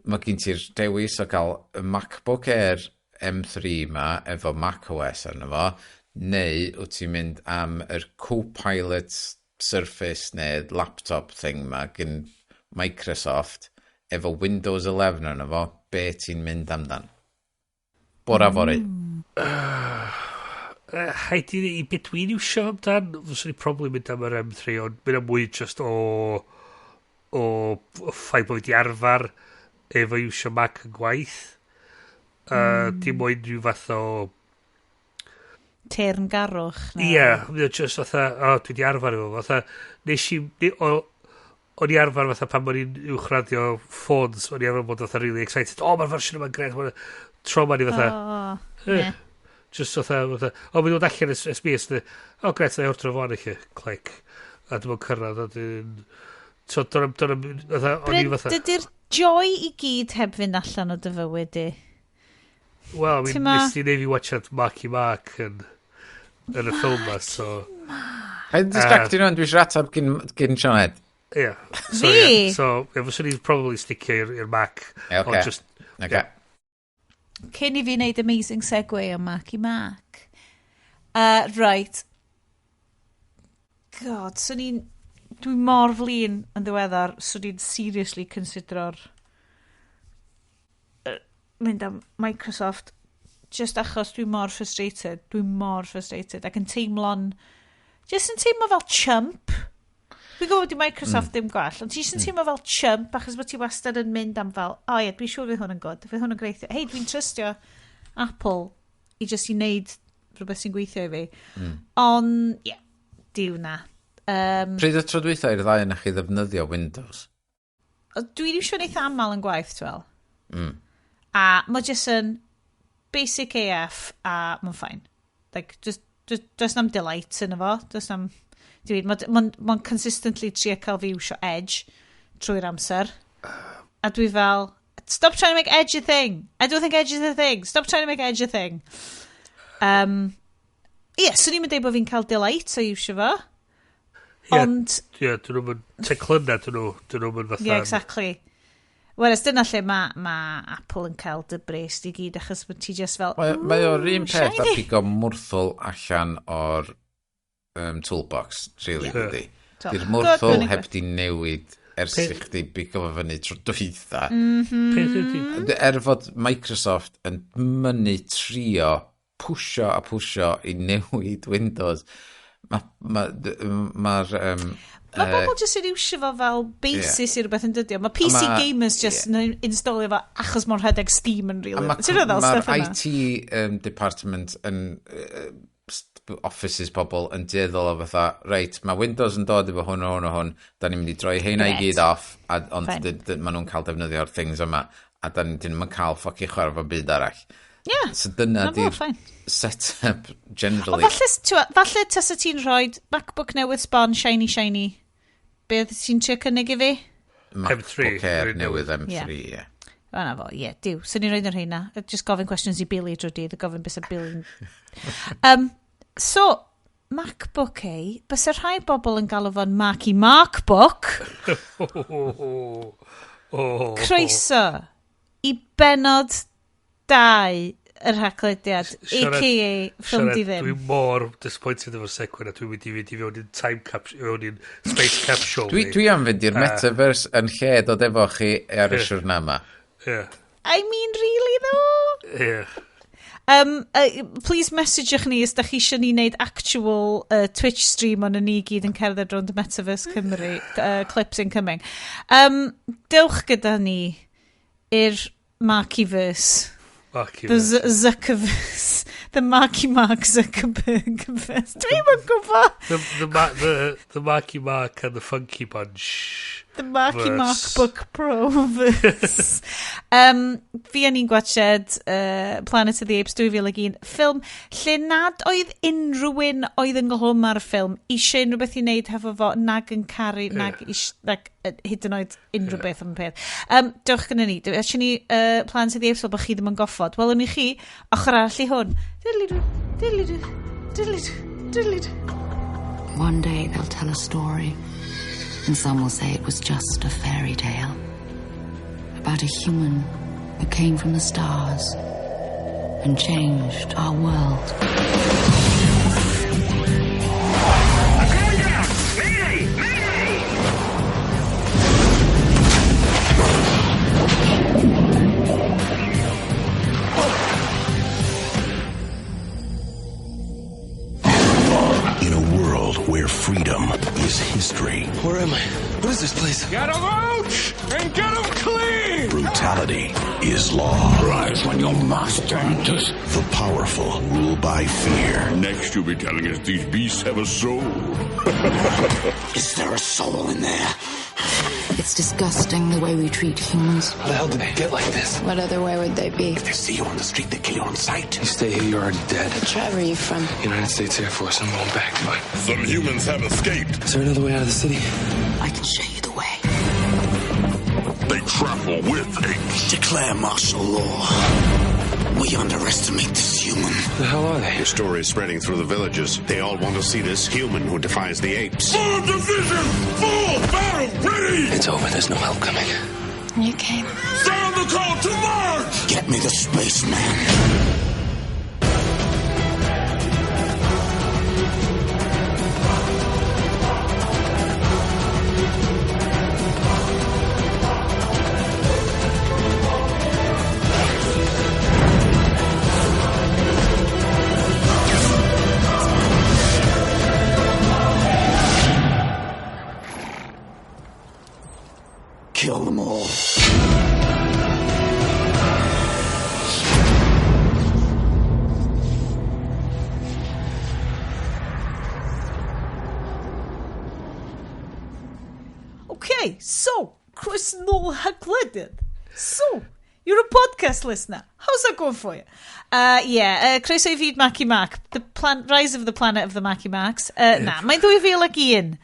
C: mae gen ti'r dewis o gael y MacBook Air M3 ma efo Mac OS arno fo, neu wyt ti'n mynd am yr Copilot Surface neu laptop thing ma gyn Microsoft efo Windows 11 arno fo, be ti'n mynd amdan? Bora fory.
B: Rhaid i beth dwi'n iwsio amdan, fyswn i probably mynd am yr M3, ond mynd am mwy just o ffaith bod fi wedi arfer efo iwsio Mac yn gwaith. Dim mwy unrhyw fath o
A: Teyrngarwch.
B: Ie, yeah, mae o just fatha, o, dwi wedi arfer efo, fatha, nes i, o'n i arfer fatha pan o'n i'n uwchraddio ffôns, o'n i arfer bod fatha really excited, o, mae'r fersiwn yma'n gret, tro ma'n i fatha,
A: Oh,
B: eh, just fatha, o, mae'n dod allan ers mis, o, gret, na i ordro fo i chi, clic, a dwi'n cyrraedd, a dwi'n, so, dyna, fatha, o'n i
A: Bryn,
B: fatha,
A: dydy'r joy i gyd heb fynd allan o dy fywyd di.
B: Well, I mean,
A: Ti'n ma-
B: nes ti neud fi watchad Marky Mark yn y ffilm ma, so,
C: Paid distractio nhw, dwi eisiau ateb gyn Sioned.
B: Ie. So,
A: Fi?
B: yeah, so, yeah, fyswn i'n probably sticio i'r Mac.
C: Ie, ocê.
B: Ond just,
C: Okay.
A: Cyn i fi wneud amazing segue o Marky Mark. Right. God, so ni'n... Dwi mor flin yn ddiweddar, so ni'n seriously considero'r mynd am Microsoft just achos dwi mor frustrated. Dwi mor frustrated ac yn teimlo'n... Just yn teimlo fel chump. Dwi'n gwybod di Microsoft ddim gwell, ond ti jyst yn teimlo fel chump achos bod ti wastad yn mynd am fel, o oh, ie, dwi'n siŵr fydd hwn yn good, fydd hwn yn greithio. Hei, dwi'n trystio Apple i just i wneud rhywbeth sy'n gweithio i fi. Ond, ie, yeah, diw na.
C: Pryd y tro dwytha i'r ddau yna chi ddefnyddio Windows?
A: Dwi'n iwsio'n eitha aml yn gwaith, ti'n fel. A mae jyst yn basic AF a mae'n fine. Like, just, does na'm delight yn efo. Does na'm... Mae'n ma consistently trio cael fi iwsio Edge trwy'r amser. A dwi fel, stop trying to make Edge a thing. I don't think Edge is a thing. Stop trying to make Edge a thing. Ie, yeah, swn i'n deud bod fi'n cael delight o iwsio fo.
B: Yeah,
A: ond...
B: Ie, yeah, dyn nhw'n teclynna, dyn nhw'n fatha...
A: Yeah, exactly. Whereas dyna lle mae ma Apple yn cael dy bres i gyd, achos bod ti just fel...
C: Mae o'r un peth a pigo mwrthwl allan o'r toolbox, really, yeah. Dydy. Di'r mwrthwl heb di newid ers i chdi bigo fo fyny tro dwytha.
B: Peth ydi.
C: Er fod Microsoft yn mynnu trio pwsio a pwsio i newid Windows, mae'r...
A: Mae bobl jyst yn iwsio fo fel basis i rhywbeth yn dydio. Mae PC gamers jyst yn installio fo achos mae'n rhedeg Steam yn real.
C: Mae'r IT department yn offices pobl yn dueddol o fatha, reit, mae Windows yn dod efo hwn, hwn, hwn, da ni'n mynd i droi heina i gyd off, a, ond maen nhw'n cael defnyddio'r things yma, a da ni'n ddim yn cael ffoci chwarae fo byd arall.
A: Yeah.
C: So dyna di'r set-up generally.
A: O, falle tasa ti'n rhoi MacBook newydd sbon, shiny, shiny. Be oedd ti'n trio cynnig i fi?
C: MacBook Air newydd M3, ie. Yeah.
A: Fanna fo, ie, yeah, diw. So ni'n rhoi'n yr heina. Just gofyn questions i Billy drwy dydd, a gofyn beth Billy. So, MacBook A, bysa rhai bobl yn galw fo'n Marky Markbook. Croeso i bennod 2 yr Haclediad, a.k.a. Ffilm Di Ddim.
B: Dwi'n mor disappointed efo'r segwen a dwi'n mynd i fynd i fewn i'n time capsule, fewn i'n space capsule.
C: Dwi am fynd i'r metaverse yn lle dod efo chi ar y siwrna yma.
B: Yeah.
A: I mean, really though?
B: Yeah.
A: Please message'ch ni os da chi eisiau ni wneud actual Twitch stream ond ni gyd yn cerdded rownd y Metaverse Cymru. Clips incoming. Dewch gyda ni i'r Markyverse. The Zuckerverse. The Marky Mark Zuckerbergverse. Dwi'm yn gwybod.
B: The Marky Mark and the Funky Bunch.
A: The Marky Mark Book Pro verse. Fi o'n i'n gwatched Planet of the Apes 2001, ffilm lle nad oedd unrhyw un oedd ynghlwm ar y ffilm eisiau unrhyw beth i wneud hefo fo, nag yn caru, nag, nag hyd yn oed unrhyw beth am y peth. Dewch gyda ni. Eisiau ni Planet of the Apes fel bod chi ddim yn goffod. Wel, o'n i chi, ochr arall i hwn. Diddly-doo, diddly-doo, diddly-doo, diddly-doo.
D: One day they'll tell a story. And some will say it was just a fairy tale about a human who came from the stars and changed our world.
E: Mayday! Mayday!
F: In a world where freedom is history.
G: Where am I? What is this place?
E: Get 'em out and get 'em clean!
F: Brutality is law.
H: Rise when your master enters.
F: The powerful rule by fear.
H: Next you'll be telling us these beasts have a soul.
G: Is there a soul in there?
D: It's disgusting the way we treat humans.
G: How the hell did they get like this?
I: What other way would they be?
G: If they see you on the street, they kill you on sight. You stay here, you're already dead.
I: What tribe are you from?
G: United States Air Force. I'm going back to it.
H: Some humans have escaped.
G: Is there another way out of the city?
D: I can show you the way.
H: They trample with apes.
G: Declare martial law. We underestimate this human. The hell are they?
F: Your story is spreading through the villages. They all want to see this human who defies the apes.
H: Full division! Full battle ready!
G: It's over. There's no help coming.
I: And you came.
H: Sound the call to march!
G: Get me the spaceman. Kill them all.
A: Okay, so, Chris nôl Haglediad. So, you're a podcast listener. How's that going for you? Yeah, croeso i fyd Maci Mac. The Rise of the Planet of the Maci Macs. Na, mae'n 2001.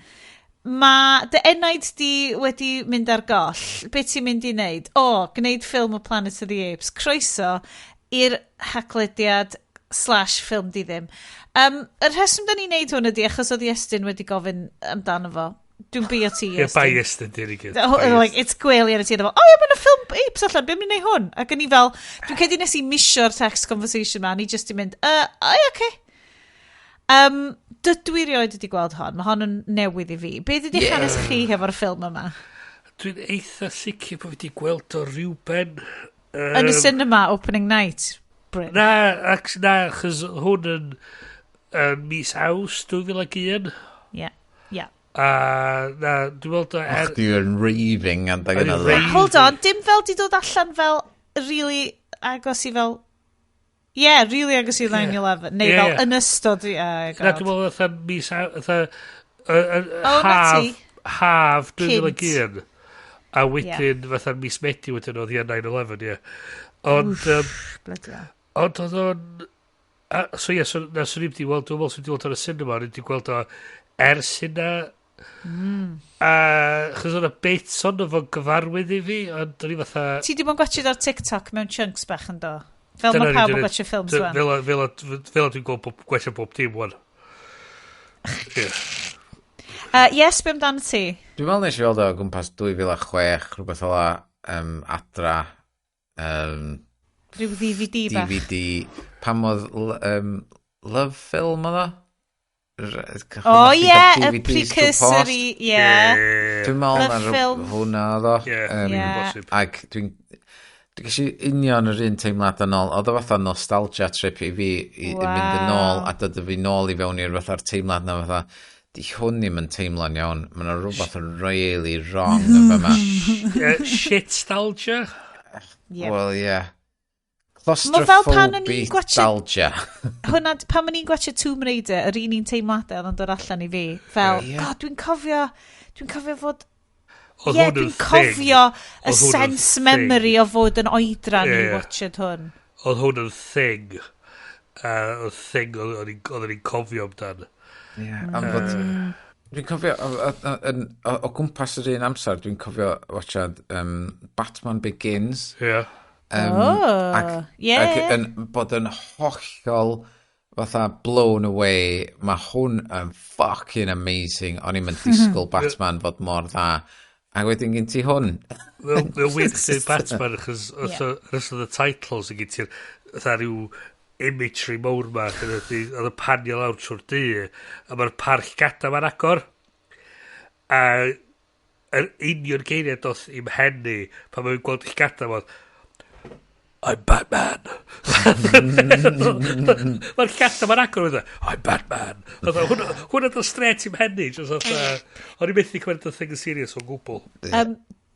A: Mae dy enaid di wedi mynd ar goll. Be ti'n mynd i wneud? O, gwneud ffilm o Planet of the Apes. Croeso i'r haglediad / ffilm di ddim. Y rheswm da ni'n neud hwn ydi achos oedd Iestyn wedi gofyn amdano fo. Dwi'n beio ti,
B: Iestyn. Ie, bai Iestyn, di'n i gyd.
A: Like, it's gwely ar y ti. O ie, mae'n y ffilm Apes allan, be mynd i neud hwn? Ac o'n i fel, dwi'n credu nes i misio'r text conversation ma, ni just i mynd, o ie, oce. Dydw i rioed wedi gweld hon, mae hon yn newydd i fi. Be ydy yeah. hanes chi hefo'r ffilm yma?
B: Dwi'n eitha sicr bod fi wedi gweld o rhywben.
A: Yn y cinema, opening night, Bryn.
B: Na, na, achos hwn yn mis Awst 2001.
A: Ie, ie.
B: A na, dwi'n weld o...
C: Och, dwi'n raving and yna.
A: Hold on, dim fel di dod allan fel really agos i fel... Yeah, really agos i 9/11. Neu fel yn ystod...
B: Na, dwi'n meddwl fatha mis... Fatha... Haf 2001. A wedyn fatha mis Medi wedyn oedd hi 9/11, ie. Ond... Ond oedd o'n... So ie, so na, swn i'n wedi weld, dwi'n meddwl swn i'n wedi weld o'r cinema, o'n i wedi gweld o ers hynna. A chos oedd y bits ond fo'n gyfarwydd i fi, ond o'n i fatha...
A: Ti di bod yn gwachio ar TikTok mewn chunks bach yn do? Fel mae pawb yn gwachio ffilms wan.
B: Fel dwi'n gweld gwachio bob dim wan.
A: Yes, be amdano ti?
C: Dwi'n meddwl nes i weld o gwmpas 2006, rhywbeth ola adra.
A: Rhyw DVD bach.
C: DVD. Pam oedd Love Film oedd o?
A: O ie, y precursor i, ie.
C: Dwi'n meddwl na hwnna oedd o. Ac dwi'n ges i union yr un teimlad yn ôl. Oedd o fatha nostalgia trip i fi i mynd yn ôl a dod fi nôl i fewn i'r fatha'r teimlad na fatha di hwn ddim yn teimlo'n iawn. Mae yna rhywbeth yn really wrong yn fyma.
B: Shit-stalgia?
C: Well, yeah. Claustrophobic-stalgia.
A: Hwna, pan o'n i'n gwachio Tomb Raider, yr un teimladau oedd yn dod allan i fi. Fel, god, dwi'n cofio fod... Ie, dwi'n cofio y sense memory o fod yn oedran i watched hwn.
B: Oedd hwn yn thing. Oedd thing oedd ni'n cofio amdan.
C: Ie, am fod... Dwi'n cofio, o gwmpas yr un amser, dwi'n cofio watchad Batman Begins.
B: Ie.
C: Ac yn bod yn hollol fatha blown away. Mae hwn yn fucking amazing. O'n i'm yn disgwyl Batman fod mor dda. A wedyn gen ti hwn.
B: Mae'n weird chdi Batman achos oedd y titles yn gen ti'r fatha rhyw imagery mawr ma oedd y panio lawr trwy'r dŷ a mae'r parch gada ma'n agor a yr union geiriau doth i'm henni pan mae'n gweld eich gada ma'n I'm Batman. Mae'r llata ma'n agor oedd I'm Batman. Hwna doedd straight i'm henni. O'n i methu cymryd y thing yn serious o gwbl.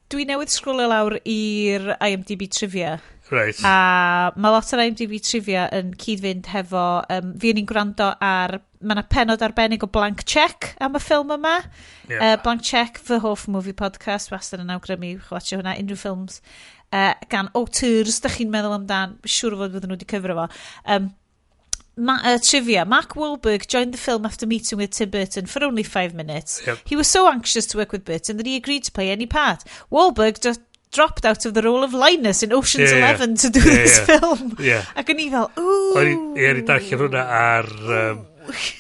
A: Dwi newydd sgrolio lawr i'r IMDb trivia.
B: Right.
A: A mae lot o'r IMDb trivia yn cyd-fynd hefo... fi o'n i'n gwrando ar... Mae yna penod arbennig o Blank Check am y ffilm yma. Yeah. Blank Check, fy hoff movie podcast. Wastad yn awgrymu, chwatio hwnna, unrhyw ffilms. Gan auteurs, da chi'n meddwl amdan, siŵr o fod fydden nhw wedi cyfro fo. Trivia, Mark Wahlberg joined the film after meeting with Tim Burton for only 5 minutes.
B: Yep.
A: He was so anxious to work with Burton that he agreed to play any part. Wahlberg just dropped out of the role of Linus in Ocean's 11 to do this film.
B: Yeah.
A: Ac o'n i fel, ooh.
B: O'n i darllen hwnna ar...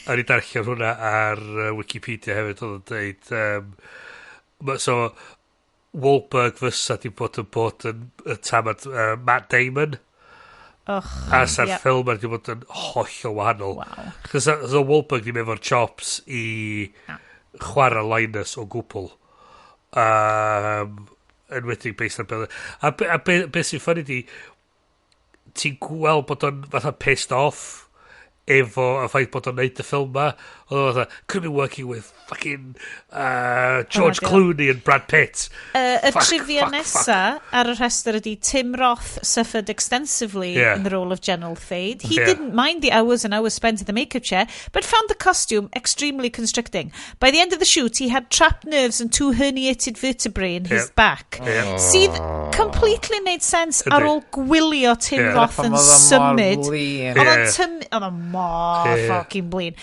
B: O'n i darllen hwnna ar Wikipedia hefyd, oedd yn dweud... So, Wahlberg fysa di bod yn bod yn y tamad Matt Damon.
A: Och,
B: a sa'r ffilm wedi bod yn hollol wahanol.
A: Wow.
B: Chos so Wahlberg ddim efo'r chops i chwarae Linus o gwbl. Enwedig based ar beth. A be sy'n funny di, ti'n gweld bod o'n fatha pissed off efo y ffaith bod o'n neud y ffilm ma. Oedd o fatha, could have been working with fucking George Clooney and Brad Pitt.
A: Y trivia nesa ar y rhestr ydy Tim Roth suffered extensively in the role of General Thade. He didn't mind the hours and hours spent in the makeup chair, but found the costume extremely constricting. By the end of the shoot, he had trapped nerves and two herniated vertebrae in his back. Sydd completely made sense ar ôl gwylio Tim Roth yn symud. Oedd o'n mor fucking blin.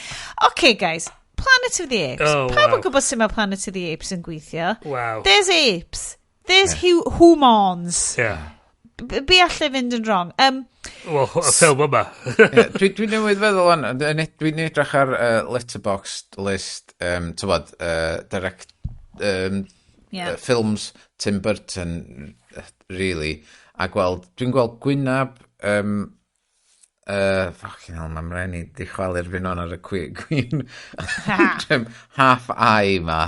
A: Okay, guys. Planet of the Apes.
B: Oh,
A: Pawb
B: wow.
A: yn gwybod sut mae Planet of the Apes yn gweithio.
B: Wow.
A: There's apes. There's humans. Be allai fynd yn wrong?
B: Wel, y ffilm yma.
C: Ie, dwi newydd feddwl wan, dwi'n edrych ar Letterboxd list, tywod, direct, films Tim Burton, really, a gweld, dwi'n gweld gwynab, fucking hell, mae'n rhaid ni di chwalu'r fi'n on ar y gwyn, half eye ma.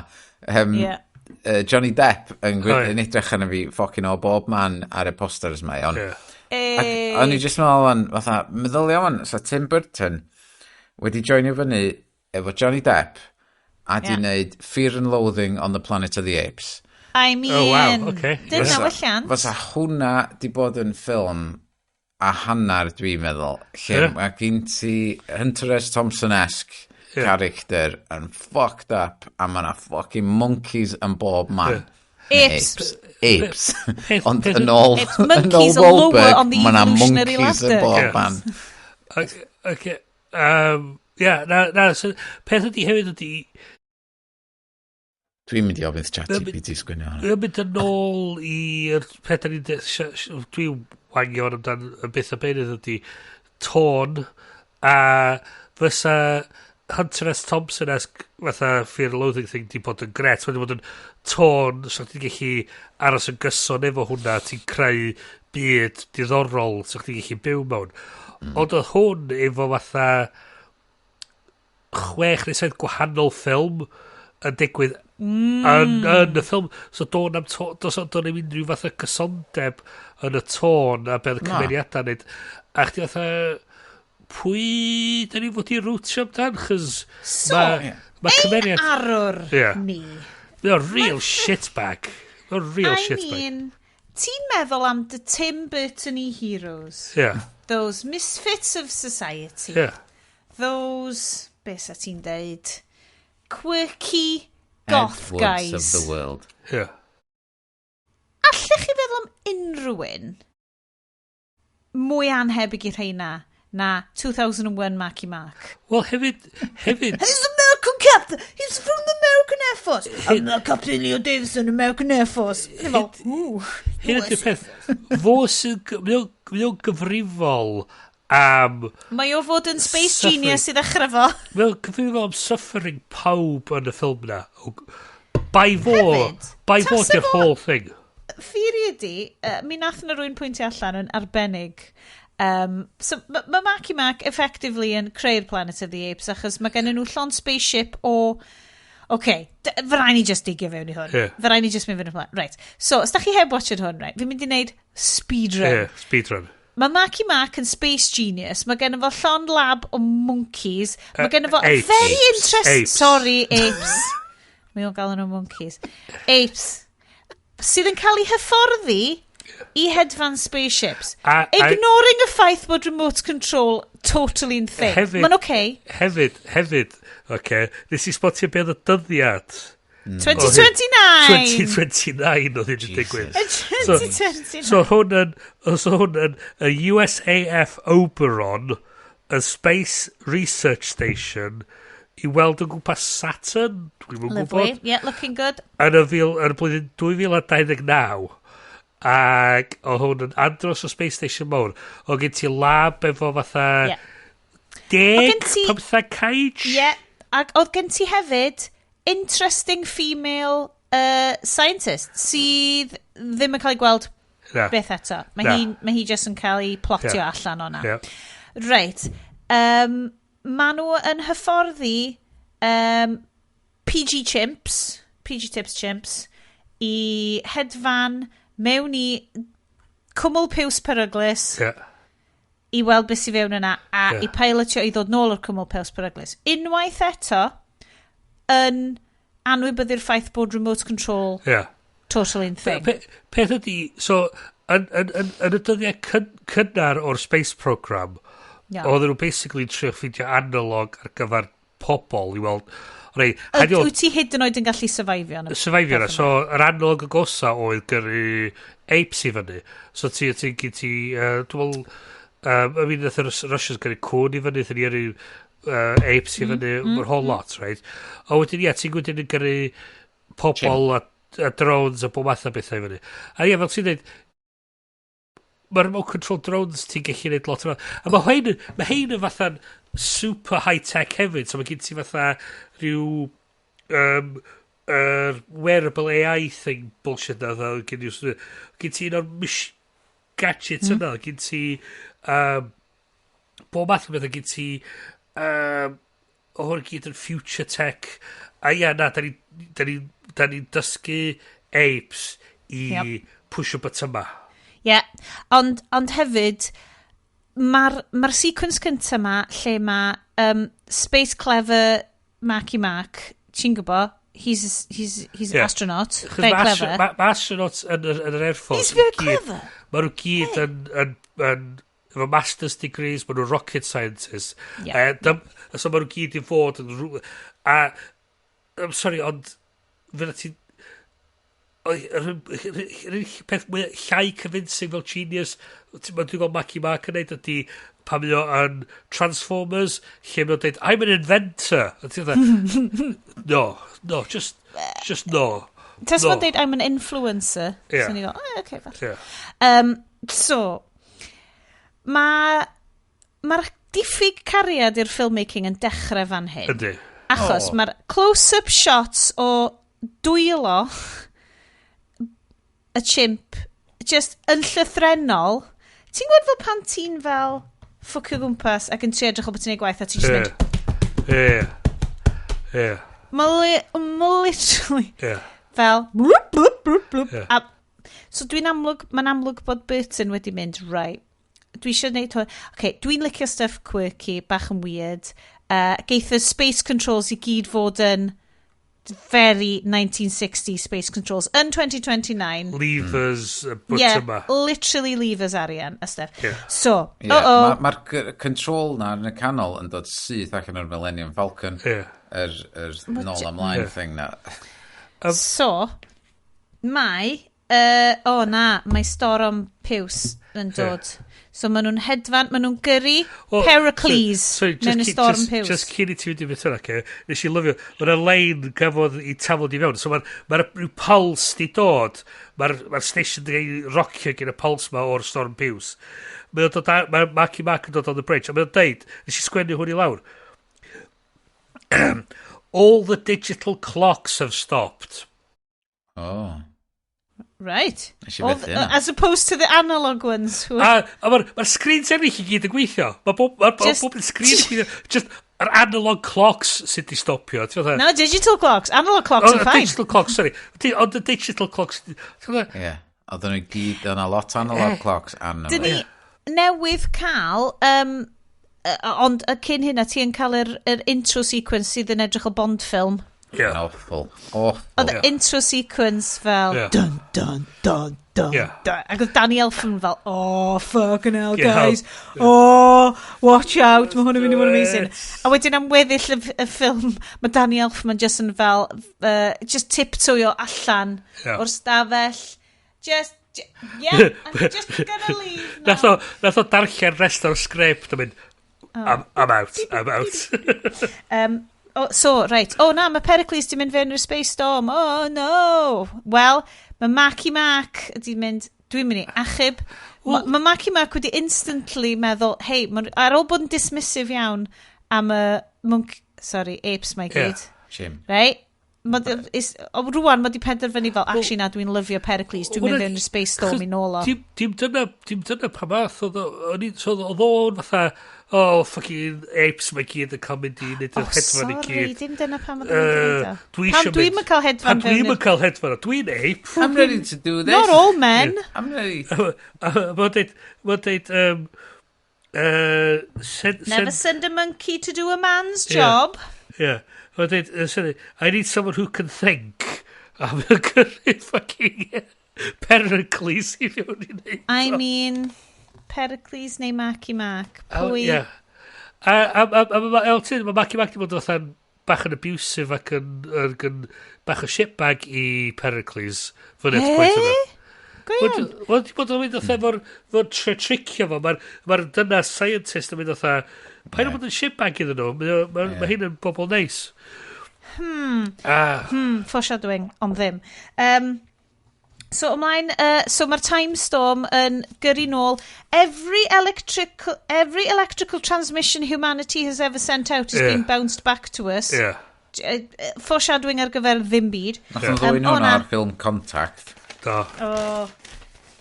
C: Johnny Depp yn, yn edrych arno fi fucking o bob man ar y posters ma, iawn. Ac o'n i jyst meddwl wan, fatha, meddylia wan, sa Tim Burton wedi joinio fyny efo Johnny Depp a di wneud Fear and Loathing on the Planet of the Apes.
A: I mean,
B: Oh, wow, okay.
A: Dyna welliant.
C: Fysa hwnna di bod yn ffilm a hannar, dwi'n meddwl, lle mae gen ti Hunter S. Thompson-esque character yn fucked up a mae na fucking monkeys yn bob man.
A: Apes.
C: Apes. Ond yn ôl,
A: Apes.
C: yn ôl
A: Monkeys are lower
C: Wahlberg,
A: on the
C: mae na
A: evolutionary
C: monkeys yn
A: ladder.
C: bob man.
B: Okay. Yeah, na, so, peth ydi hefyd ydi,
C: Dwi'n mynd i ofyn ChatGPT sgwennu hwnna.
B: Dwi'n mynd yn ôl i'r peth da ni'n dwi'n wangio amdan y beth a beinydd ydi tôn a fysa Hunter S. Thompson-esque fatha Fear and Loathing thing di bod yn gret. Wedi bod yn tôn, so chdi'n gallu aros yn gyson efo hwnna, ti'n creu byd diddorol, so chdi'n gallu byw mewn. Ond oedd hwn efo fatha 6 neu 7 gwahanol ffilm yn digwydd yn y ffilm. So do'n am to, do's do'n am unrhyw fath o cysondeb yn y tôn a beth y
C: Na.
B: cymeriadau neud. A chdi fatha, pwy da ni fod i rootio amdan? Chos
A: So,
B: ma cymeriad
A: Arwr ni.
B: Mae o'n real shitbag. Mae o'n real
A: I
B: shitbag.
A: mean, ti'n meddwl am the Tim Burton-y heroes? Those misfits of society. Those, be sa ti'n deud, quirky goth
C: Ed Woods
A: guys.
C: of the world.
A: Allech chi feddwl am unrhyw un mwy anhebyg i rheina na 2001 Marky Mark?
B: Wel, hefyd,
A: He's American captain! He's from the American Air Force! I'm the Captain Leo Davison, American Air Force. Hyn fel, ooh.
B: Hyn ydy'r peth. Fo sy'n... Mae o'n gyfrifol am...
A: Mae o fod yn space
B: Suffering.
A: genius i ddechrau fo.
B: Mae o'n gyfrifol am suffering pawb yn y ffilm na. By fo,
A: Hefyd,
B: by fo
A: tase
B: di'r whole thing.
A: Theory ydi, mi nath na rwy'n pwyntio allan yn arbennig. So, mae ma Marky Mark effectively yn creu'r Planet of the Apes achos mae gen nhw llond spaceship o... OK, fy rai ni just digio fewn i hwn. Fy rai ni just mynd fewn i hwn. Right. So, os da chi heb watched hwn, right, fi'n mynd i wneud speedrun.
B: Yeah, speedrun.
A: Mae Marky Mark yn space genius. Mae gen fo llond lab o monkeys. Mae gen fo
B: Apes.
A: very interesting...
B: Apes.
A: Sorry, apes. Mae o'n gael nhw monkeys. Apes. Sydd yn cael ei hyfforddi i hedfan spaceships. Ignoring y ffaith bod remote control totally yn thing.
B: Hefyd-
A: Mae'n okay.
B: Hefyd, oce, nes i spotio beth y dyddiad.
A: 2029!
B: 2029 oedd hyn yn digwydd.
A: 2029.
B: So hwn yn y USAF Oberon, y Space Research Station, i weld o gwmpas Saturn, dwi'n yn
A: Lovely.
B: gwybod,
A: Yeah, looking good.
B: yn y, fil, yn y blwyddyn 2029. Ac oedd hwn yn andros o Space Station mawr. Oedd gen ti lab efo fatha
A: Oedd gen
B: 10,
A: ti-
B: 15 cage.
A: Yeah, ac oedd gen ti hefyd interesting female scientist sydd ddim yn cael ei gweld
B: Na.
A: beth eto. Mae
B: Na.
A: hi, mae hi just yn cael ei plotio allan o'na. Reit. Maen nhw yn hyfforddi PG Chimps, PG Tips Chimps, i hedfan mewn i cwmwl piws peryglus i weld beth sydd fewn yna a i pilotio i ddod nôl o'r cwmwl piws peryglus. Unwaith eto, yn anwybyddu'r ffaith bod remote control totally in thing.
B: Peth ydi, so, yn y dyddiau cynnar o'r space program, oedden nhw basically trio ffeindio analog ar gyfer pobl i weld, rei,
A: Wyt ti hyd yn oed yn gallu survivio yn y
B: survivio yna.
A: peth
B: So, yr analog agosa oedd gyrru apes i fyny. So, ti, dwi'n meddwl, I mean, nath y Russians gyrru cwn i fyny, nath ni gyrru apes i fyny, mae'r whole lot, right? A wedyn, ie, ti'n wedyn yn gyrru pobl a drones a bob math o bethau i fyny. A ie, fel ti'n dweud, mae remote control drones ti'n gallu neud lot o. A mae hein yn fatha'n super high-tech hefyd, so mae gen ti fatha rhyw wearable AI thing bullshit na, dda, gen ti un o'r gadgets yna, gen ti bob math o bethau, gen ti o hwn i gyd yn future tech. A ia, na, da ni dysgu apes i push o bytyma.
A: Ie, yeah. Ond hefyd, mae'r sequence cyntaf ma, lle mae Space Clever Marky Mark, ti'n gwybod, he's an astronaut,
B: Achos
A: very clever.
B: Ma astronauts yn yr Air Force
A: He's very
B: i gyd-
A: clever.
B: Ma' nhw gyd yn efo master's degrees, ma' nhw rocket scientists. So ma' nhw gyd i fod yn... A, I'm sorry, ond fyna ti... Yr unig peth mwy llai convincing fel genius, dwi'n gweld Marky Mark yn neud ydy pan mae o yn Transformers, lle mae o'n dweud, "I'm an inventor." A ti'n dweud, "No, no, just no."
A: Tas
B: No.
A: ma'n deud, "I'm an influencer." So ni'n go, "Oh, okay, falle." So, mae'r diffyg cariad i'r filmmaking yn dechrau fan hyn.
B: Ydy.
A: Achos
C: Oh.
A: mae'r close-up shots o dwylo y chimp just yn llythrenol. Ti'n gwybod fel pan ti'n fel ffwcio gwmpas ac yn trio edrych o bod ti'n neud gwaith a ti'n just mynd,
B: Ie. Ie.
A: Ma literally fel bloop, bloop, bloop, bloop. A, so dwi'n amlwg, mae'n amlwg bod Burton wedi mynd, right, dwi eisiau gwneud hwn. Okay, dwi'n licio stuff quirky, bach yn weird. Geith y space controls i gyd fod yn very 1960 space controls yn 2029.
B: Levers, y
A: Yeah,
B: bytyma.
A: literally levers arian a stuff. So, uh-oh.
C: Mae'r control na yn y canol yn dod syth allan o'r Millennium Falcon. Yr nôl ymlaen thing na.
A: So, mae... O na, mae Storm Piws yn dod. So maen nhw'n hedfan, maen nhw'n gyrru
B: Well,
A: Pericles
B: sorry, just
A: mewn y Storm Piws.
B: Just cyn i ti fynd i beth yna, okay? Nes i lyfio, mae'r lein gafodd i taflod i fewn, so mae'r ma rhyw pulse di dod, mae'r ma station di ei rocio gyda pulse ma o'r Storm Piws. Mae o'n dod, mae Marky Mark yn dod on the bridge, a mae o'n deud, nes i sgwennu hwn i lawr, "All the digital clocks have stopped."
C: Oh.
A: Right.
C: Nes i fethu hynna.
A: As opposed to the analog ones. Who
B: A mae'r ma screens eraill i gyd yn gweithio. Mae bob yn screen yn gweithio. Just yr analog clocks sydd di stopio. Ti'n fatha-
A: No, digital clocks. Analog clocks
B: Oh,
A: are fine.
B: digital clocks, sorry. Ond y digital clocks... Ti'n fatha-
C: Ie. Oedden nhw gyd, o'na lot analog clocks arno
A: Dyn
C: fo.
A: ni newydd cael, ond y cyn hynna ti yn cael yr intro sequence sydd yn edrych o Bond film.
C: Yn awful. Awful.
A: Oedd y intro sequence fel dun dun dun dun dun. Ac oedd Danny Elfman fel, "Oh, fucking hell, guys. Oh, watch out, mae hwn yn mynd i fod yn amazing." A wedyn am weddill y ffilm, mae Danny Elfman just yn fel, just tiptoeio allan o'r stafell. Just, yeah, I'm just gonna leave now.
B: Nath o darllen rest o'r sgript a mynd, "I'm out, I'm out."
A: Oh, so, right. Oh na, mae Pericles di mynd fewn i'r Space Storm. Oh no. Wel, mae Marky Mark di mynd, dwi'n mynd i achub. Well, mae Marky Mark wedi instantly meddwl, hei, ar ôl bod yn dismissive iawn am y monk, sorry, apes mae gyd.
C: Chim.
A: Right? O, rwan mae di penderfynu fel, actually na, dwi'n lyfio Pericles, dwi'n mynd fewn i'r Space Storm i nôl o.
B: Dim dyna pa math oedd so oedd o'n fatha, oh, fucking apes mae gyd yn cael mynd i wneud yr hedfan i gyd.
A: Sorry, dim dyna pam oedd o'n mynd o. Pam dwi'n yn cael hedfan
B: fewn? Pam dwi'n cael hedfan? Dwi'n ape.
C: I'm ready to do this.
A: Not all men.
C: I'm ready.
B: Mae'n deud,
A: never send a monkey to do a man's job.
B: Yeah. Mae'n dweud, I need someone who can think. A mae'n gyrru fucking Pericles i fewn i wneud.
A: I mean, Pericles neu Marky Mark. Pwy?
B: Yeah. A mae Marky Mark di bod fatha'n bach yn abusive ac yn bach o shitbag i Pericles. Fyny at pwynt yna.
A: Go iawn.
B: Wel, di bod yn mynd fatha efo'r tricio fo. Mae'r dyna scientist yn mynd fatha, paid o bod yn shitbag iddyn nhw. Mae hyn yn bobl neis.
A: Foreshadowing, ond ddim. So, ymlaen, so mae'r Time Storm yn gyrru nôl. Every electrical transmission humanity has ever sent out has been bounced back to us.
B: Yeah.
A: Foreshadowing ar gyfer ddim byd.
C: Nath nhw ddwyn hwnna ar ffilm Contact.
B: Do.
A: Oh,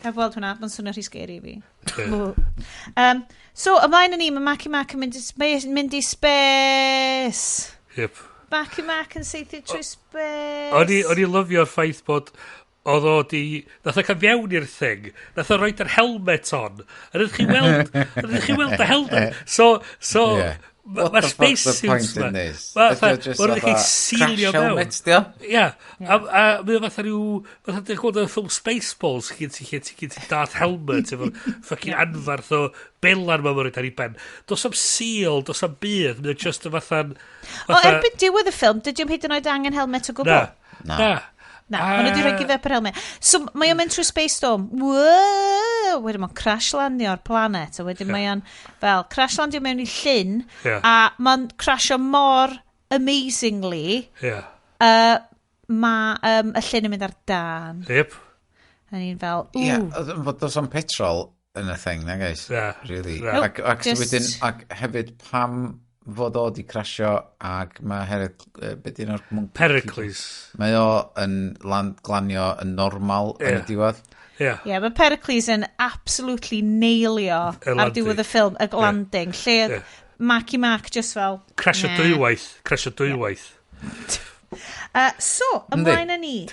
A: heb weld hwnna, mae'n swnio rhy scary i fi. So, ymlaen yn ni, mae Marky Mark yn mynd i space.
B: Yep.
A: Marky Mark yn saethu trwy space.
B: O'n i lyfio'r ffaith bod oedd o di... Nath o cael fewn i'r thing. Nath o roed yr helmet on. A ydych chi weld y helmet? So
C: yeah.
B: Mae'r space suits ma.
C: Mae'n
B: nhw'n gallu sealio
C: mewn. Helmet, dio?
B: Ia. A mae o fatha rhyw... Fatha dwi'n gweld y ffilm Spaceballs lle ti Darth Helmet efo'r fucking anfarth o belan ma'n roed ar ei ben. Does am seal, does am byd. Mae o just yn fatha'n...
A: O, erbyn diwedd y ffilm, dydy o'm hyd yn oed angen helmet o gwbl.
B: Na.
A: Na, maen nhw wedi rhoi give up yr helmet. So, mae o'n mynd trwy Space Storm. Wow! Wedyn mae'n crash landio ar planet. A wedyn mae o'n fel crash landio mewn i llyn.
B: Yeah.
A: A mae'n crasio mor amazingly.
B: Yeah.
A: Mae y llyn yn mynd ar dan.
B: Yep.
A: A ni'n fel, ooh.
C: Ie, yeah, fod does o'n petrol yn y thing, na guys?
B: Yeah.
C: Really.
B: Yeah.
C: Ac, just... wedyn, ac hefyd pam fod o di crasio ac mae be di o'r monkey?
B: Pericles.
C: Mae o yn glanio yn normal yn y diwedd.
B: Yeah.
A: Yeah, mae Pericles yn absolutely nailio ar diwedd y ffilm, y landing, lle Marky Mark just fel...
B: Crasio dwywaith. Crasio dwywaith.
A: So, ymlaen â ni.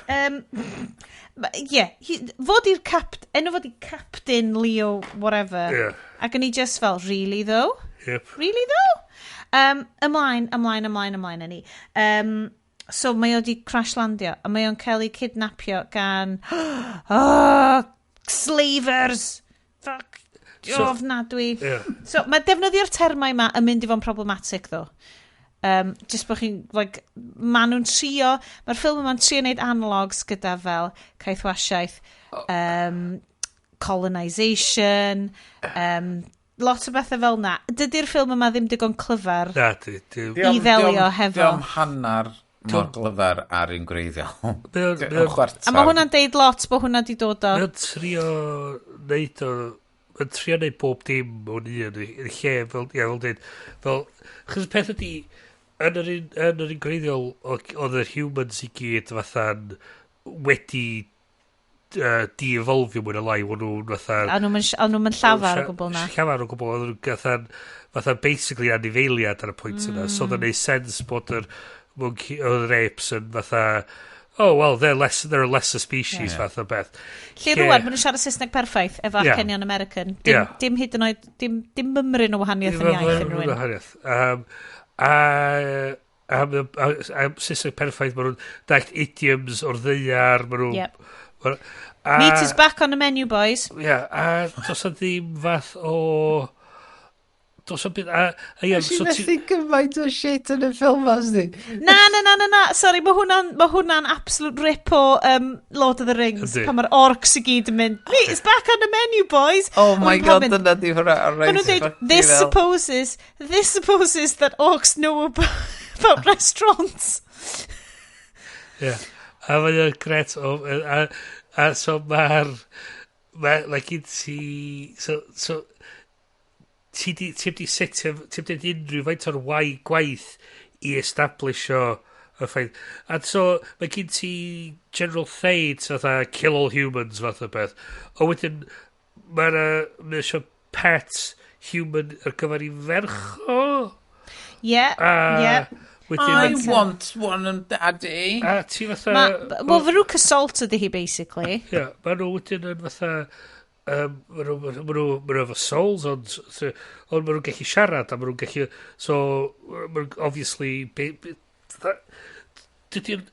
A: Yeah, fod i'r enw fod i Captain Leo whatever.
B: Yeah.
A: Ac o'n i just fel, really though?
B: Yep.
A: Really though? Ymlaen â ni. So mae o di crash landio a mae o'n cael ei kidnapio gan slavers. Fuck.
B: So,
A: ofnadwy.
B: Yeah.
A: So mae defnyddio'r termau yma yn mynd i fod yn problematic though. Just bod chi'n, like, ma nhw'n trio, mae'r ffilm yma'n trio wneud analogs gyda fel caethwasiaeth, colonisation, lot o bethau fel na. Dydy'r ffilm yma ddim digon clyfar
B: na,
A: i ddelio hefo.
C: Diom hannar mor glyfar ar un gwreiddiol.
A: A mae hwnna'n deud lot bod hwnna di dod o.
B: Mae'n trio neud o... Mae'n trio neud bob dim mewn un yn lle, fel, ia, fel dweud. Fel, chos y peth ydi, yn yr un gwreiddiol, oedd yr humans i gyd fatha'n wedi de-evolvio mwy na lai, o'n nhw'n fatha...
A: A nhw'n mynd llafar o gwbl na.
B: Llafar o gwbl, o'n nhw'n fatha basically anifeiliad ar y pwynt yna. So oedd yn neud sens bod yr oedd yr apes yn fatha, oh, well, they're a lesser species, fath o beth.
A: Lle rwan, maen nhw'n siarad Saesneg perffaith efo acenion American. Dim hyd yn oed, dim mymryn o wahaniaeth yn iaith yn rhywun.
B: A Saesneg perffaith, maen nhw'n dallt idioms o'r ddaear, maen nhw'n...
A: Meat is back on the menu, boys.
B: Ie, a does na ddim fath o... Does na byd...
C: Nes i methu gymaint o shit yn y ffilm as di.
A: Na. Sorry, mae hwnna'n absolute rip o Lord of the Rings. Pan mae'r orcs i gyd yn mynd, meat is back on the menu, boys.
C: Oh my god, dyna di hwnna.
A: Maen nhw'n dweud, this supposes that orcs know about restaurants.
B: Ie. A mae'n gret o... A so mae'r... Like, ti... So ti di setio... Ti di unrhyw faint o'r gwaith i establisho Y ffaith. A so, mae gen ti General Thade, fatha kill all humans fath o beth. O wedyn, mae'n mae eisiau pet human ar gyfer ei ferch o.
A: Ie, ie.
B: Wedyn,
C: I want one, daddy.
B: A ti fatha...
A: Wel, Veruca Salt ydy hi, basically.
B: Ie, yeah, maen nhw wedyn yn fatha... Maen nhw efo souls, ond ond maen nhw'n gallu siarad, a maen nhw'n gallu... So, maen nhw obviously... Dydy'r...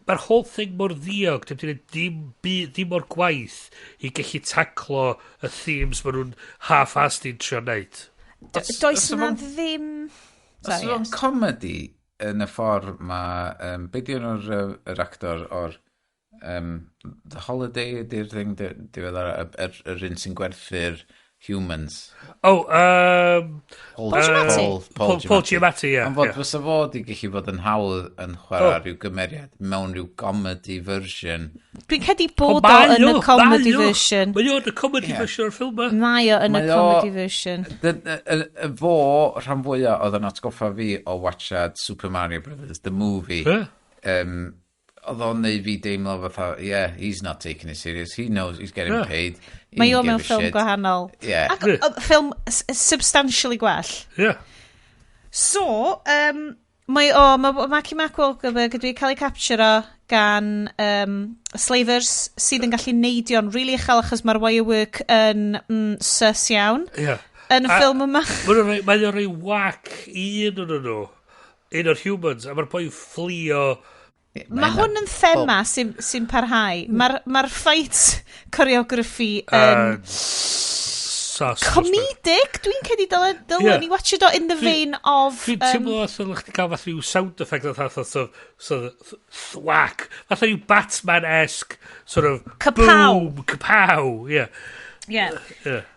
B: Mae'r whole thing mor ddiog, dydy'n dim o'r gwaith i gallu taclo y themes maen nhw'n half-assed i'n trio neud.
A: Does na ddim...
C: Os o'n comedy yn y ffordd mae... Be di enw'r yr actor o'r... The Holiday ydy'r thing diweddara, yr un sy'n gwerthu'r humans.
B: Oh,
A: Paul Giamatti?
B: Paul Giamatti, ie.
C: Ond fod fysa fod i gallu bod yn hawdd yn chwarae rhyw gymeriad mewn rhyw comedy version.
A: Dwi'n credu bod o yn y comedy version.
B: Mae o yn y comedy version o'r ffilm ma.
A: Mae o yn y comedy version.
C: Y fo rhan fwyaf oedd yn atgoffa fi o watchad Super Mario Brothers, the movie. Oedd o'n neud fi deimlo fatha, yeah, he's not taking it serious, he knows he's getting paid.
A: Mae o mewn ffilm gwahanol.
C: Yeah.
A: Ac ffilm substantially gwell.
B: Yeah.
A: So, mae o, mae Marky Mark Wahlberg wedi cael ei capture gan slavers sydd yn gallu neidio'n really uchel achos mae'r wirework yn sus iawn.
B: Yeah.
A: Yn y ffilm yma.
B: Mae'n rhoi whack i un o'n nhw, un o'r humans, a mae'r boi fflio.
A: Mae hwn yn thema sy'n parhau. Mae'r fight choreography yn comedic. Dwi'n credu dylen ni watch it o in the vein of...
B: Dwi'n teimlo os ydych chdi cael fath rhyw sound effect fatha sort of thwack. Fatha rhyw Batman-esque sort of...
A: Kapow.
B: Boom, kapow, yeah.
A: Yeah.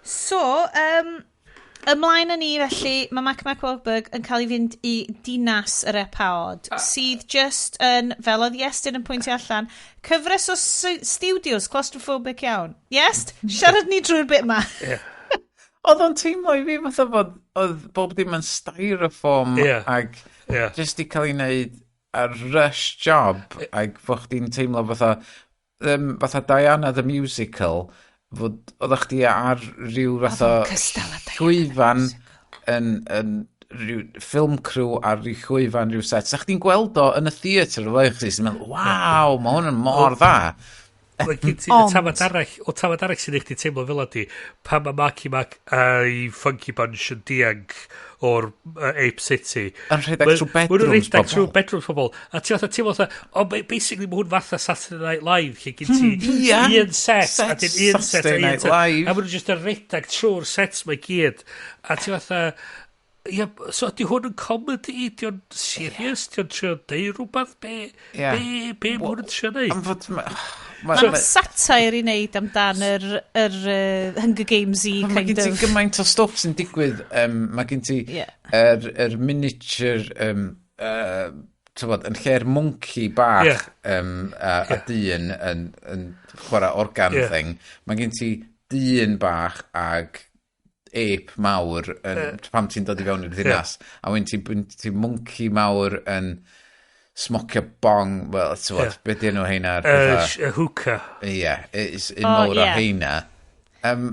A: So, ymlaen â ni felly, mae Mark Mark Wahlberg yn cael ei fynd i dinas yr epaod, sydd just yn, fel oedd Iestyn yn pwyntio allan, cyfres o studios claustrophobic iawn. Iest, siarad ni drwy'r bit ma.
B: Yeah.
C: Oedd o'n teimlo i fi fatha fod oedd bob dim yn styrofoam ag just i cael ei wneud ar rush job ag fo chdi'n teimlo fatha, fatha Diana the Musical, fod oeddech chdi ar ryw fath o llwyfan yn rhyw film crew ar ryw llwyfan rhyw set. Sa chdi'n gweld o yn y theatr o flaen chdi, sy'n meddwl, waw, mae hwn yn mor dda.
B: Mae gen ti y tamad arall, o tamad arall sy'n eich ti teimlo fel ydi, pan mae Marky Mark a'i Funky Bunch yn dianc o'r Ape City.
C: Yn rhedeg trwy bedrooms
B: pobl. Rhedeg trwy bedrooms pobl. A ti fatha, teimlo fatha, o, basically mae hwn fatha Saturday Night Live, lle gen ti un set, a dyn un set, a un set. A maen nhw just yn rhedeg trwy'r sets mae gyd. A ti fatha, ia, so ydy hwn yn comedy? Di o'n serious? Di o'n trio deud rhywbeth? Be mae hwn yn trio neud?
C: Am fod...
A: Mae'n satire i wneud amdan yr Hunger Games-y kind of...
C: Mae gen ti gymaint o stwff sy'n digwydd. Mae gen ti yr miniature, yn lle'r monkey bach a dyn yn chwarae organ thing. Mae gen ti dyn bach ag ape mawr yn, pam ti'n dod i fewn i'r ddinas. A wedyn ti monkey mawr yn smocio bong, wel, ti'n gwybod, beth di enw heina?
B: Hookah.
C: Ie, un mawr o heina.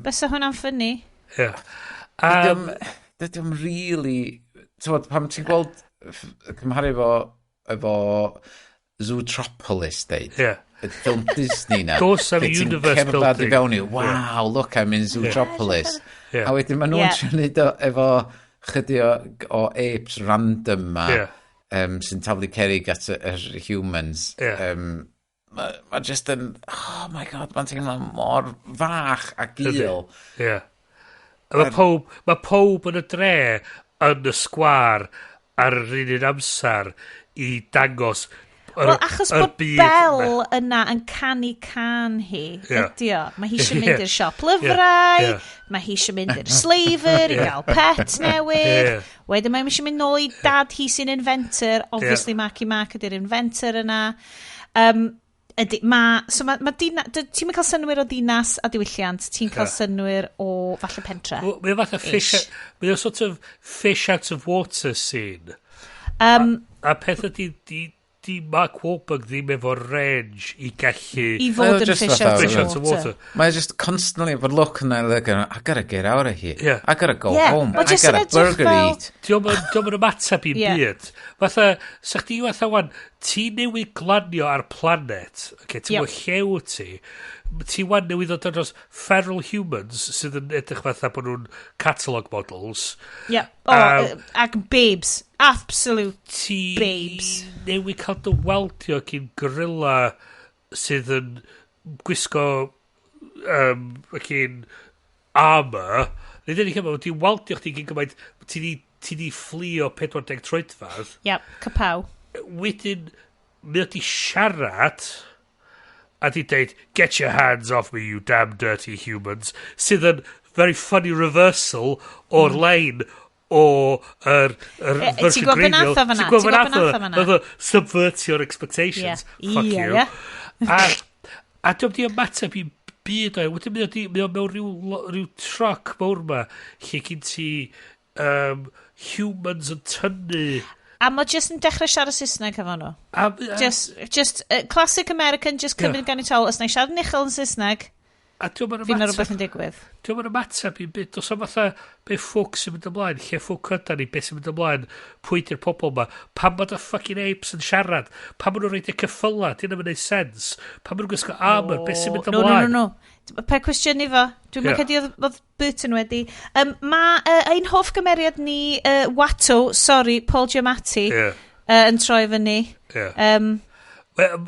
A: Bysa hwnna'n ffynnu.
B: Ie.
C: Dydy o'm really... Ti'n gwybod, pam ti'n gweld, cymharu efo Zootropolis, deud.
B: Ie.
C: Y ffilm Disney na.
B: Does am universe
C: building. Cerdded i fewn i, wow, look, I'm in Zootropolis. A wedyn maen nhw'n trio neud o efo chydig o apes random ma. Sy'n taflu cerig at yr humans. Mae just yn, oh my god, mae'n teimlo mor fach a gul.
B: Ie. Mae pob yn y dre yn y sgwâr ar yr un amser i dangos
A: Wel, achos bod Belle yna yn canu can hi, ydy o. Mae hi eisiau mynd i'r siop lyfrau, mae hi eisiau mynd i'r slaver i gael pet newydd. Wedyn mae eisiau mynd nôl i dad hi sy'n inventor. Obviously, Marky Mark ydy'r inventor yna. Ydy, so ma ti'n cael synnwyr o ddinas a diwylliant, ti'n cael synnwyr o falle pentre.
B: Mae o fatha fish, mae o sort of fish out of water scene. A peth ydy, di Mark Wahlberg ddim efo range i gallu
A: I fod yn fish out
B: fish
A: of
B: out of
A: water.
B: water.
C: Mae just constantly efo'r look yna, like, "I gotta get out of here.
B: Yeah.
C: I gotta go home.
A: Ma'
C: I
A: jyst
C: got
A: yn
C: a
A: edrych
C: burger to
A: fel
C: eat."
B: Dio'm yn ymateb i'n byd. Fatha, sa chdi fatha wan, ti newydd glanio ar planet, okay, ti'n gwybod lle wyt ti, ti wan newydd ddod ar dros feral humans sydd yn edrych fatha bod nhw'n catalogue models.
A: Yeah. Oh, ac babes. Absolute
B: Ti
A: babes.
B: Newydd cael dy waldio gyn gorilla sydd yn gwisgo fucking armor. Nid ydy cymaint, ti'n waldio chdi gyn gymaint, ti di fflio 40 troedfedd.
A: Yep, kapow.
B: Wedyn, mae o di siarad a di deud, "Get your hands off me, you damn dirty humans," sydd yn very funny reversal o'r line o yr
A: Ti'n
B: fersiwn
A: gwybod be
B: gwreiddiol.
A: nath o fan'na?
B: Ti'n gwybod
A: Ti'n
B: be
A: gwybod
B: nath
A: be
B: o
A: nath o fan'na?
B: Nath o subvert your expectations. Fuck
A: Ie,
B: you. A diolch di ymateb i byd o. Wedyn mae o mewn rhyw truck mawr ma, lle gyn ti humans yn tynnu.
A: A mae just yn dechrau siarad Saesneg efo nhw. Just classic American, just cymryd yeah. ganiataol. Os na i siarad yn uchel yn Saesneg,
B: A diolch yn
A: fydd na
B: ymateb.
A: rhywbeth yn digwydd.
B: Diolch yn ymateb i'n byd. Does am fatha be ffwc sy'n mynd ymlaen, lle ffwc ydan ni, be sy'n mynd ymlaen, pwy di'r pobl ma, pam bod y fucking apes yn siarad, pam maen nhw'n rhoid y ceffyla, di hynny'm yn neud sens, pam maen nhw'n gwisgo armor, be sy'n mynd
A: No,
B: ymlaen.
A: no. Pe cwestiynu fo. Dwi'n yeah. credu oedd Burton wedi. Mae ein hoff gymeriad ni, Watto, sorry, Paul Giamatti, yn troi fyny.
B: Wel,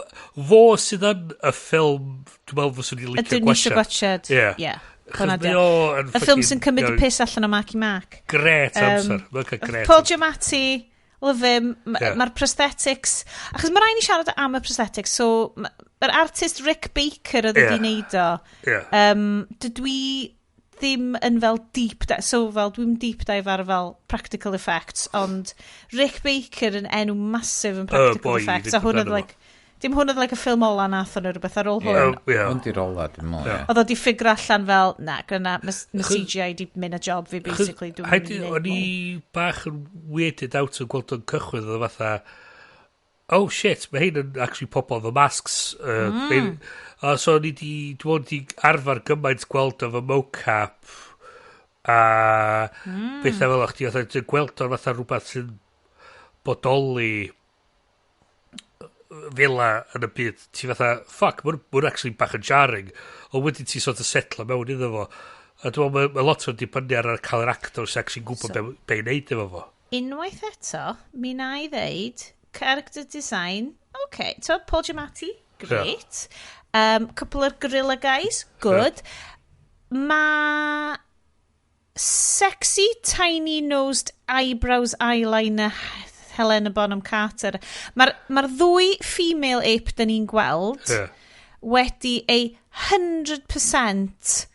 B: fo sydd yn y ffilm, dwi'n meddwl fyswn i'n licio
A: Ydyn ni eisiau
B: gwachad.
A: gwachad.
B: Ie.
A: Ie.
B: Achos
A: Hwnna
B: mae
A: di o.
B: o yn
A: Y ffilm
B: fucking,
A: sy'n cymryd y piss allan o Marky Mark.
B: Gret amser. Mae'n cael gret
A: Paul
B: amser.
A: Giamatti, love him. Mae'r prosthetics. Achos mae rhaid ni siarad am y prosthetics. So, mae'r artist Rick Baker oedd wedi neud o. Dydw i ddim yn fel deep dive, so fel dwi'n deep dive ar fel practical effects, ond Rick Baker yn enw massive yn practical
B: Boi i
A: effects,
B: fynd
A: a hwn oedd
B: amdano fo.
A: like, dim hwn oedd like y ffilm ola nath o'n rhywbeth ar ôl hwn.
B: Oh, ie.
C: Hwn di'r ola, dwi'n meddwl, ie.
A: Oedd o di ffigur allan fel, na, gyna, mae CGI di mynd a job fi, basically. Dwi'n mynd i
B: O'n
A: neud
B: i
A: mwy.
B: bach yn weirded out yn gweld o'n cychwyn, oedd o fatha, "Oh shit, mae hyn yn actually pobl efo masks." So o'n i di, dwi'n meddwl di arfer gymaint gweld o fy mocap a bethau fel o'ch di, fatha, ti'n gweld o'n fatha rhywbeth sy'n bodoli fel 'a yn y byd, ti fatha, "Fuck, mae'n ma actually bach yn jarring," ond wedyn ti sort of setlo mewn iddo fo. A dwi'n meddwl, mae lot o'n dibynnu ar cael yr actor sy'n actually gwybod be i wneud efo fo.
A: Unwaith eto, mi na i ddeud, character design, okay, so Paul Giamatti, great. Couple of gorilla guys, good. Ma sexy, tiny-nosed eyebrows eyeliner Helena Bonham Carter. Mae'r ma ddwy female ape dyn ni'n gweld wedi ei 100%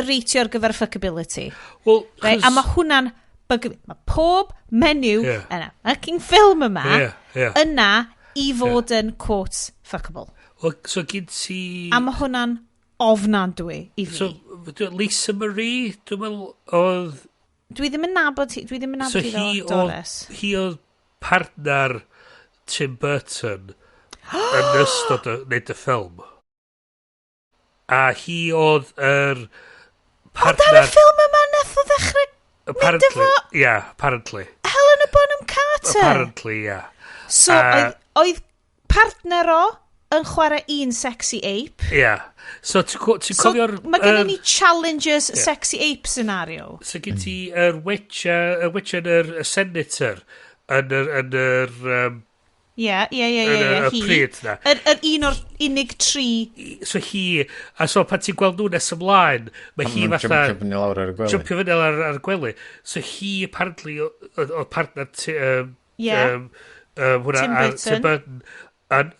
A: reitio ar gyfer fuckability.
B: Wel,
A: Right? A mae hwnna'n bug. Mae pob menyw yn y fucking ffilm yma
B: Ie, ie.
A: yna i fod yn quotes fuckable.
B: Wel, so gyd ti
A: A mae hwnna'n ofnadwy i fi.
B: So, Lisa Marie, dwi'n meddwl, oedd
A: Dwi ddim yn nabod hi, dwi ddim yn nabod
B: So
A: hi fel
B: hi oedd
A: actores.
B: Hi oedd partner Tim Burton yn ystod y, wneud y ffilm. A hi oedd yr
A: Ond ar y
B: partner
A: ffilm yma nath o ddechrau
B: Apparently,
A: efo
B: yeah, apparently.
A: Helena Bonham Carter.
B: Apparently, yeah.
A: So oedd partner o yn chwarae un sexy ape.
B: Yeah. So ti'n
A: So
B: cofio'r
A: mae gennym ni Challengers sexy ape scenario.
B: So gen ti yr witcher yn yr y senator yn yr
A: Ie,
B: yn
A: ie,
B: y
A: hi.
B: pryd na.
A: Yr un o'r unig tri.
B: So hi, a so pan ti'n gweld nhw nes ymlaen, mae hi
C: Pan ma'n
B: fatha
C: jumpio fyny lawr ar y gwely.
B: Jumpio fyny ar y gwely. So hi apparently oedd partner hwnna,
A: Tim
B: a
A: Burton.
B: Tim Burton yn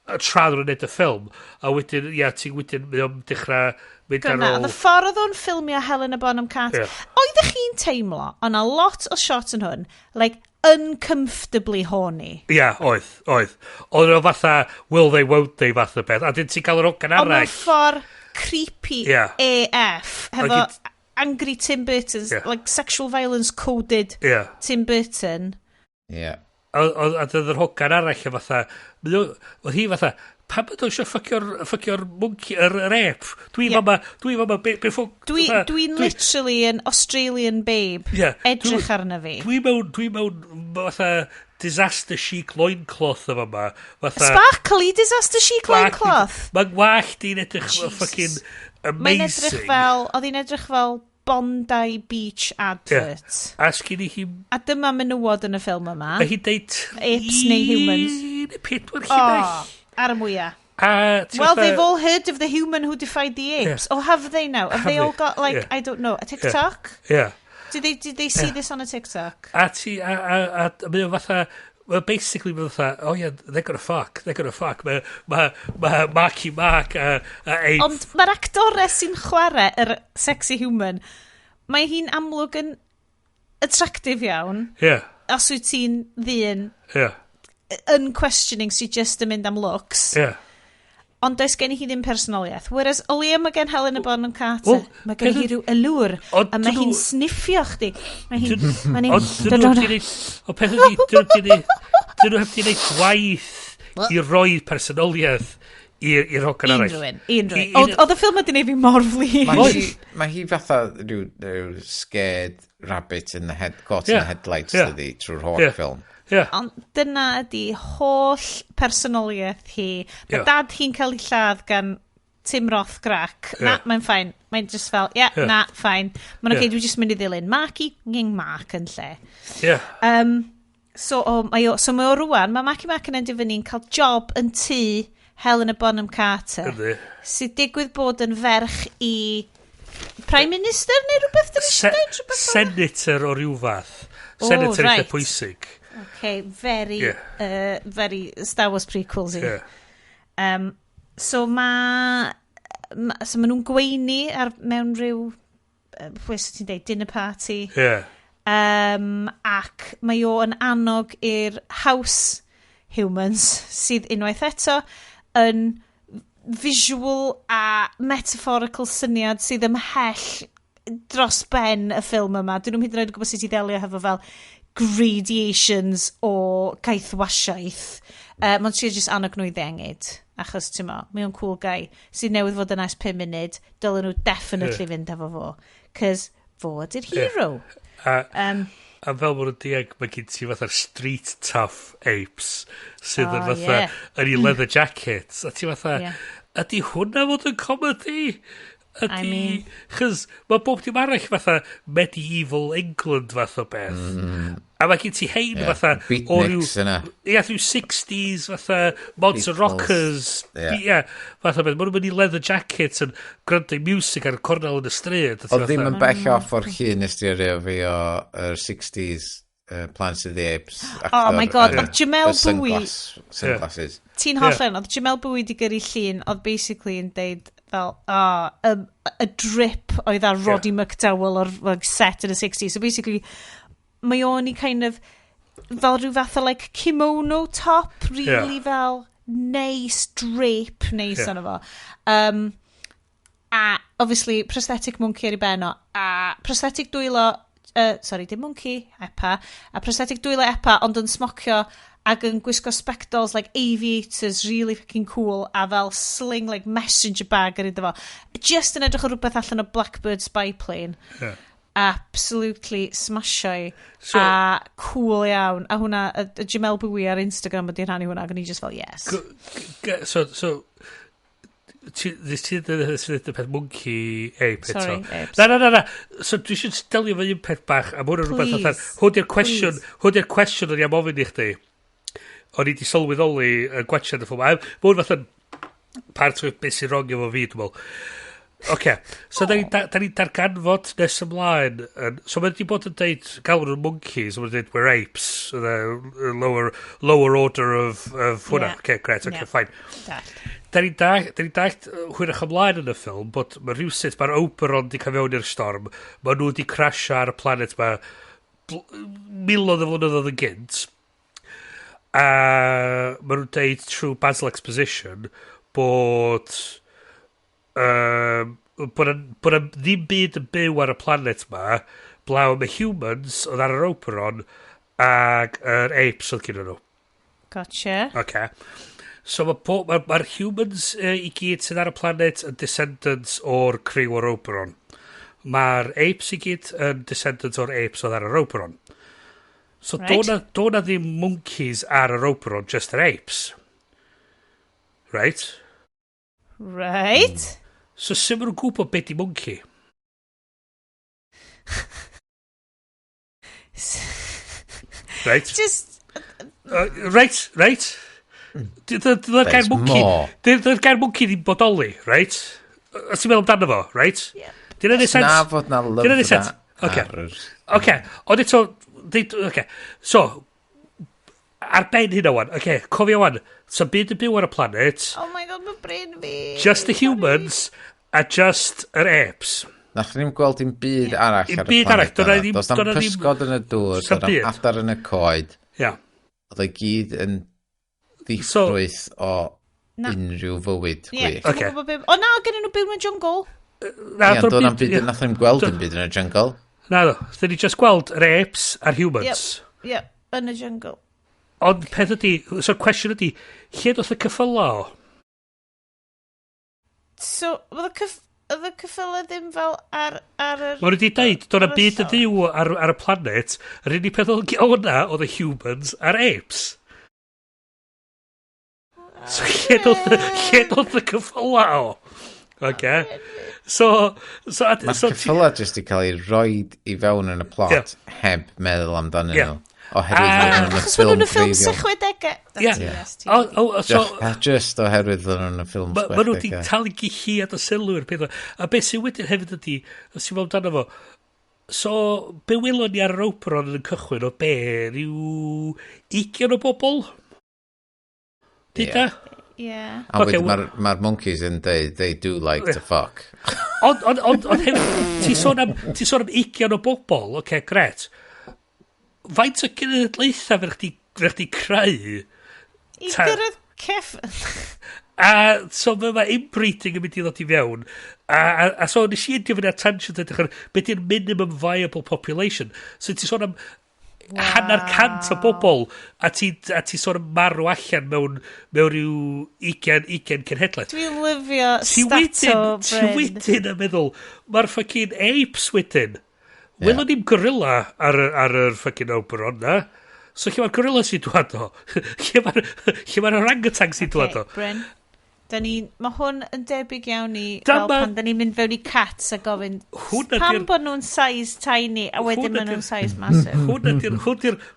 B: a tra nhw'n neud y ffilm a wedyn ia ti'n wedyn mae o'n dechrau mynd ar
A: Gyna,
B: ôl
A: oedd y ffordd oedd o'n ffilmio Helena Bonham Carter. Oeddech chi'n teimlo, o'na lot o shots yn hwn, like, uncomfortably horny?
B: Ia, oedd. Oedd o fatha, will they, won't they fath o beth. A dyn ti'n cael yr ogan
A: Ond mewn
B: arall.
A: ffordd creepy AF, hefo angry Tim Burton's, like sexual violence coded Tim Burton.
C: Yeah.
B: A dydd yr hogan arall y fatha, oedd hi fatha, pam bod o eisiau ffycio'r monkey, yr ape? Dwi fama, dwi fama, be ffwc...
A: Dwi'n literally yn Australian babe.
B: Yeah,
A: edrych arna fi.
B: Dwi mewn fatha disaster chic loincloth yma ma. Fatha,
A: sparkly disaster chic loincloth.
B: Mae'n wallt i'n edrych fucking amazing.
A: Mae'n edrych fel, oedd hi'n edrych fel Bondi Beach advert.
B: Yeah. A sgyn i hi...
A: A dyma menywod yn y ffilm yma.
B: Mae hi'n deud
A: apes neu humans.
B: 3 neu 4 llinell.
A: Ar y mwyaf. Well, they've all heard of the human who defied the apes. Yeah. Or have they now? Have they all got, like, I don't know, a TikTok?
B: Yeah.
A: Did they see this on a TikTok?
B: A ti, a mae o fatha, well, basically mae fatha, oh yeah, they're gonna fuck, they're gonna fuck. Mae Marky Mark a ape.
A: Ond mae'r actores sy'n chwarae yr sexy human, mae hi'n amlwg yn attractive iawn.
B: Yeah.
A: Os wyt ti'n ddyn.
B: Yeah.
A: Unquestioning sy'n just yn mynd am looks.
B: Yeah.
A: Ond does gen i hi ddim personoliaeth. Whereas, o leia mae gen Helena Bonham Carter,
B: well,
A: mae gen hi rhyw allure, a mae hi'n sniffio chdi. Mae hi'n...
B: Ond dyn nhw wedi neud... O peth ydi, dyn nhw heb di neud gwaith i roi personoliaeth i'r hogan arall.
A: Unrhyw un. Oedd y ffilm wedi neud fi mor flin.
C: Mae hi fatha rhyw scared rabbit in the head, caught in the headlights ydi, trwy'r holl ffilm.
B: Yeah.
A: Ond dyna ydi holl personoliaeth hi. Mae dad hi'n cael ei lladd gan Tim Roth grac. Na, mae'n fine. Mae'n just fel, na, fine. Mae'n okay, dwi just mynd i ddilyn Marky, Nging Mark yn lle.
B: Yeah.
A: So mae o rwan, mae Marky Mark yn endio fyny'n cael job yn tŷ Helena Bonham Carter.
B: Ydy.
A: Sydd digwydd bod yn ferch i Prime Minister neu rhywbeth?
B: Senator o ryw fath. Senator eitha pwysig.
A: Okay, very, very Star Wars prequels. Yeah. So mae nhw'n gweini ar, mewn rhyw, beth ti'n deud, dinner party.
B: Yeah.
A: Ac mae o yn annog i'r house humans sydd unwaith eto yn visual a metaphorical syniad sydd ymhell dros ben y ffilm yma. Dyn nhw'n hyd yn oed yn gwybod sut i ddelio hefo fel gradations o gaethwasiaeth. Mae'n trio jyst annog nhw i ddengyd, achos ti'n mo, mae o'n cool guy sydd newydd fod yn ers 5 munud, dylen nhw definitely fynd efo fo, cos fo ydy'r hero.
B: A fel maen nhw'n diag, mae gen ti fatha'r street tough apes sydd yn fatha yn ei leather jackets. A ti fatha, ydy hwnna fod yn comedy? Ydy,
A: I mean...
B: Chos mae bob dim arall fatha medieval England fath o beth. A mae gen ti hein fatha...
C: Beatniks yna.
B: Ie, rhyw 60s fatha Monster Rockers. Ie, fatha beth. Maen nhw'n mynd i leather jackets yn gwrando i music ar y cornel yn y stryd.
C: Oedd ddim yn bell off o'r llun nes ti yrru fi o'r 60s Planet of the Apes.
A: Oh my god, oedd Jamel Bowie...
C: Sunglasses.
A: Ti'n hollol, oedd Jamel Bowie di gyrru llun, oedd basically yn deud fel, y drip oedd ar Roddy McDowall o'r like, set in the 60s. So basically, mae o'n i kind of, fel rhyw fath o like kimono top, really fel nice drape neis arno fo. A obviously, prosthetic monkey ar ei ben o, a prosthetic dwylo, sorry, dim monkey, epa, a prosthetic dwylo epa, ond yn smocio ac yn gwisgo spectols like aviators really fucking cool a fel sling like messenger bag ar iddo fo. Just yn edrych o rhywbeth allan o Blackbird Spy Plane.
B: Yeah.
A: Absolutely smashio
B: So,
A: a cool iawn. A hwnna, y Jamel Bowie ar Instagram wedi rhannu hwnna, ac o'n i just fel, yes.
B: So, nes ti ddweud y peth monkey ape eto.
A: Sorry, apes.
B: Na. So dwi eisiau delio efo un peth bach, a ma' hwn yn rhywbeth
A: Please.
B: fatha, hwn di'r cwestiwn o'n i am ofyn i chdi. O'n i di sylweddoli yn gwatsiad y ffilm. A ma' hwn fatha part o beth sy'n wrong efo fi, dwi'n meddwl. Oce, so da ni darganfod nes ymlaen. So mae wedi bod yn deud, galw nhw'n monkeys, so mae'n deud we're apes, the lower order of hwnna.
A: Yeah.
B: Oce, great, oce,
A: Yeah.
B: fine.
A: Dallt.
B: Da ni'n dallt hwyrach ymlaen yn y ffilm bod mae rhywsut mae'r Oberon di cael mewn i'r storm, mae nhw di crasio ar y planet ma miloedd o flynyddoedd yn gynt. A mae nhw'n deud trwy Basil Exposition bod bod ddim byd yn byw ar y planet ma blaw am y humans oedd ar yr Oberon ag yr apes oedd gyda nhw.
A: Gotcha.
B: Okay. So mae'r ma, ma humans i gyd sydd ar y planet yn descendants o'r criw o'r Oberon. Mae'r apes i gyd yn descendants o'r apes oedd ar yr Oberon. So right. Do na ddim monkeys ar yr Oberon, just yr apes. Right?
A: Right.
B: So sut maen nhw'n gwybod beth di monkey? Right?
A: Just...
B: Right, right. Dyna'r gair monkey... Dyna'r gair monkey ddim bodoli, right? Os ti'n meddwl amdano fo, right?
A: Yeah.
B: Dyna'n neud
C: sense? Na fod na lyfrau
B: Oce. Oce. Ond eto... Oce. So, ar ben hynna wan, oce, cofio wan, so byd yn byw ar y planet.
A: Oh my God, mae brain fi.
B: Just the humans a just yr apes.
C: Nath ni'n gweld dim byd arall ar y byd
B: arall.
C: Does na'm pysgod yn y dŵr, does na'm adar yn y coed.
B: Ia.
C: Oedd e gyd yn ddiffrwyth o unrhyw fywyd gwyllt.
B: Okay.
A: O na, gen nhw byw mewn jungle.
B: Na,
C: ie, do'n na'm byd, nath ni'n gweld dim byd yn y jungle.
B: Na, do. Dyn ni just gweld yr apes a'r humans.
A: Yep, yn y jungle.
B: Ond peth ydi, so'r cwestiwn ydi, lle doth y ceffyla o?
A: So, oedd y ceffyla ddim fel ar yr...
B: Mae nhw wedi dweud, do'n na'm byd yn fyw ar y planet, yr unig peth oedd o'na oedd y humans a'r apes. So lle doth y ceffyla o? Okay. So
C: mae'r ceffyla jyst i cael ei roid i fewn yn y plot heb meddwl amdanyn nhw. Oherwydd
A: achos maen nhw'n y ffilm 60au.
B: Ie.
C: Just oherwydd nhw'n y ffilm 60au.
B: Maen nhw wedi talu gilliad o sylw i'r peth. A beth sy'n wedyn hefyd ydy, os ti'n meddwl amdano fo, so be welon ni ar yr Oberon yn y cychwyn o be, rhyw 20 o bobl? Dyda?
A: Ie.
C: A wedyn mae'r monkeys yn deud, they do like to fuck.
B: Ond hefyd, ti'n sôn am 20 o bobl, oce, gret. Faint o genedlaethau fe chdi creu?
A: I gyrraedd ceff.
B: A so mae inbreeding yn mynd i ddod i fewn. A so nes i endio fyny ar tangent edrych ar beth yw'r minimum viable population. So ti'n sôn am 150 o bobl a ti sôn am marw allan mewn rhyw 20 cenhedlaeth.
A: Dwi'n lyfio stato, Bryn.
B: Ti wedyn yn meddwl, mae'r fucking apes wedyn. Welon ni'm gorilla ar yr fucking Oberon na. So lle mae'r gorilla sy'n dwad o? Lle mae'r orangutan sy'n dwad o?
A: Bryn, mae hwn yn debyg iawn i fel pan da ni'n mynd fewn i cats a gofyn pam bod nhw'n size tiny a wedyn maen nhw'n size massive.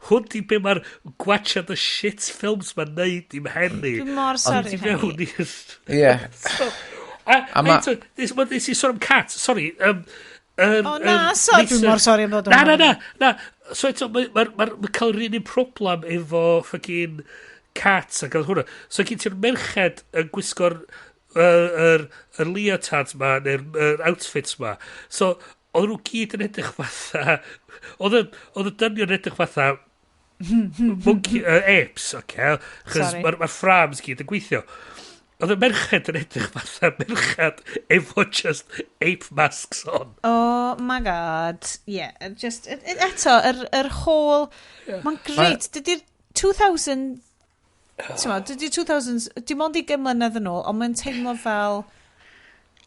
B: Hwn di be mae'r gwachad y shit films ma'n neud i'm hen i.
A: Dwi'n mor sori, Henny.
C: Ie.
B: A nes i sôn am cats, sorry.
A: O na, sorry, dwi'n mor sori am ddod o'n
B: Na. So eto, mae'n cael yr un problem efo fucking cats ac oedd hwnna. So gen ti'r merched yn gwisgo'r yr leotards ma, neu'r outfits ma. So, oedd nhw gyd yn edrych fatha... Oedd y dynion yn edrych fatha monkey, apes, oce? Chos mae'r frames gyd yn gweithio. Oedd y merched yn edrych fatha merched efo just ape masks on.
A: Oh my God. Yeah, just, eto, yr whole... Yeah. Mae'n great. Dydy'r 2000... Dydy'r 2000s... Dim ond 20 mlynedd yn ôl, ond mae'n teimlo fel...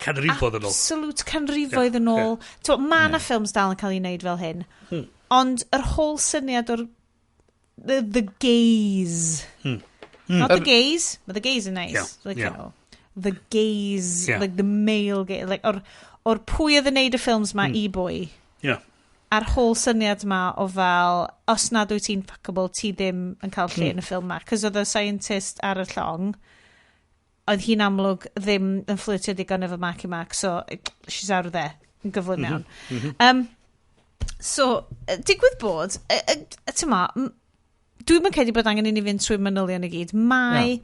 B: Canrifoedd yn ôl.
A: Absolute canrifoedd yn ôl. Yeah. Mae yna ffilms dal yn cael ei wneud fel hyn. Ond yr whole syniad o'r... The gaze. Not the gays, but the gays are nice.
B: Yeah,
A: like,
B: yeah.
A: You know, the gays,
B: yeah.
A: Like the male gay, like, or pwy oedd yn neud y ffilms ma i bwy.
B: Yeah.
A: A'r whole syniad ma o fel, os nad wyt ti'n fuckable, ti ddim yn cael lle yn y ffilm ma. Cos oedd y scientist ar y llong, oedd hi'n amlwg ddim yn fflirtio digon efo Marky Mark, so she's out of there, yn gyflym iawn. So, digwydd bod, ti'n ma, dwi'n yn credu bod angen i ni fynd trwy manylion i gyd. Mae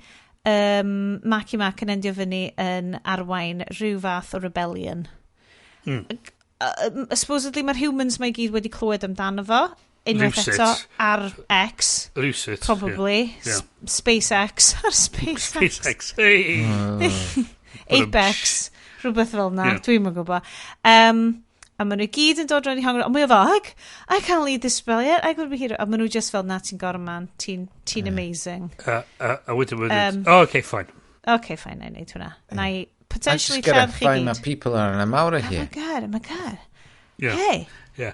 A: Marky Mark yn endio fyny yn arwain rhyw fath o rebellion. Supposedly mae'r humans mae gyd wedi clywed amdano fo. Unwaith eto ar X.
B: Rywsut.
A: Probably.
B: Yeah.
A: SpaceX. Ar SpaceX.
B: SpaceX. Hey.
A: Apex. Rhywbeth fel na.
B: Yeah.
A: Dwi'm yn gwybod. A maen nhw gyd yn dod rownd i hongro, ond mae o fel, I can't lead this spell yet, I could be here. A maen nhw just fel, na, ti'n gorau man, ti'n amazing.
B: A wedyn maen nhw, oh, okay, fine.
A: Okay, fine, na i wneud hwnna. Na i potentially lladd chi gyd.
C: I just gotta find my people and I'm out of here.
A: Oh my god, oh my god.
B: Yeah.
A: Hey.
B: Yeah.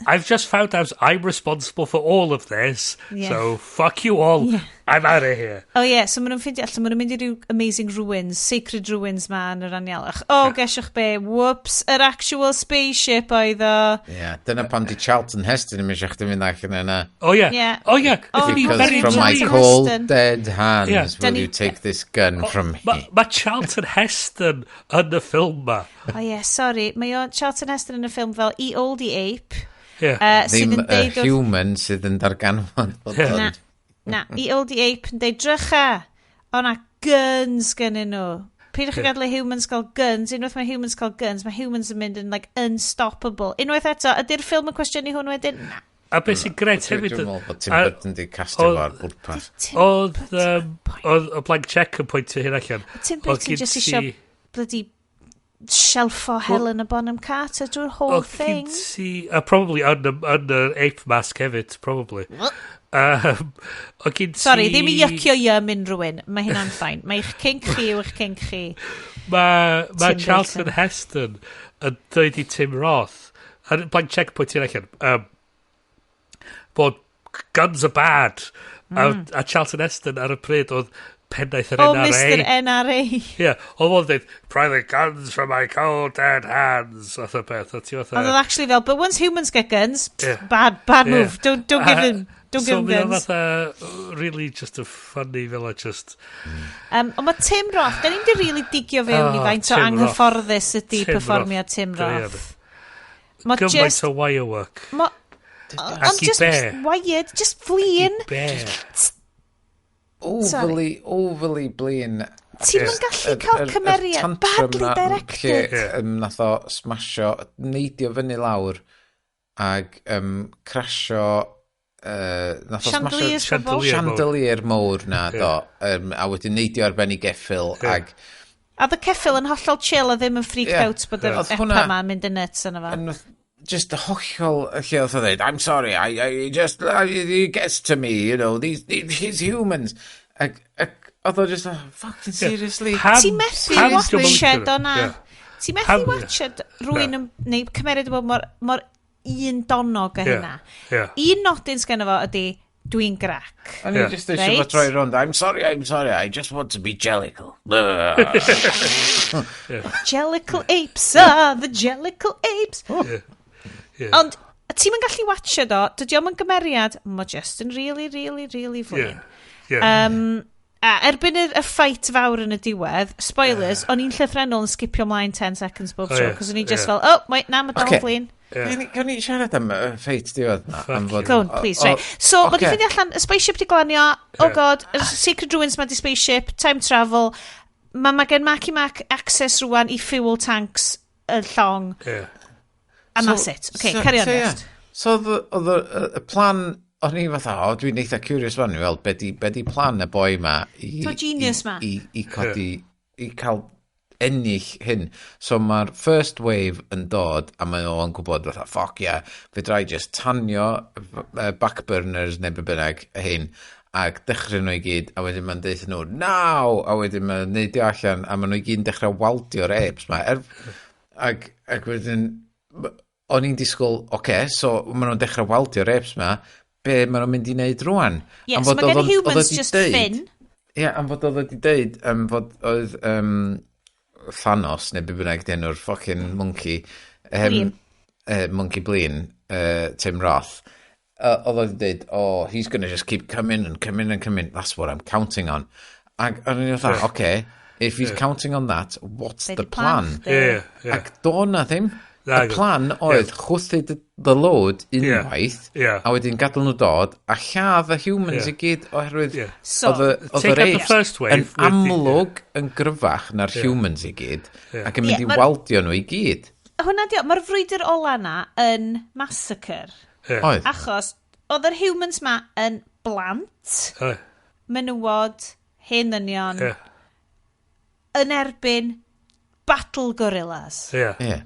B: I've just found out I'm responsible for all of this, yeah. So fuck you all, yeah. I'm out of here.
A: Oh yeah, so maen nhw'n ffeindio allan, maen nhw'n mynd i ryw amazing ruins, sacred ruins ma yn yr anialach. Oh, yeah. Gesiwch be, whoops, yr actual spaceship oedd o.
C: Yeah, dyna pam di Charlton Heston yn eisiau chdi mynd allan yna.
B: Oh yeah. Yeah. Oh yeah.
A: Oh,
C: because from my cold dead hands, yeah. Will you take this gun from me?
B: Mae Charlton Heston yn y ffilm ma.
A: Oh yeah, sorry. Mae o Charlton Heston yn y ffilm fel E Oldie Ape.
B: Yeah.
C: Ddim y human sydd yn darganfod.
A: Yeah. Na, E Oldie Ape yn deud, drycha, o na guns gennyn nhw. Peidiwch chi gadael i humans gael guns. Unwaith mae humans cael guns, mae humans yn mynd yn like unstoppable. Unwaith eto, ydy'r ffilm yn cwestiynu hwn wedyn? Na.
B: A beth sy'n gret hefyd...
C: Dwi'n meddwl bod Tim Burton di castio fo ar bwrpas.
B: Oedd y blank check yn pwyntio hyn allan.
A: Tim Burton just isio bloody shelfo Helena Bonham Carter drwy'r whole thing.
B: Ti, probably yn y ape mask hefyd, probably.
A: Sorry, ddim i yucio yum unrhyw un. Mae hynna'n fine. Mae eich kink chi yw eich kink chi.
B: Mae Charlton Heston yn dweud i Tim Roth, yn blank check pwynt i'n allan, bod guns are bad. A Charlton Heston ar y pryd oedd pennaeth yr NRA.
A: Oh, Mr NRA.
B: Yeah, oedd o'n dweud, private guns from my cold dead hands, fath o beth.
A: Ond oedd actually fel, but once humans get guns, yeah. bad yeah. move. Don't give them, don't give them guns.
B: So fatha, really just a funny fel a just...
A: Ond mae Tim Roth, da ni'n di really digio fewn i faint o anghyfforddus ydy perfformiad Tim Roth.
B: Gymaint o wirework.
A: Ond just wired, just flin.
C: Overly blin.
A: Ti'n yn gallu cael cymeriad badly directed.
C: Lle nath o smasho, neidio fyny lawr ag crasio nath o smasho chandelier mowr na do, a wedyn neidio ar ben i geffyl ag
A: a the ceffyl yn hollol chill a ddim yn freaked out bod yr epa ma'n mynd yn nuts yna fo.
C: Just hollol lle oedd o dweud, I'm sorry, I just, it gets to me, you know, these humans. Ac oedd o just, oh, fucking seriously.
A: Ti'n methu watched o na. Ti'n methu watched rhywun, neu cymeryd o bod mor un donog a hynna. Un nodyn sgenno fo ydy, dwi'n grac.
C: O'n i just eisiau fo troi rownd, I'm sorry, I just want to be jellicle.
A: Jellicle apes are the jellicle apes. Yeah. Ond ti'n mynd gallu watcha do, dydy o'm yn gymeriad, mae just yn really, really, really flin. Yeah. A erbyn y fight fawr yn y diwedd, spoilers, o'n i'n llythrennol yn skipio mlaen 10 seconds bob tro, cos o'n i just fel, oh, wait, na, mae dal flin.
C: Cawn ni siarad am y ffeit diwedd na?
A: Go on, please, right. So, mae di ffeindio allan, y spaceship di glanio, oh god, y Sacred Ruins ma di spaceship, time travel, mae gen Marky Mark access rwan i fuel tanks y llong.
B: Yeah.
A: And that's it. Okay, carry on next.
C: So, oedd y plan, o'n i fatha, o, dwi'n eitha curious fan, i weld, be di plan y boi ma i...
A: So genius ma.
C: I codi, i cael ennill hyn. So mae'r first wave yn dod, a mae o'n gwybod fatha, fuck yeah, fedra i just tanio backburners neu be bynnag hyn, ac dechrau nhw i gyd, a wedyn mae'n deud nhw, now! A wedyn mae'n neidio allan, a maen nhw i gyd yn dechrau waldio'r apes ma. Ac wedyn, o'n i'n disgwyl, oce, so maen nhw'n dechrau waldio'r apes ma, be maen nhw'n mynd i wneud rwan?
A: Ie, so mae gen humans just ffyn.
C: Ie, am fod oedd wedi deud, fod oedd Thanos, neu be bynnag di enw'r fucking monkey, monkey blin, Tim Roth, oedd wedi deud, oh, he's gonna just keep coming and coming and coming, that's what I'm counting on. Ac o'n i'n fatha, oce, if he's counting on that, what's the plan? Ac do na ddim. Y plan oedd chwthu the load unwaith, a wedyn gadael nhw dod, a lladd y humans i gyd, oherwydd oedd yr apes yn amlwg yn gryfach na'r humans i gyd, ac yn mynd i waldio nhw i gyd.
A: Hwna di, mae'r frwydr ola na yn massacre.
C: Oedd.
A: Achos oedd yr humans ma yn blant, menywod, hen ddynion, yn erbyn battle gorillas.
B: Ie.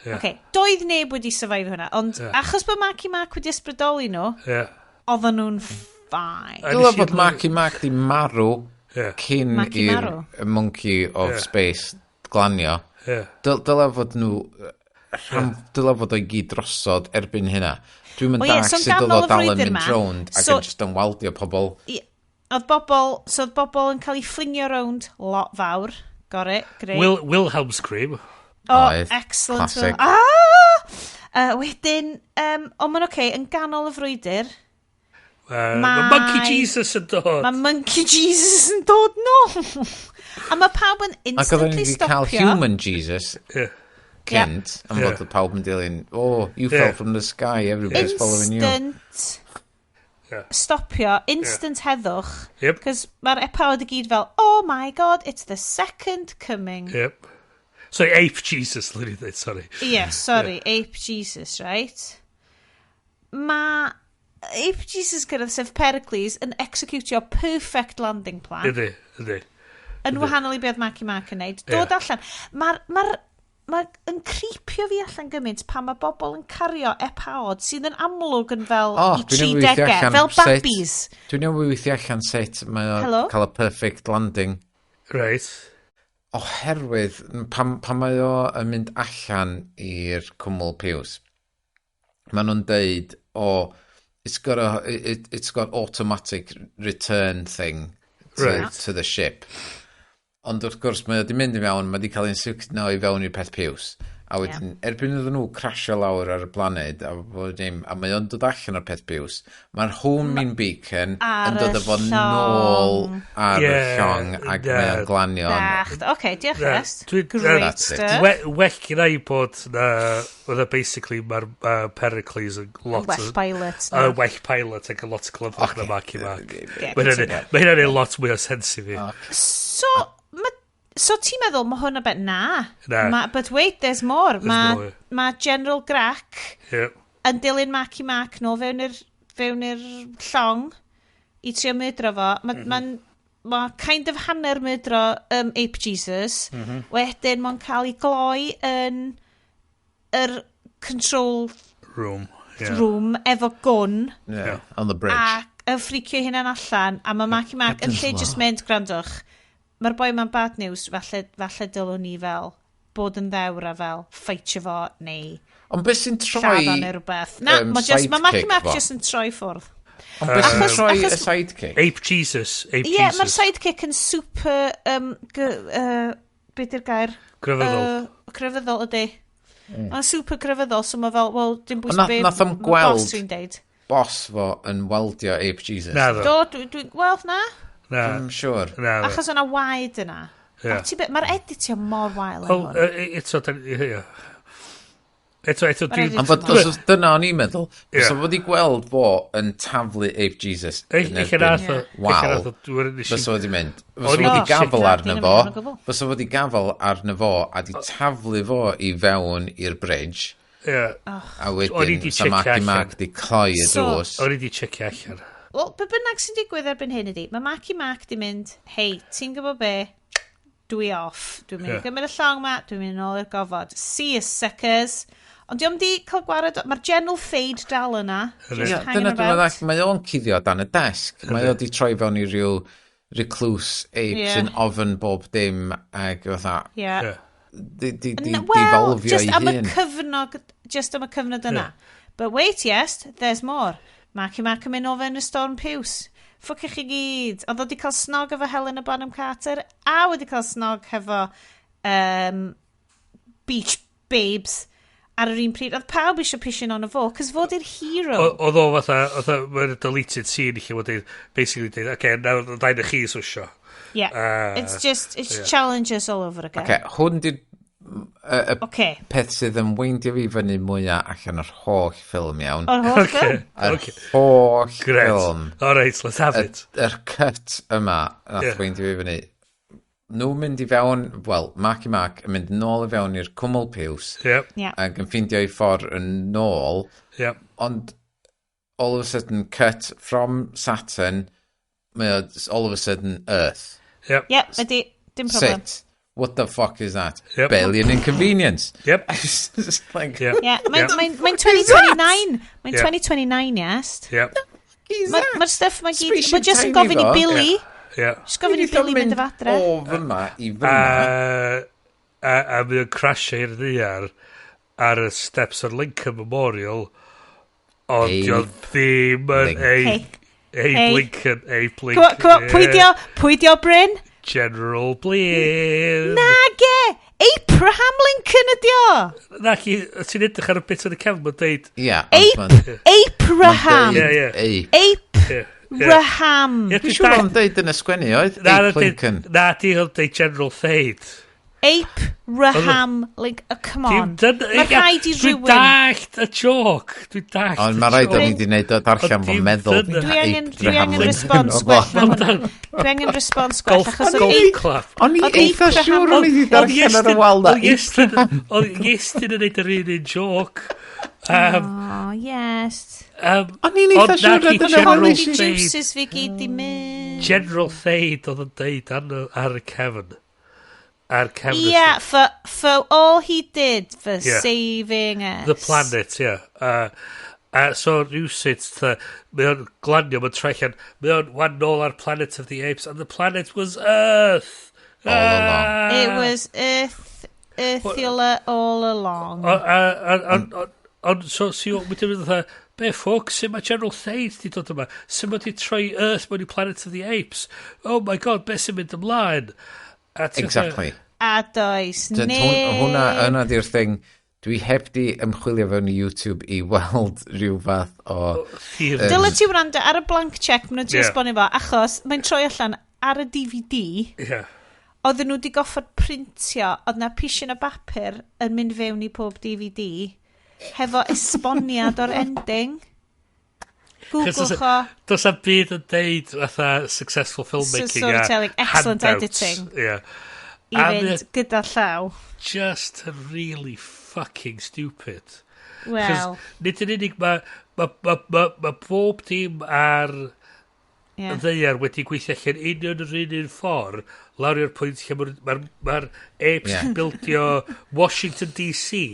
B: Yeah.
A: Okay. Doedd neb wedi survive hwnna, ond achos bod Marky Mark wedi ysbrydoli nhw, oedden nhw'n fine.
C: Dylai fod Marky Mark di marw cyn i'r Monkey of Space glanio. Dylai fod nhw... Dylai fod o'i gyd drosod erbyn hynna. Dwi'n mynd dag sut oedd o dal yn mynd rownd ac yn just yn waldio pobl.
A: Oedd bobl yn cael eu fflingio rownd lot fawr. Got it, great.
B: Wilhelm Scream.
A: Oh, excellent. Classic. Wedyn, ond mae'n oce, yn ganol y frwydr,
B: mae Monkey Jesus yn dod.
A: Mae Monkey Jesus yn dod nôl. A mae pawb yn instantly stopio.
C: Ac oedden ni wedi cael Human Jesus cynt, am fod pawb yn dilyn, oh, you fell from the sky, everybody's following you.
A: Instant stopio, instant heddwch. Cos mae'r epawd i gyd fel, oh my god, it's the second coming.
B: Yep. Sorry, Ape Jesus, literally, sorry.
A: Yeah, sorry, Ape Jesus, right? Mae Ape Jesus gyrraedd, sef Pericles, yn executio perfect landing plan.
B: Ydy, ydy.
A: Yn wahanol i beth Marky Mark yn neud. Dod allan. Mae yn creepio fi allan gymaint pan mae bobl yn cario epaod sydd yn amlwg yn fel i 30au, fel babis.
C: Dwi'n newydd weithio allan sut mae o'n cael y perfect landing.
B: Right.
C: Oherwydd, pan mae o yn mynd allan i'r cwmwl piws, maen nhw'n deud, oh, it's got automatic return thing to the ship. Ond wrth gwrs, mae o wedi mynd i mewn, mae wedi cael ein sugno i fewn i'r peth piws. A wedyn, erbyn iddyn nhw crasio lawr ar y blaned, a mae o'n dod allan o'r peth piws, mae'r homing beacon yn dod efo nôl ar y llong ac mae o'n glanio.
A: Oce, diolch Rest. Great stuff.
B: Well gyda i bod na, oedd basically mae'r Pericles yn lot...
A: Well pilot.
B: Well pilot ac yn lot clyfach na Marky Mark. Mae hynna'n neud lot mwy o sens i fi.
A: So ti'n meddwl, mae hwn o bet, na. But wait, there's more. Mae General Grack yn dilyn Marky Mark nôl fewn i'r llong i trio mydro fo. Mae kind of hanner mydro Ape Jesus. Wedyn mae'n cael ei gloi yn yr control
B: room,
A: room efo gwn.
C: Yeah, on the bridge.
A: Ac yn ffricio hynna'n allan. A mae Marky Mark yn lle just mynd, gwrandwch, mae'r boi ma'n bad news, falle dylwn ni fel bod yn ddewr a fel ffeitio fo neu
C: ond beth sy'n troi
A: lladd o neu rhywbeth. Na, mae Marky Mark just yn troi ffwrdd.
C: Ond beth sy'n troi y sidekick?
B: Ape Jesus.
A: Ie, mae'r sidekick yn super... Be di'r gair?
B: Grefyddol.
A: Grefyddol ydy. Mae'n super grefyddol, so mae fel, wel, dim bwys be mae boss dwi'n deud.
C: Boss fo yn weldio Ape Jesus.
B: Na ddo.
A: Do, wel, na.
C: I'm sure.
A: Achos o'na waed yna. Mae'r editio mor wael yn hwn.
B: Eto, eto, dwi'n...
C: Ond fod, dyna o'n i'n meddwl, so fod i gweld fo yn taflu Ape Jesus yn erbyn wal, fysa fod i mynd. Fysa fod i gafel arno fo, fysa fod i gafel arno fo, a di taflu fo i fewn i'r bridge. A wedyn, sa Marky Mark di cloi y drws.
B: O'n i di checio allan.
A: Wel, be bynnag sy'n digwydd erbyn hyn ydi, mae Marky Mark di mynd, hei, ti'n gwybod be? Dwi off. Dwi'n mynd i gymryd y llong ma, dwi'n mynd yn ôl i'r gofod. See you, suckers. Ond diolch di cael gwared, mae'r general fade dal yna.
C: Yeah, dyna dwi'n meddwl, mae o'n cuddio dan y desg. Mae o di troi fewn i ryw recluse ape sy'n ofyn bob dim ac fatha...
A: Yeah.
C: Di devolfio ei hun.
A: Just am y cyfnod yna. But wait, yes, there's more. Marky Mark yn mynd o fewn y storm piws. Ffwc chi gyd. Oedd o wedi cael snog efo Helena Bonham Carter a wedi cael snog hefo Beach Babes ar yr un pryd. Oedd pawb eisiau pisio ono fo, cos fod i'r hero.
B: Oedd o fatha, mae'n deleted scene lle wedi basically dweud, oce, nawr ddau na chi swsio.
A: Yeah, it's just, it's challenges all over again.
C: Oce, hwn di'r y peth sydd yn weindio fi fyny mwyaf allan o'r holl ffilm iawn.
A: O'r holl ffilm?
C: Yr holl ffilm.
B: All right, let's have it.
C: Yr cut yma nath weindio fi fyny. Nhw'n mynd i fewn, wel, Marky Mark yn mynd nôl i fewn i'r cwmwl piws. Ac yn ffeindio ei ffordd yn nôl. Ond all of a sudden cut from Saturn, mae o all of a sudden Earth.
A: Yep, ydy, dim problem.
C: Sut? What the fuck is that? Yep. Barely an inconvenience.
B: Yep.
C: Just like,
B: yep.
A: Yeah, mae'n mae 2029. Mae'n 2029, yes.
B: Yep.
A: Mae'r stuff mae gyd... Mae just yn gofyn i Billy.
B: Yeah.
A: Just gofyn i Billy mynd efo adre.
C: O fyma i fyma.
B: A mae o'n crasio i'r ddaear ar y steps o'r Lincoln Memorial, ond dio ddim yn Abe Lincoln, Abe Lincoln.
A: Come on, pwy dio, Bryn?
B: General Blin.
A: Nage! Abraham Lincoln ydi o!
B: Na, chi, ti'n edrych ar y bit yn y cefn, mae'n deud...
C: Ia.
A: Abraham!
B: Ie,
A: ie. Abraham!
C: Dwi'n siŵr o'n deud yn y sgwennu oedd? Abe Lincoln.
B: Na, di o'n deud General Thade.
A: Abraham Lincoln. Oh, come on. Mae rhaid i rhywun...
B: Dwi'n dallt y joc. Dwi'n dallt y joc.
C: Ond mae rhaid o'n i wedi gwneud o darllen fo'n meddwl.
A: Dwi angen response gwell na hwnna. Dwi angen response gwell. Achos
C: o'n i eitha siŵr o'n i wedi darllen ar y wal na.
B: Oedd Iestyn yn neud yr un joc.
A: Oh, yes.
C: O'n i'n eitha siŵr na dyna
A: o'n i juices fi gyd di mynd.
B: General Thade oedd yn deud ar y cefn.
A: Yeah, for all he did for saving us.
B: The planet, yeah. So rhywsut, mae o'n glanio, mae'n troi allan, mae o'n wan nôl ar Planet of the Apes, and the planet was Earth!
C: All along.
A: It was Earth, Earthula all along.
B: Ond, so, wedyn mynd fatha, be ffwc, sut mae General Thade di dod yma? Sut mae di troi Earth mewn i Planet of the Apes? Oh my god, be sy'n mynd ymlaen?
C: Exactly.
A: A does, neb.
C: Hwna, yna di'r thing. Dwi heb di ymchwilio fewn i YouTube i weld rhyw fath o...
A: Dyle ti wrando ar y blank check maen nhw'n trio esbonio fo, achos mae'n troi allan ar y DVD.
B: Yeah.
A: Oedden nhw wedi goffod printio, oedd na pishin o bapur yn mynd fewn i pob DVD hefo esboniad o'r ending. Googlewch o.
B: Does am byd yn deud fatha successful filmmaking a
A: storytelling, excellent editing.
B: Yeah.
A: I fynd gyda llaw.
B: Just really fucking stupid.
A: Well.
B: Nid yn unig mae bob dim ar y ddaear wedi gweithio allan union yr un ffordd lawr i'r pwynt lle mae'r apes yn bildio Washington DC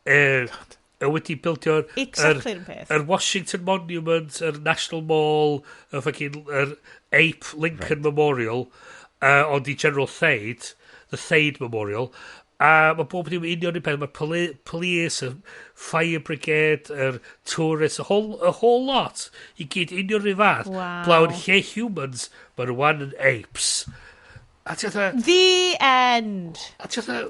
B: wedi bildio'r yr Washington Monument, yr National Mall, y fucking yr Ape Lincoln Memorial, ond i General Thade, the Thade Memorial, a mae bob dim union un peth, mae'r police, y fire brigade, yr tourists, a whole lot, i gyd union rhyw fath.
A: Wow.
B: Blawn lle humans, mae nhw wan yn apes. A ti fatha...
A: The end.
B: A ti fatha...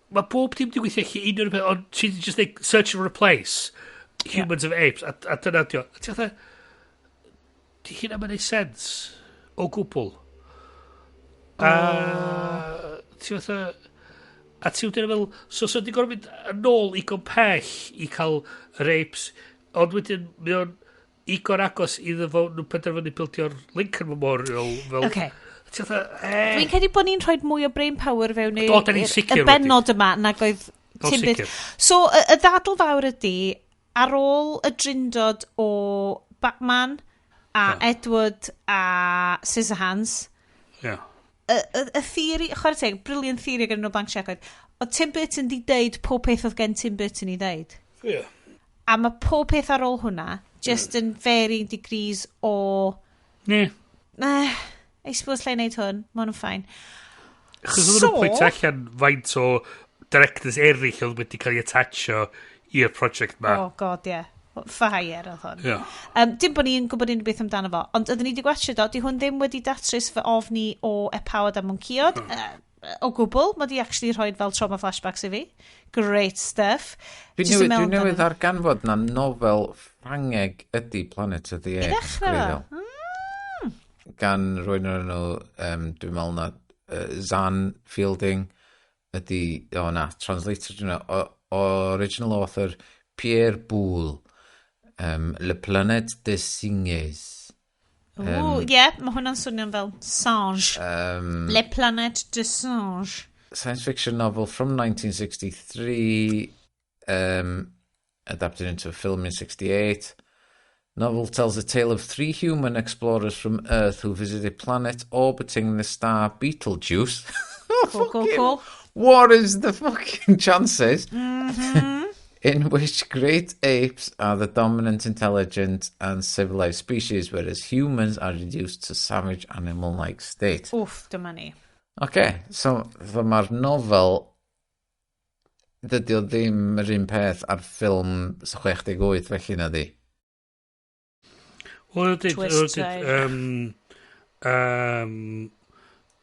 B: Mae bob dim di gweithio lle union un peth, ond ti'n just like, search and replace humans of apes, a dyna dio. A ti fatha... Di hynna mae'n neud sense o gwbl. A ti fatha... A ti wedyn yn meddwl, so di gorfod mynd yn ôl igon pell i cael yr apes, ond wedyn mae o'n igon agos iddo fo nhw penderfynu bildio'r Lincoln Memorial fel...
A: Okay.
B: Ti fatha,
A: Dwi'n credu bod ni'n rhoi mwy o brain power fewn i'r bennod yma nag oedd Tim Burton. So, y ddadl fawr ydy, ar ôl y drindod o Batman a Edward a Scissorhands, y theori, chwarae teg, brilliant theory gan nhw blank check oedd, oedd Tim Burton di deud pob peth oedd gen Tim Burton i ddeud.
B: Yeah.
A: A mae pob peth ar ôl hwnna, just in varying degrees o...
B: Ne.
A: I suppose lle i wneud hwn, mae hwn yn fine.
B: Chos oedd nhw'n pwynt allan faint o directors eraill oedd wedi cael ei attachio i'r project ma.
A: Oh god, yeah. For hire oedd hwn.
B: Yeah.
A: Dim bod ni'n gwybod unrhyw beth amdano fo, ond oedden ni wedi gwachio do, di hwn ddim wedi datrys fy ofni o epawod a mwnciod, o gwbl. Mae di actually rhoi fel trauma flashbacks i fi. Great stuff.
C: Dwi newydd ddarganfod na nofel Ffrangeg ydy Planet of the Apes.
A: I ddechrau fo?
C: Gan rhywun o'r enw, dwi'n meddwl na Zan Fielding ydy, o na, translator, dwi'n meddwl, original author Pierre Boulle. Le Planète des Singes.
A: Ooh, yeah, mae hwnna'n swnio'n fel Singe. Le Planète des Singes.
C: Science fiction novel from 1963, adapted into a film in 68. Novel tells a tale of three human explorers from Earth who visit a planet orbiting the star Betelgeuse.
A: Cool.
C: What is the fucking chances? In which great apes are the dominant intelligent and civilized species, whereas humans are reduced to savage animal-like state.
A: Wff, dyma ni.
C: Okay, so mae'r nofel, dydy o ddim yr un peth ar ffilm 68 felly na di.
B: Wel,
A: Twist,
B: did,
A: right.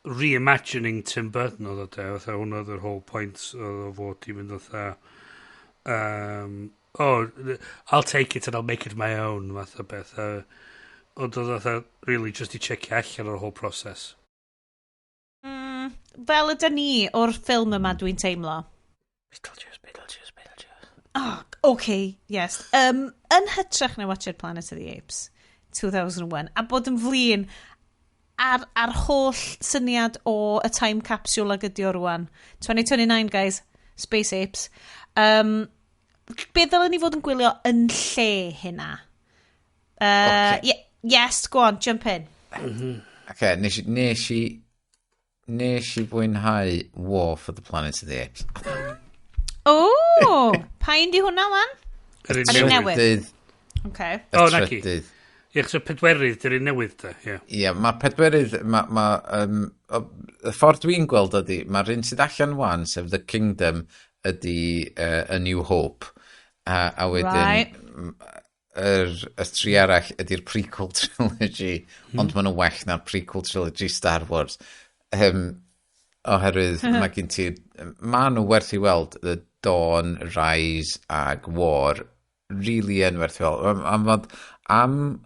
B: Reimagining Tim Burton oedd o de, fatha hwnna oedd yr whole point oedd o fod i fynd fatha, "Oh, I'll take it and I'll make it my own," fath o beth. Ond oedd fatha, really, just i checio allan o'r whole process.
A: Fel ydy ni o'r ffilm yma, dwi'n teimlo.
C: Beetlejuice, Beetlejuice, Beetlejuice.
A: Oh, okay, yes. Yn hytrach na watchad Planet of the Apes 2001, a bod yn flin ar holl syniad o y time capsule ag ydi o rwan. 2029, guys. Space Apes. Be ddylen ni fod yn gwylio yn lle hynna?
C: Ocê.
A: Okay. Yes, go on, jump in.
C: Okay, nes i fwynhau War for the Planet of the Apes.
A: Oh, pa un di hwnna, wan?
B: Yr un
A: Yr un
B: newydd.
A: newydd.
C: Trydydd, y
B: O, naci.
C: trydydd.
B: Ie, chos y pedwerydd, dy'r un newydd, da, ie.
C: Ie, mae'r pedwerydd, ma, y ffordd dwi'n gweld ydy, mae'r un sydd allan wan, sef The Kingdom, ydy A New Hope. A wedyn, y tri arall ydy'r prequel trilogy, ond maen nhw'n well na'r prequel trilogy Star Wars. Oherwydd mae gen ti... Mae nhw werth i weld, The Dawn, Rise ag War, really yn werth i weld. Am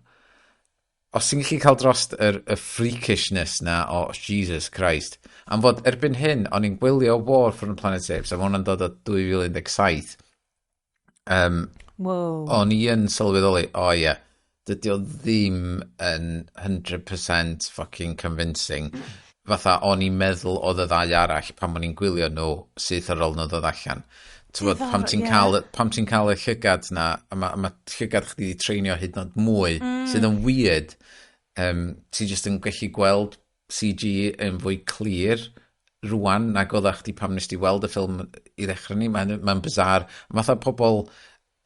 C: os ti'n gallu cael dros y freakishness na o Jesus Christ, am fod erbyn hyn, o'n i'n gwylio War for the Planet of the Apes, a ma' hwnna'n dod o 2017, o'n i yn sylweddoli, o ie, dydy o ddim yn 100% fucking convincing. Fatha, o'n i'n meddwl oedd y ddau arall pan o'n i'n gwylio nhw syth ar ôl nhw ddod allan. T'wod, pam ti'n cael y llygad na, a mae ma llygad chdi di treinio hyd yn oed mwy, sydd yn weird. Ti jyst yn gallu gweld CG yn fwy clir rwan nag oeddach chdi pam nes ti weld y ffilm i ddechrau ni. Mae'n ma bizarre. Fatha pobl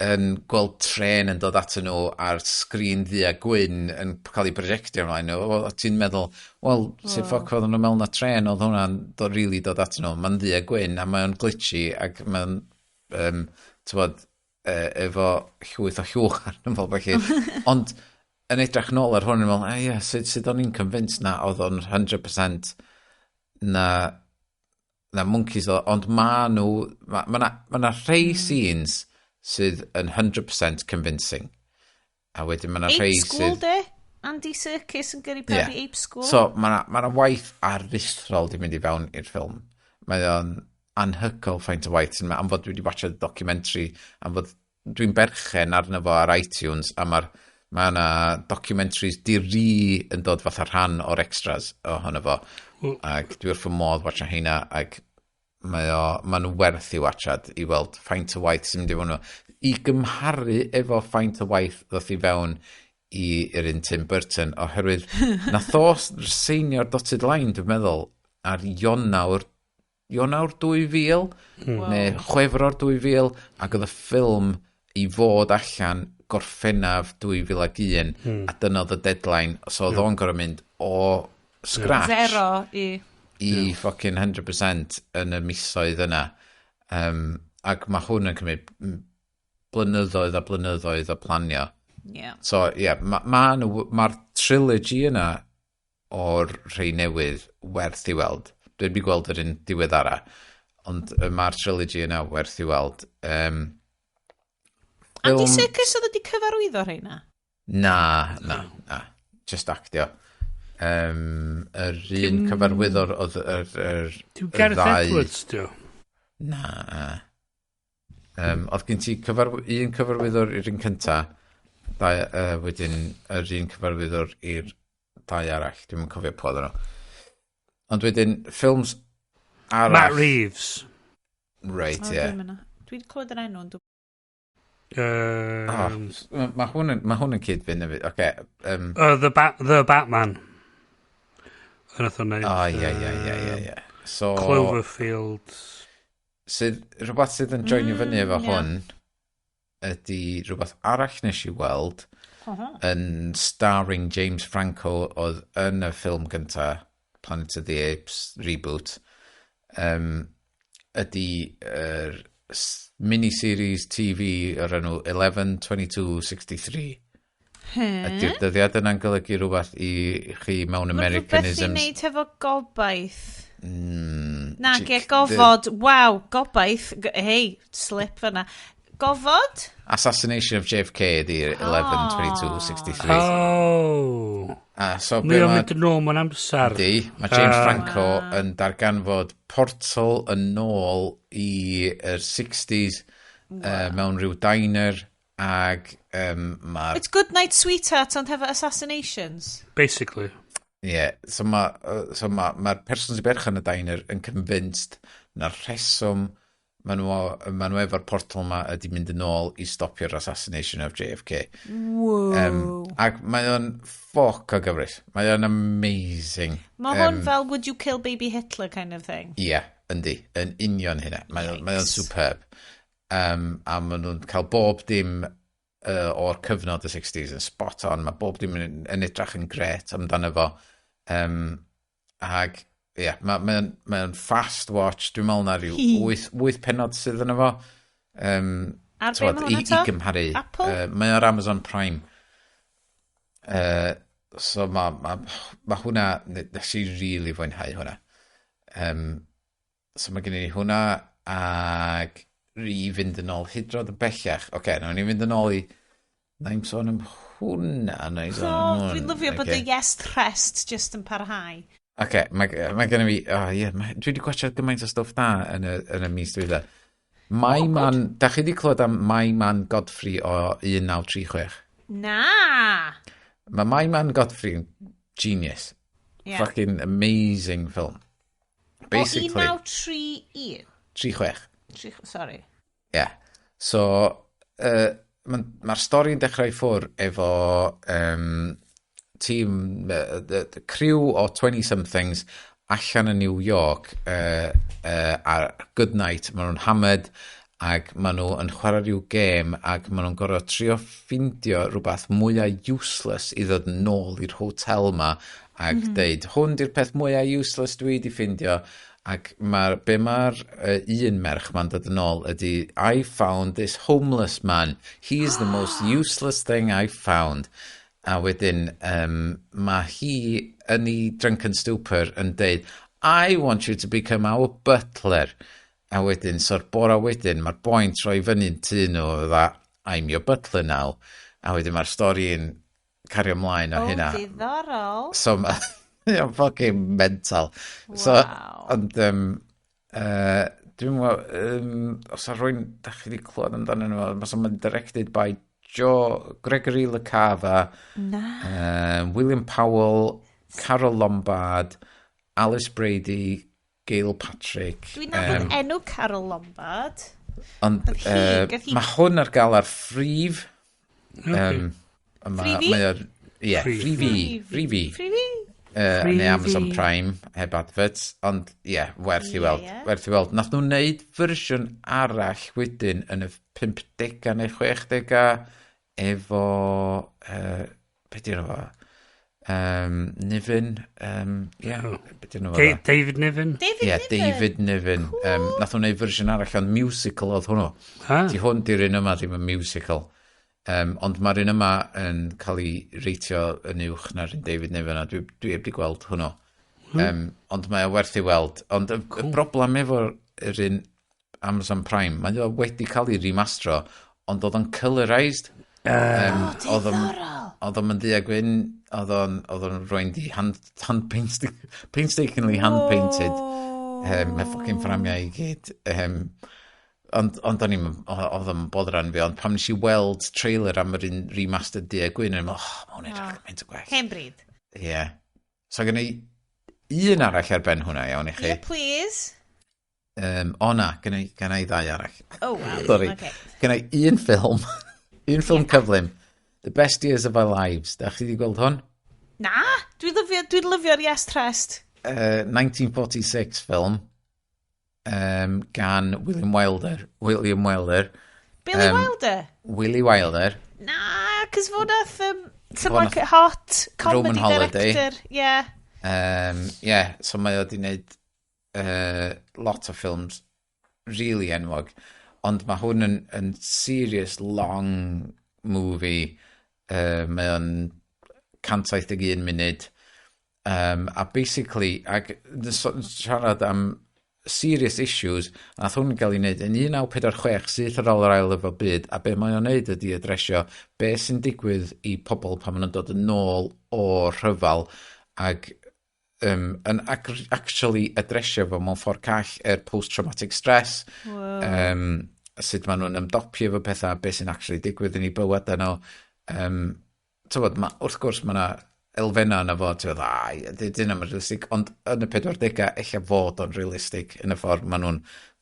C: yn gweld tren yn dod atyn nhw ar sgrin ddu a gwyn yn cael ei projectio ymlaen nhw. O, ti'n meddwl, wel, sut ffoc oedden nhw'n meddwl na tren oedd hwnna'n dod, really dod atyn nhw. Mae'n ddu a gwyn a mae'n glitchy ac mae'n, t'wod, efo llwyth o llwch arno fo felly. Ond yn edrych nôl ar hwn yn meddwl, e, ie, sut o'n i'n convinced na oedd o'n 100% na monkeys oedd, ond ma nhw, ma na rhai scenes sydd yn 100% convincing. A wedyn ma na
A: Ape
C: rhai
A: School,
C: sydd
A: de? Andy Serkis yn gyrru pawb i Ape School.
C: So, mae na, ma na waith aruthrol di mynd i fewn i'r ffilm. Mae o'n anhygoel faint o waith sy'n am fod dwi wedi watchad documentary, am fod dwi'n berchen arno fo ar iTunes, a mae'r mae yna documentaries di-ri yn dod fatha rhan o'r extras ohono fo. Ac dwi wrth fy modd watcha heina, ac mae'n werth i watchad i weld faint o waith sy'n mynd i fewn nhw. I gymharu efo faint o waith ddoth i fewn i'r un Tim Burton, oherwydd nath o seinio'r dotted line, dwi'n meddwl, ar Ionawr 2000, neu Chwefror 2000, ac oedd y ffilm i fod allan Gorffennaf 2001, a dyna oedd y deadline, so oedd o'n gorfod mynd o scratch
A: Zero i
C: i fucking 100% yn y misoedd yna. Ac mae hwn yn cymryd blynyddoedd a blynyddoedd o planio. So, ie, yeah, mae'r ma, ma trilogy yna o'r rhai newydd werth i weld. Dwi wedi gweld yr un diweddara, ond mae'r trilogy yna werth i weld.
A: Andy Serkis oedd wedi cyfarwyddo rheina?
C: Na. Just actio. Yr un cyfarwyddwr oedd yr
B: Dim
C: y
B: Gareth
C: ddau
B: Edwards, dio.
C: Na. Oedd gen ti un cyfarwyddwr i'r un cynta, dau, wedyn yr un cyfarwyddwr i'r dau arall. Dwi'm yn cofio pwy oedden nhw. Ond wedyn, ffilms arall.
B: Matt Reeves.
C: Right,
A: O,
C: ie.
A: dwi'm yna. Dwi wedi clywed yr enw, ond
C: Oh, mae hwn yn, ma hwn yn cyd-fynd efo. Okay,
B: The Batman. Yn oedd o'n neud.
C: O, ie, ie, ie, ie, ie. So,
B: Cloverfield.
C: Sydd, rhywbeth sydd yn joinio fyny efo hwn ydy rhywbeth arall nes i weld yn starring James Franco oedd yn y ffilm gynta Planet of the Apes reboot, ydy yr miniseries TV o'r enw 11/22/63. Ydy'r dyddiad yna'n golygu rhywbeth i chi mewn
A: Mae rhywbeth i
C: Americanisms?
A: wneud hefo gobaith. Na, ge, gofod. Waw, gobaith. Hei, slip fyna. Gofod?
C: Assassination of JFK ydy'r 11/22/63.
B: Oh.
C: A so
B: Mae
C: be
B: o'n
C: ma'
B: mynd yn ôl mewn amser.
C: Yndi, mae James Franco yn darganfod portal yn ôl i'r 60s mewn rhyw diner ag mae'r
A: It's Good Night Sweetheart ond hefo assassinations.
B: Basically.
C: Ie, yeah, so mae'r so ma, ma person sy'n berchen y diner yn convinced na'r rheswm ma nhw efo'r portal ma ydy mynd yn ôl i stopio'r assassination of JFK.
A: Wow.
C: Ac mae o'n ffoc o gyfres. Mae o'n amazing.
A: Mae hwn fel "Would you kill baby Hitler" kind of thing.
C: Ie, yeah, yndi. Yn union hynna. Mae o'n superb. A maen nhw'n cael bob dim o'r cyfnod y 60s yn spot on. Mae bob dim yn edrych yn gret amdano fo. Ag, ie, yeah, mae'n mae o'n fast watch. Dwi'n meddwl na rhyw 8 penod sydd yna fo.
A: Ar be
C: T'wod,
A: ma' hwnna
C: i
A: to?
C: gymharu.
A: Apple?
C: Mae o'r Amazon Prime. So mae ma hwnna, nes i really fwynhau hwnna. So mae gen i hwnna ag ri fynd yn ôl hydrodd yn bellach. Oce, okay, nawn ni fynd yn ôl i... Na i'm sôn am hwnna, na i sôn
A: So,
C: am hwn.
A: dwi'n lyfio bod
C: Ocê.
A: y yes rest just yn parhau.
C: Oce, okay, mae gen i fi... Oh, yeah, dwi wedi gwachio gymaint o stwff da yn y mis dwytha. My Man... Da chi wedi clywed am My Man Godfrey o 1936?
A: Na!
C: Mae My Man Godfrey yn genius.
A: Yeah.
C: Fucking amazing film. Basically,
A: O 1931.
C: 36.
A: Sorry.
C: Yeah. So, mae'r ma stori'n dechrau i ffwr efo tîm, the crew o 20-somethings allan yn New York ar good night, maen nhw'n hammered ac maen nhw yn chwarae rhyw gêm ac maen nhw'n gorfod trio ffindio rhywbeth mwyaf useless i ddod nôl i'r hotel ma ac deud, "Hwn di'r peth mwyaf useless dwi wedi ffindio," ac be mae'r un merch ma'n dod yn ôl ydy, "I found this homeless man. He's the most useless thing I found." A wedyn mae hi yn ei drunken stupor yn deud, "I want you to become our butler." A wedyn, so'r bora wedyn, mae'r boi'n troi fyny'n tŷ nhw, dda, "I'm your butler now." A wedyn mae'r stori'n cario ymlaen o
A: O,
C: hynna.
A: diddorol.
C: So, mae'n fucking mental. So, ond, dwi'n meddwl, os ar rwy'n, da chi wedi clywed amdano nhw, mae'n directed by Joe Gregory LaCava,
A: Na.
C: William Powell, Carole Lombard, Alice Brady, Gail Patrick.
A: Dwi'n nabod enw Carole Lombard.
C: Ond mae hwn ar gael ar Freevee.
B: Okay.
A: Freevee?
C: Mae o'r... Ie, Freevee. Freevee.
A: Freevee?
C: Neu Amazon Prime, heb adverts. Ond, ie, yeah, werth i weld. Werth i weld. Nath nhw wneud fersiwn arall wedyn yn y 50au neu 60au efo... Be di enw fo? Niven. Yeah,
B: Oh.
C: be di enw fo?
B: David Niven?
A: David
C: yeah,
A: Niven.
C: David Niven. Cool. Nath nhw wneud fersiwn arall, ond musical oedd hwnnw.
B: Ah.
C: Di hwn di'r un yma ddim yn musical. Ond mae'r un yma yn cael ei reitio yn uwch na'r un David Niven a dwi heb di gweld hwnnw. Ond mae o werth i weld. Ond y broblem efo'r yr un Amazon Prime, mae o wedi cael ei remastro, ond oedd o'n colorized.
A: Oh,
C: Oedd o'n
A: diddorol.
C: oedd o'n ddu a gwyn, oedd o'n rwy'n di hand painstakingly hand painted. Mae fucking fframiau i gyd. Ond o'n i'm, oedd o'n boddran fi, ond pam nes i weld trailer am yr un remastered du a gwyn, o'n i'n meddwl, "Oh, mae hwnna'n edrych gymaint o gwell."
A: Hen bryd.
C: Ie. Yeah. So gen i un arall ar ben hwnna, iawn i chi.
A: Yeah, please.
C: O na, gynna i ddau arall.
A: Oh, wow.
C: Sorry.
A: Okay.
C: Gynna i un ffilm. Un ffilm cyflym. The Best Years of Our Lives. Da chi wedi gweld hwn?
A: Na, dwi'n lyfio, dwi lyfio'r Yes Trest.
C: 1946 film gan William Wilder. William Wilder.
A: Billy Wilder?
C: Willie Wilder.
A: Na, cos fo nath Some Like It Hot, comedy
C: Roman Holiday.
A: Director. Yeah.
C: Yeah, so mae o wedi wneud lot o ffilms really enwog. Ond mae hwn yn serious long movie. Mae o'n 171 munud. A basically, ac siarad am serious issues, nath hwn gael ei wneud yn 1946 syth ar ôl yr Ail Ryfel Byd, a be mae o'n wneud ydy adresio be sy'n digwydd i pobl pan maen nhw'n dod yn ôl o'r rhyfel ac yn actually adresio fo mewn ffordd call yr post-traumatic stress. Sut maen nhw'n ymdopi efo pethau, be sy'n actually digwydd yn eu bywydau nhw. Tywod, wrth gwrs mae yna elfennau yna fo, ti'n meddwl, ai, dyn nhw'n realistig, ond yn y 40au, ella fod o'n realistig yn y ffordd maen nhw'n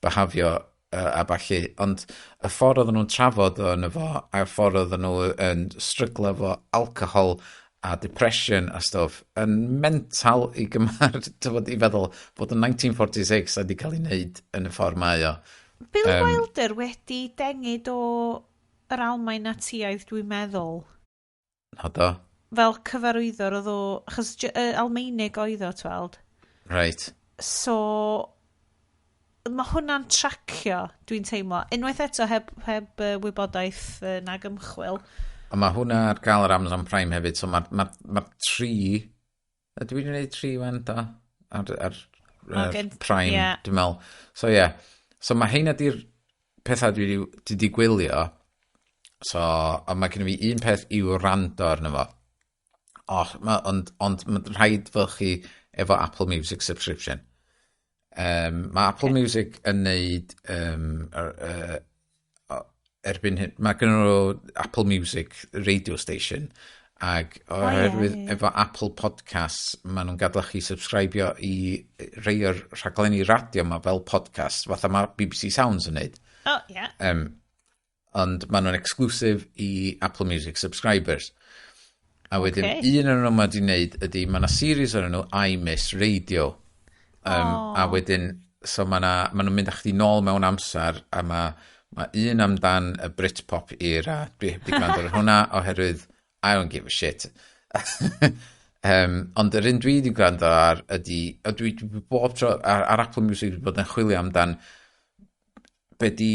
C: behafio a ballu, ond y ffordd oedden nhw'n trafod o yna fo, a'r ffordd oedden nhw yn stryglo efo alcohol a depression a stwff, yn mental i gymar, tywod, i feddwl bod yn 1946 a di cael ei wneud yn y ffordd mae o.
A: Billy Wilder wedi dengid o yr Almaen Natsiaidd, dwi'n meddwl.
C: Na do.
A: Fel cyfarwyddwr oedd o, achos Almaenig oedd o, tweld. So, mae hwnna'n tracio, dwi'n teimlo. Unwaith eto, heb wybodaeth nag ymchwil.
C: A mae hwnna ar gael ar Amazon Prime hefyd, so mae'r ma tri. Ydw i wedi gwneud tri wan, do? Ar Prime, dwi'n meddwl. So ie. Yeah. So mae heina di'r pethau dwi wedi gwylio. So, a mae gen i fi un peth i'w rando arno fo. Oh, ond mae rhaid fel chi efo Apple Music subscription. Mae Apple Music yn neud erbyn hyn, mae gen nhw Apple Music radio station ac oherwydd efo Apple Podcasts maen nhw'n gadael chi subscribio i rei o'r rhaglenni radio ma fel podcast fatha mae BBC Sounds yn neud. Ond maen nhw'n exclusive i Apple Music subscribers. A wedyn un o'n nhw mae wedi wneud ydy, mae yna series o'n nhw I Miss Radio. A wedyn, so mae nhw'n mynd â chdi nôl mewn amser, a mae un amdan y Britpop era. Dwi heb di gwrando ar hwnna, oherwydd I don't give a shit. Ond yr un dwi wedi gwrando ar ydy, a dwi bob tro ar Apple Music wedi bod yn chwilio amdan be di,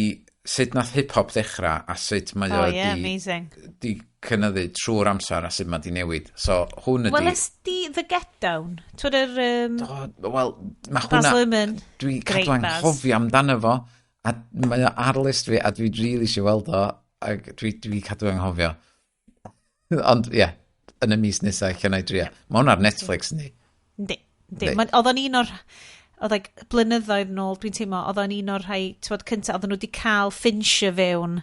C: sut nath hip-hop ddechrau a sut mae o di,
A: amazing.
C: di cynyddu trwy'r amser a sut mae di newid. So hwn ydi.
A: Wel, di The Get Down? Twyd yr
C: Do, wel, mae
A: Baz
C: hwnna.
A: Luhrmann.
C: Dwi
A: Great
C: cadw
A: Baz.
C: anghofio amdano fo, a mae o ar list fi, a dwi really eisiau weld o, ac dwi cadw anghofio. Ond, ie, yeah, yn y mis nesaf, lle na i drio. Mae hwnna ar Netflix, yndi?
A: Yndi. Yndi.
C: Yndi.
A: Oedd o'n un o'r, oedd like, blynyddoedd nôl, dwi'n teimlo, oedd o'n un o'r rhai, ti'n cynta, oedden nhw wedi cael Fincher fewn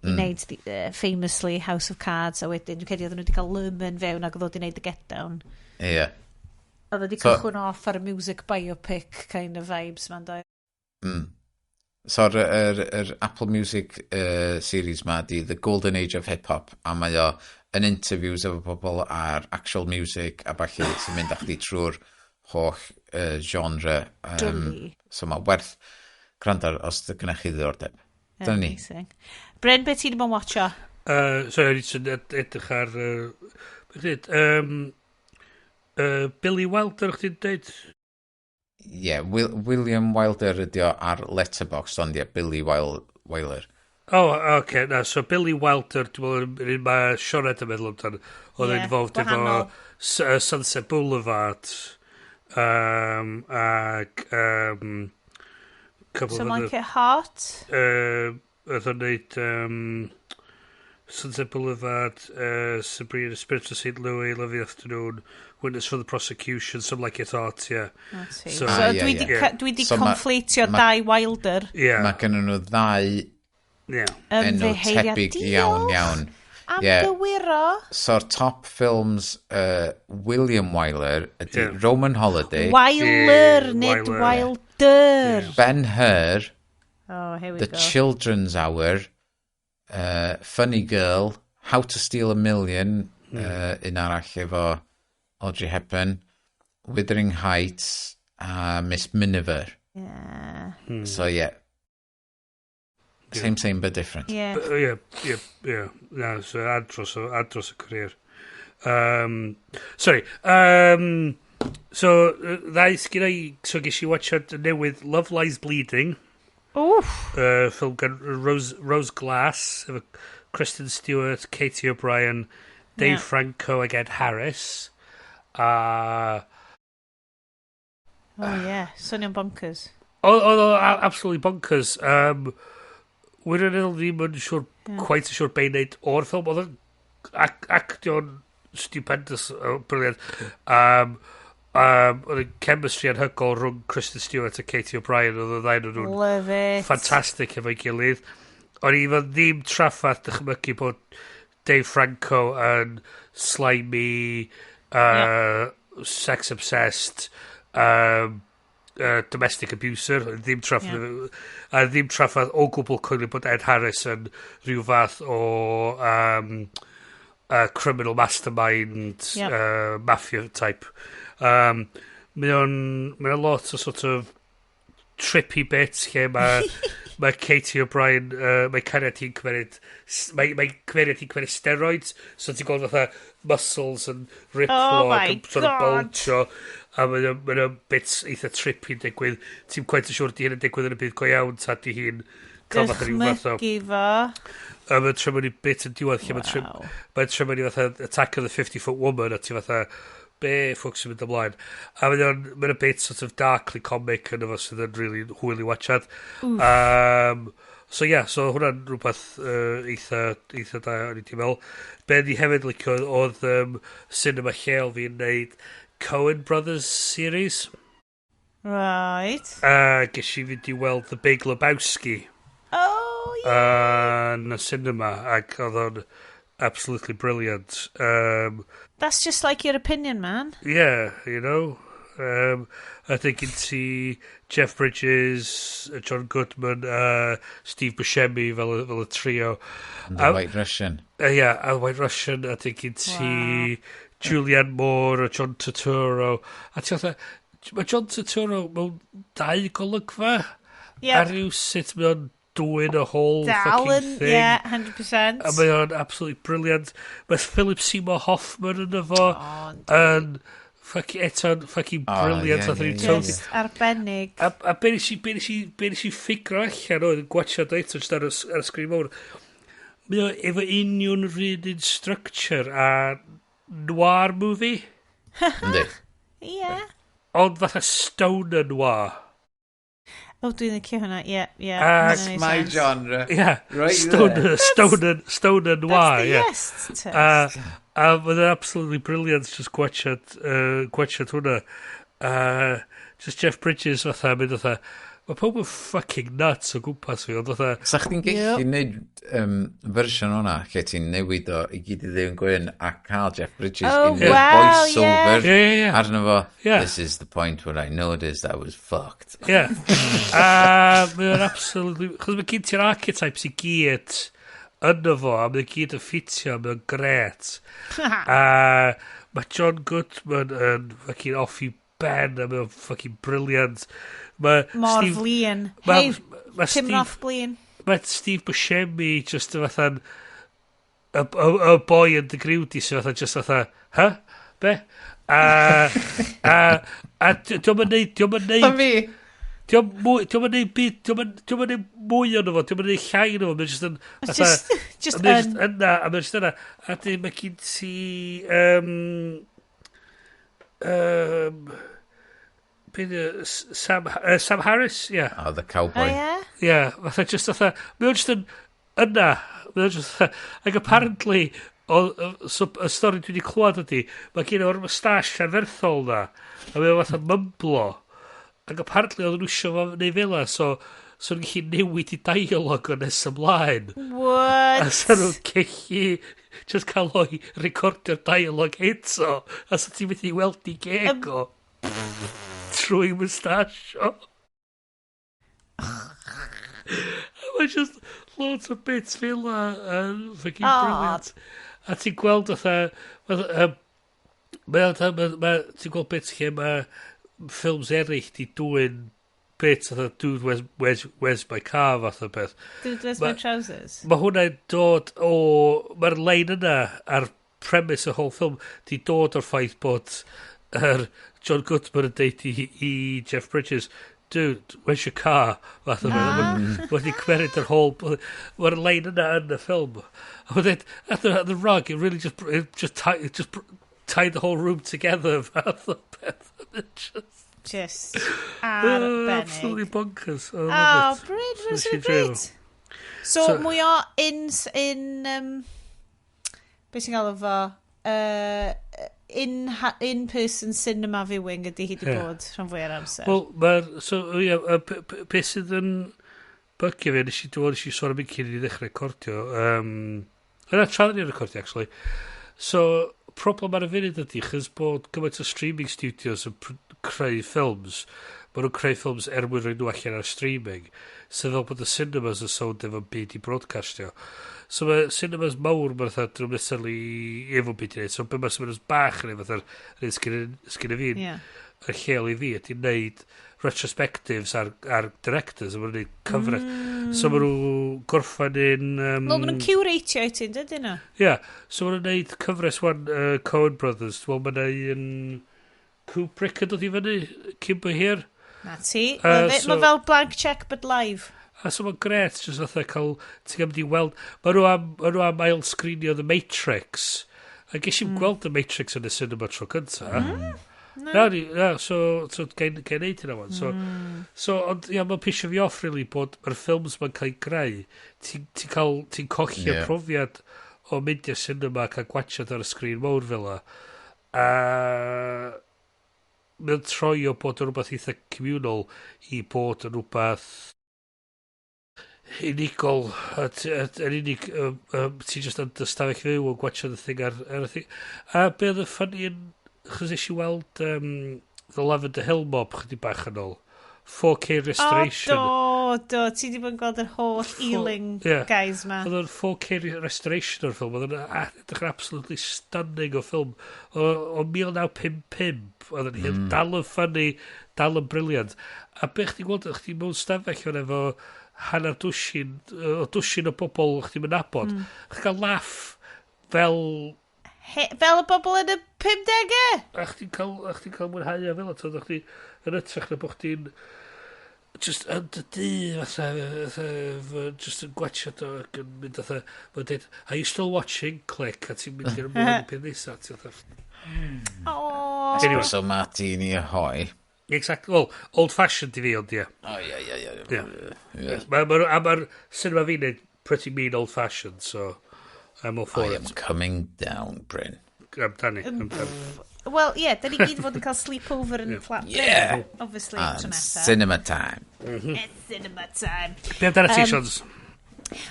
A: i wneud famously House of Cards, a wedyn, dwi'n credu oedden nhw wedi cael Luhrmann fewn ac oedd o wedi wneud The Get Down. Oedd o wedi cychwyn off ar y music biopic kind of vibes ma'n dweud.
C: So, yr Apple Music series ma di The Golden Age of Hip Hop, a mae o yn interviews efo pobl ar actual music a ballu sy'n mynd â chdi trwy'r holl genre.
A: Dwli.
C: So mae werth gwrando ar os gynna'ch chi ddiddordeb. Dyna ni.
A: Amazing. Bryn, beth ti wedi bod yn watcho?
B: Sorry, o'n i jyst yn edrych ar beth dweud? Billy Wilder, chdi'n dweud?
C: Ie, yeah, William Wilder ydi o ar Letterboxd, ond ie, Billy Wilder.
B: Oh, okay, na, so Billy Wilder, dwi'n meddwl, yr un mae Sioned yn meddwl amdano, oedd yn
A: Ie,
B: involved efo
A: gwahanol.
B: Sunset Boulevard, ac couple
A: So
B: of
A: Like
B: other,
A: It Hot?
B: Oedd o'n neud Sunset Boulevard, Sabrina, Spirit of St. Louis, Lovely Afternoon, Witness for the Prosecution, Some Like It Hot, yeah.
A: O, ti.
B: So,
A: So,
C: Ah, ie,
A: dwi di,
C: ie.
A: dwi di
C: So
A: conflatio dau Wilder.
B: Yeah,
C: Mae gen nhw ddau enw
A: Ymddiheuriad.
C: tebyg iawn iawn.
A: Am yeah. gywiro.
C: So'r top films William Wyler ydy yeah. Roman Holiday.
A: Wyler, yeah, nid Wyler. Wilder.
C: Yeah. Ben-Hur.
A: Oh, here we
C: The
A: go.
C: Children's Hour. Funny Girl. How to Steal a Million. Un arall efo Audrey Hepburn. Wuthering Heights a Miss Miniver.
A: Yeah.
C: So, yeah. Same, same, but different.
A: Yeah.
B: But, yeah. Na, so andros y career. Sorry. So, ddau sgynna i, so ges i watchad newydd Love Lies Bleeding.
A: Oof.
B: Ffilm gan Rose Glass, efo Kristen Stewart, Katie O'Brien, Dave Franco ag Ed Harris.
A: Oh, yeah. Swnio'n bonkers.
B: Oedd o absolutely bonkers. Wirioneddol ddim yn siŵr, quite yn siŵr be i wneud o'r ffilm. Oedd o'n actio'n stupendous, brilliant. Oedd y chemistry anhygoel rhwng Kristen Stewart a Katie O'Brien. Oedd y ddau nhw'n
A: Love it.
B: ffantastig efo'i gilydd. O'n i efo ddim traffath dychmygu bod Dave Franco yn slimy, sex-obsessed, domestic abuser, ddim traffath, a ddim traffath o gwbl coelio bod Ed Harris yn rhyw fath o criminal mastermind, mafia type. Mae o'n lot o sort of trippy bits lle mae Katie O'Brien, mae cariad hi'n cymeryd, mae cymeriad hi'n cymeryd steroids, so ti'n gweld fatha muscles yn riplo
A: Oh
B: ac
A: my
B: yn sort of
A: God.
B: bulgio, a mae o'n bits eitha trippy'n digwydd. Ti'n quite yn siŵr di hyn yn digwydd yn y byd go iawn, ta di hi'n cael fatha rhyw fath o
A: Dychmygu fo.
B: A mae'n troi mewn i bit yn diwedd lle mae'n troi mewn i fatha Attack of the 50 Foot Woman, a ti fatha, be ffwc sy'n mynd ymlaen? A mae'n bit sort of darkly comic yn efo sydd yn really hwyl i watchad. So yeah, so hwnna'n rhywbeth eitha da o'n i 'di meddwl. Be ni hefyd licio oedd cinema lleol fi'n neud Coen Brothers series.
A: Right.
B: A ges i fynd i weld The Big Lebowski
A: Oh, yeah.
B: yn y cinema, ac oedd o'n absolutely brilliant.
A: That's just like your opinion, man.
B: Yeah. I think gen ti Jeff Bridges, John Goodman, Steve Buscemi fel y trio.
C: And the White Russian.
B: Yeah, a White Russian. I think gen ti Julianne Moore a John Turturro. A ti fatha, mae John Turturro mewn dau golygfa. A rhyw sut mae o'n doing a whole
A: Dal
B: fucking
A: yn,
B: thing.
A: yeah, 100%.
B: A mae o'n absolutely brilliant. Mae Philip Seymour Hoffman yn efo. Yn fucking, eto'n fucking
C: Oh,
B: brilliant.
C: yeah,
B: Nath ni
C: yeah.
A: Just arbennig.
B: A be nes i ffigro allan oedd yn gwachio eto just ar y sgrin mawr. Mae o efo union yr un structure a noir movie.
C: Yndi.
A: Yeah.
B: Ond fatha stoner noir.
A: Oh, dwi'n licio hwnna. Yeah.
B: That's
A: Hwnna'n neud
C: My
A: sense.
C: genre.
B: Yeah.
C: Right
B: stoner,
C: there.
B: stoner noir.
A: That's the
B: yeah.
A: yes test.
B: A mae'n absolutely brilliant just gwachad hwnna. Just Jeff Bridges fatha, mynd fatha, mae pob yn fucking nuts o gwmpas fi, ond fatha,
C: Sa chdi'n gallu neud fersiwn o'na lle ti'n newid o i gyd i ddu a gwyn a cael Jeff Bridges
A: Oh,
C: in
A: wow,
C: voice-over
B: Yeah.
C: arno fo.
B: Yeah.
C: This is the point where I noticed I was fucked.
B: Yeah. A mae'n absolutely... Chos mae gen ti'r archetypes i gyd yno fo, a mae'n gyd yn ffitio, mae'n gret. A mae John Goodman yn fucking off i ben, a mae'n fucking brilliant. Mae
A: Mor
B: Steve-
A: flin.
B: Ma-
A: Hei,
B: ma'
A: Tim
B: Steve-
A: Roth blin.
B: Mae Steve Buscemi just yn fatha'n y boi yn dy griwdi sy'n fatha just fatha, huh? Be? A dio'm yn neud, dio'm yn neud,
C: fi.
B: dio'm yn neud byd, dio'm yn neud mwy ono fo, dio'm yn neud llai ono fo, mae'n just yn,
A: It's
B: fatha,
A: just
B: mae'n just
A: yn.
B: yna, a mae'n just yna. A dyn mae gen ti, be 'di o? Sam Harris, yeah.
C: Oh, the cowboy.
A: Oh, yeah?
B: Yeah, fatha just fatha, mae o'n just yn yna, mae o'n just fatha, ac apparently, so, y stori dwi wedi clywed ydi, mae gen o'r moustache anferthol na, a mae o'n fatha mymblo, ac apparently oedd nhw eisiau fo neu fel 'a, so nhw'n gallu newid i dialog o nes ymlaen.
A: What?
B: A so nhw'n gallu just cael o'i recordio'r dialog eto, a so ti'n mynd i weld i geg o trwy moustache o. A mae just loads o bits fel la yn fucking brilliant. A ti'n gweld fatha, ti'n gweld bits lle mae ffilms eraill di dwyn bits fatha "Dude, where's my car" fath o beth.
A: "Dude, where's my trousers?"
B: Mae hwnna'n dod o... Mae'r lein yna a'r premise y whole film di dod o'r ffaith bod yr John Goodman yn deud i Jeff Bridges, "Dude, where's your car?" Fath o beth. Mae wedi cymeryd yr whole... Mae'r lein yna yn y ffilm. A mae'n dweud, at the rug, it really just, it just, tie, it just tied the whole room together, fath o beth. It
A: just arbennig.
B: Absolutely bonkers. I
A: Oh,
B: love it.
A: brilliant,
B: So
A: so
B: nes i joio.
A: great. So, mwy o in, beth sy'n gael fo, in-person cinema viewing ydy hi di bod rhan fwy ar amser.
B: Wel, mae'r... So, ie, beth sydd yn bygio fi, nes i dod, nes i sôn am un cyn i ni ddechrau recordio. Yna, tra ni'n recordio, actually. So, problem ar y funud ydy, chys bod gymaint o streaming studios yn creu ffilms, maen nhw'n creu ffilms er mwyn rhoi nhw allan ar streaming, sydd fel bod y cinemas yn sownd efo byd i broadcastio. So mae cinemas mawr, mae'n fatha, dyn nhw'n necessarily efo byd i wneud. So be mae cinemas bach yn ei fatha'r yr un sgyn i fi, y lleol i fi, ydy wneud retrospectives ar directors, a maen nhw'n gwneud cyfres. So maen nhw gorffan un...
A: Wel, maen nhw'n curatio i ti, dydyn nhw?
B: Ie, yeah, so maen nhw'n gwneud cyfres wan Coen Brothers. Wel, mae yna un Kubrick yn dod i fyny cyn bo hir.
A: Na ti. Mae fel Blank Check but live.
B: A so mae'n gret, just fatha cael, ti'n mynd i weld, ma nhw am ail sgrinio The Matrix. A ges i'm gweld The Matrix yn y cinema tro cynta. Na, na, so gael neud hynna wan. So, ond, ia, mae'n pisio fi off, really, bod mae'r ffilms ma'n cael ei greu, ti'n cael, ti'n colli'r profiad o mynd i'r cinema a cael gwatchad ar y sgrin mawr fel 'a. A mae'n troi o bod yn rhywbeth eitha communal i bod yn rhywbeth unigol a yn unig ti just yn dy stafell fyw yn gwatchad y thing ar y thing. A be oedd y funny yn chos eisiau weld The Lavender Hill Mob chydig bach yn ôl, 4K restoration.
A: O, do, do. Ti di bod yn gweld yr holl Ealing guys ma.
B: Oedd o'n 4K restoration o'r ffilm. Oedd o'n edrych yn absolutely stunning o ffilm. O 1955. Oedd o'n dal yn funny, dal yn brilliant. A be chdi'n gweld, chdi mewn stafell o'n efo hanner dwsin, o dwsin o bobl chdi'n mynd nabod. Chdi'n cael laff fel...
A: He, fel y bobl yn y 50au!
B: A chdi'n cael mwynhau o fel o, chdi yn ytrach na bod chdi'n just yn dy dŷ fatha just yn gwatchad o ac yn mynd fatha, mae'n dweud, "Are you still watching?" Click, a ti'n mynd i'r ymlaen i peth nesaf, ti'n fatha
A: Oh.
B: Anyway.
C: Espresso martini ahoy.
B: Exactly, well, old fashioned i fi, ond ie.
C: Oh, ie.
B: Ie. A mae'r cinema fi'n neud pretty mean old fashioned, so I'm all for
C: I am
B: it.
C: coming down, Bryn.
B: Amdani, amdani.
A: Wel, ie, yeah, da ni gyd fod yn cael sleepover yn flat Bryn. Obviously,
C: And
A: tro nesa.
C: cinema time.
A: It's cinema time.
B: Be amdano ti, Sions?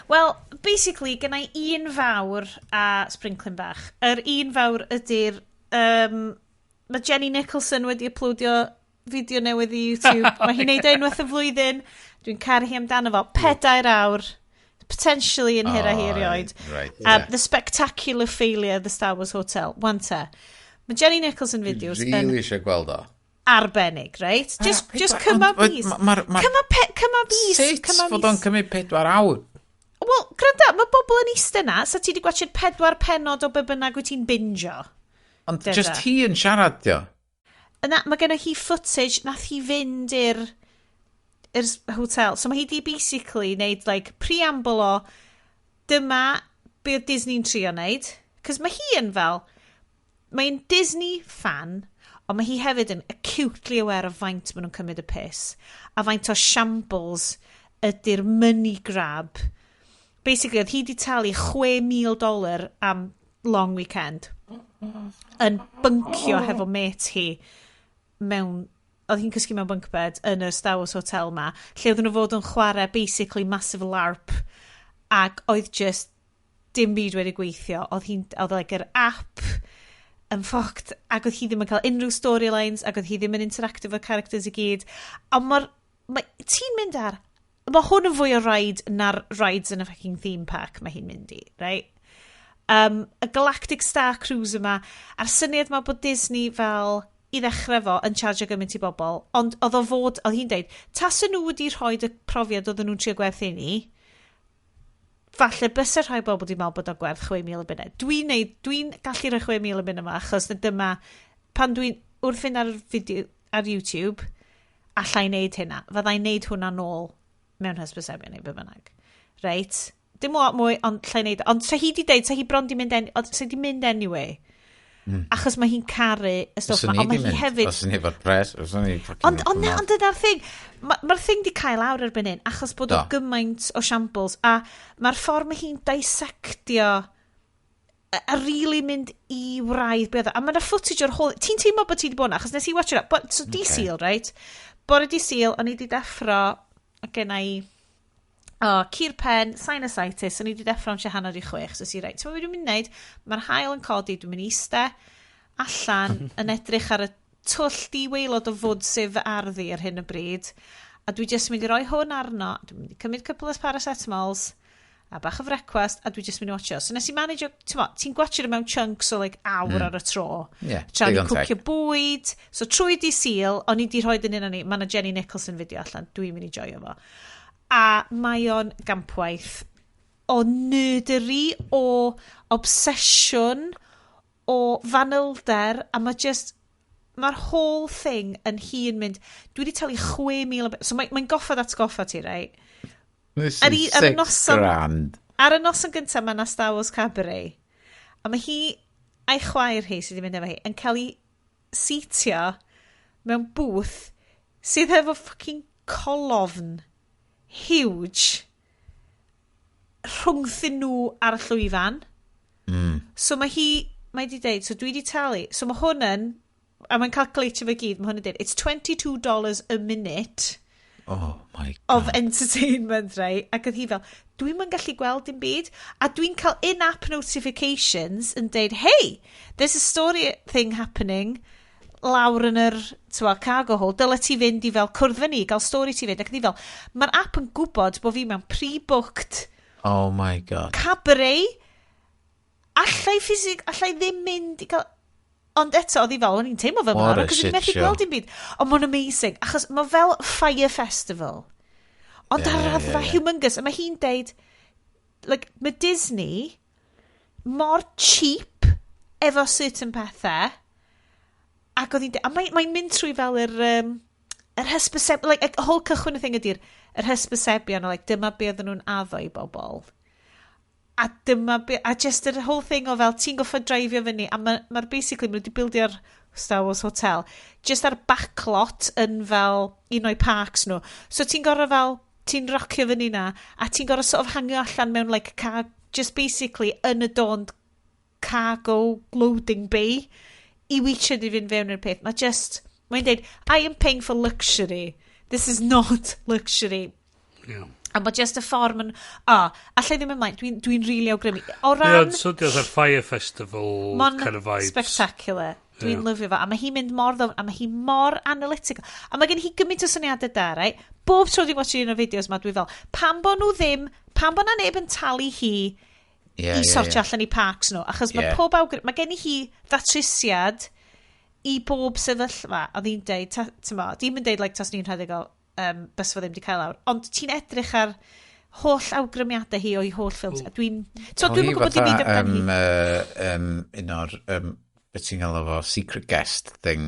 A: Wel, basically, gen i un fawr a sprinkling bach. Yr un fawr ydy'r... Mae Jenny Nicholson wedi uploadio fideo newydd i YouTube. Mae hi'n neud o unwaith y flwyddyn. Dwi'n caru hi amdano fo. 4 awr. Potentially yn hira hi erioed. The Spectacular Failure of the Star Wars Hotel. Wan te. Mae Jenny Nicholson videos yn
C: Really eisiau gweld o.
A: arbennig, right? Just cyma
C: Ond,
A: bys.
C: Cyma
A: Cyma bys.
C: Sut
A: Cyma
C: fod o'n
A: bys.
C: cymryd 4 awr?
A: Wel, gwranda, mae bobl yn eistedd na, sa ti wedi gwachod pedwar pennod o be bynnag wyt ti'n bingio.
C: Ond
A: Dyna.
C: just hi yn siarad, dio.
A: Yna, mae genna hi footage, nath hi fynd i'r hotel. So mae hi di basically neud, like, preamble o dyma be oedd Disney'n trio neud. Cos mae hi yn fel, mae'n Disney fan, ond mae hi hefyd yn acutely aware o faint maen nhw'n cymryd y piss. A faint o shambles ydy'r money grab. Basically, oedd hi di talu $6,000 dollar am long weekend yn buncio hefo mate hi mewn, oedd hi'n cysgu mewn bunk bed yn y Star Wars Hotel ma, lle oedden nhw fod yn chwarae basically massive LARP, ac oedd just Dim byd wedi gweithio. Oedd hi'n, oedd like, yr app yn fucked, ac oedd hi ddim yn cael unrhyw storylines, ac oedd hi ddim yn interactive efo characters i gyd. A mae'r... Mae, ti'n mynd ar... Mae hwn yn fwy o ride na'r rides yn y fucking theme park mae hi'n mynd i, right? Y Galactic Star Cruise yma, a'r syniad ma bod Disney fel i ddechrau fo yn charge gymaint i bobl, ond oedd o fod, oedd hi'n deud, tasen nhw wedi rhoi y profiad oedden nhw'n trio gwerthu ni, falle bysa rhai bobl wedi meddwl bod o gwerth 6,000 o bunnau. Dwi'n neud, dwi'n gallu rhoi 6,000 o bunnau yma, achos na dyma, pan dwi'n wrth fynd ar fideo, ar YouTube, allai wneud hynna. Fyddai'n neud hwnna nôl mewn hysbysebion neu be bynnag. Reit? Dim lot mwy, ond allai neud. Ond sa hi di deud, sa hi bron di mynd, ond sa hi di mynd anyway. Achos mae hi'n caru y stwff
C: ma.
A: Ond mae hi hefyd.
C: Os ni efo'r pres, os ni
A: fucking. Ond, na, ond dyna'r thing. Mae'r ma thing di cael awr erbyn hyn, achos bod o gymaint o shambles, a mae'r ffordd mae hi'n dissectio a really mynd i wraidd beth. A mae'na footage o'r whole. Ti'n teimlo bod ti wedi bod yna, achos nes i watch it up. But, so di okay. Sul, right? Bore di Sul, o'n i wedi deffro, o gen i, oh, cur pen, sinusitis, o'n i wedi deffro am tua 5:30, so si, reit, ti'n mynd i'n wneud, mae'r haul yn codi, dwi'n mynd i iste allan yn edrych ar y twll di-waelod o fwd sef fy arddi ar hyn o bryd, a dwi jyst yn mynd i roi hwn arno, dwi'n mynd i cymryd couple of paracetamols, a bach o frecwast, a dwi jyst mynd i watcho. So nes i manage, ti'n mo, ti'n gwatcho mewn chunks o like awr ar y tro.
C: Yeah,
A: Tra
C: digon
A: ni'n
C: teg.
A: cwcio bwyd. So trwy di Sul, o'n i di rhoi yn un o'n i, mae yna Jenny Nicholson fideo allan, dwi'n mynd i joio fo. A mae o'n gampwaith o nerdery, o obsesiwn, o fanylder, a mae just, mae'r whole thing yn hun mynd, dwi wedi talu 6,000 o. So mae'n mae goffod atgoffa ti, right?
C: This
A: Ar
C: is
A: ar y
C: six
A: noson
C: grand.
A: Ar y noson gyntaf mae yna Star Wars Cabaret. A mae hi a'i chwaer hi sydd wedi mynd efo hi yn cael ei seatio mewn booth sydd efo fucking colofn huge rhwngthyn nhw ar y llwyfan. So mae hi, mae di deud, so dwi di talu, so mae hwn yn, a mae'n calculatio fe gyd, mae hwn yn deud, it's $22 a minute
C: Oh my God.
A: of entertainment, right? Ac oedd hi fel, dwi'n mynd gallu gweld dim byd. A dwi'n cael in-app notifications yn deud, "Hey, there's a story thing happening lawr yn yr twa, cargo hold, dyle ti fynd i fel cwrdd fyny, gael story ti fynd." Ac oedd hi fel, mae'r app yn gwybod bod fi mewn pre-booked
C: Oh my God.
A: cabaret. Allai ffisig, allai ddim mynd i gael. Ond eto, oedd hi fel, o'n i'n teimlo fel
C: What
A: yna,
C: a
A: achos o'n
C: shit
A: i'n methu
C: show.
A: gweld dim byd. Ond mae'n amazing, achos mae fel Fyre Festival. Ond ar raddfa humongous. A mae hi'n deud, like, mae Disney mor cheap efo certain pethau. Ac oedd hi'n deud, a mae'n mae mynd trwy fel yr hysbyseb, like, y whole cychwyn y thing ydy'r yr hysbysebion, o, like, dyma be oedden nhw'n addo i bobl. A dyma be, a just yr whole thing o fel, ti'n goffo dreifio fyny, a mae'r ma basically, maen nhw wedi bildio'r Star Wars Hotel, just ar backlot yn fel un o'i parks nhw. So ti'n gorfod fel, ti'n rocio fyny na, a ti'n gorfod sort of hangio allan mewn like car, just basically unadorned cargo loading bay i weithio i fynd fewn i'r peth. Mae just, mae'n deud, "I am paying for luxury. This is not luxury." A mae just y ffordd ma'n. O, allai ddim ymlaen, dwi'n dwi really awgrymu. O ran.
B: Ie, swnio fatha'r Fyre Festival
A: Mae'n
B: kind of vibes.
A: spectacular. Dwi'n lyfio fo. A mae hi'n mynd mor ddofn, a mae hi mor analytical. A mae gen hi gymaint o syniadau da, right? Bob tro dwi'n watch un o'r fideos ma, dwi fel, pam bo nhw ddim, pam bo na neb yn talu hi i sortio allan i parks nhw? Achos mae pob awgrym, mae gen i hi ddatrysiad i bob sefyllfa. Oedd hi'n deud, ti'n mo, dim yn deud, like, tas ni'n rhedeg o, bys fo ddim wedi cael awr. Ond ti'n edrych ar holl awgrymiadau hi o'i holl ffilms. A dwi'n... So, dwi'n gwybod dim byd amdani hi.
C: Un o'r, beth ti'n gael efo secret guest thing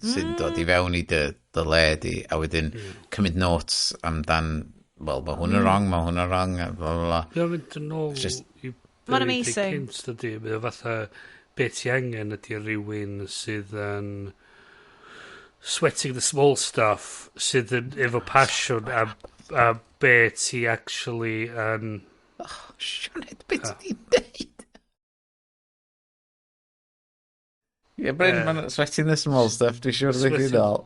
C: sy'n dod i fewn i dy le di, a wedyn cymryd notes amdan, wel, mae hwn yn wrong, mae hwn yn wrong, a bla, bla, bla.
B: Mae'n mynd yn ôl i
A: Mae'n
B: be
A: amazing.
B: Cynt, dydy. Mae o fatha be ti angen ydy rhywun sydd yn sweating the small stuff sydd yn efo passion a be ti actually yn
C: Oh, Sioned, beth ti'n deud? Ie, Bryn, mae'n sweating the small stuff, dwi'n siŵr ddech chi'n ôl.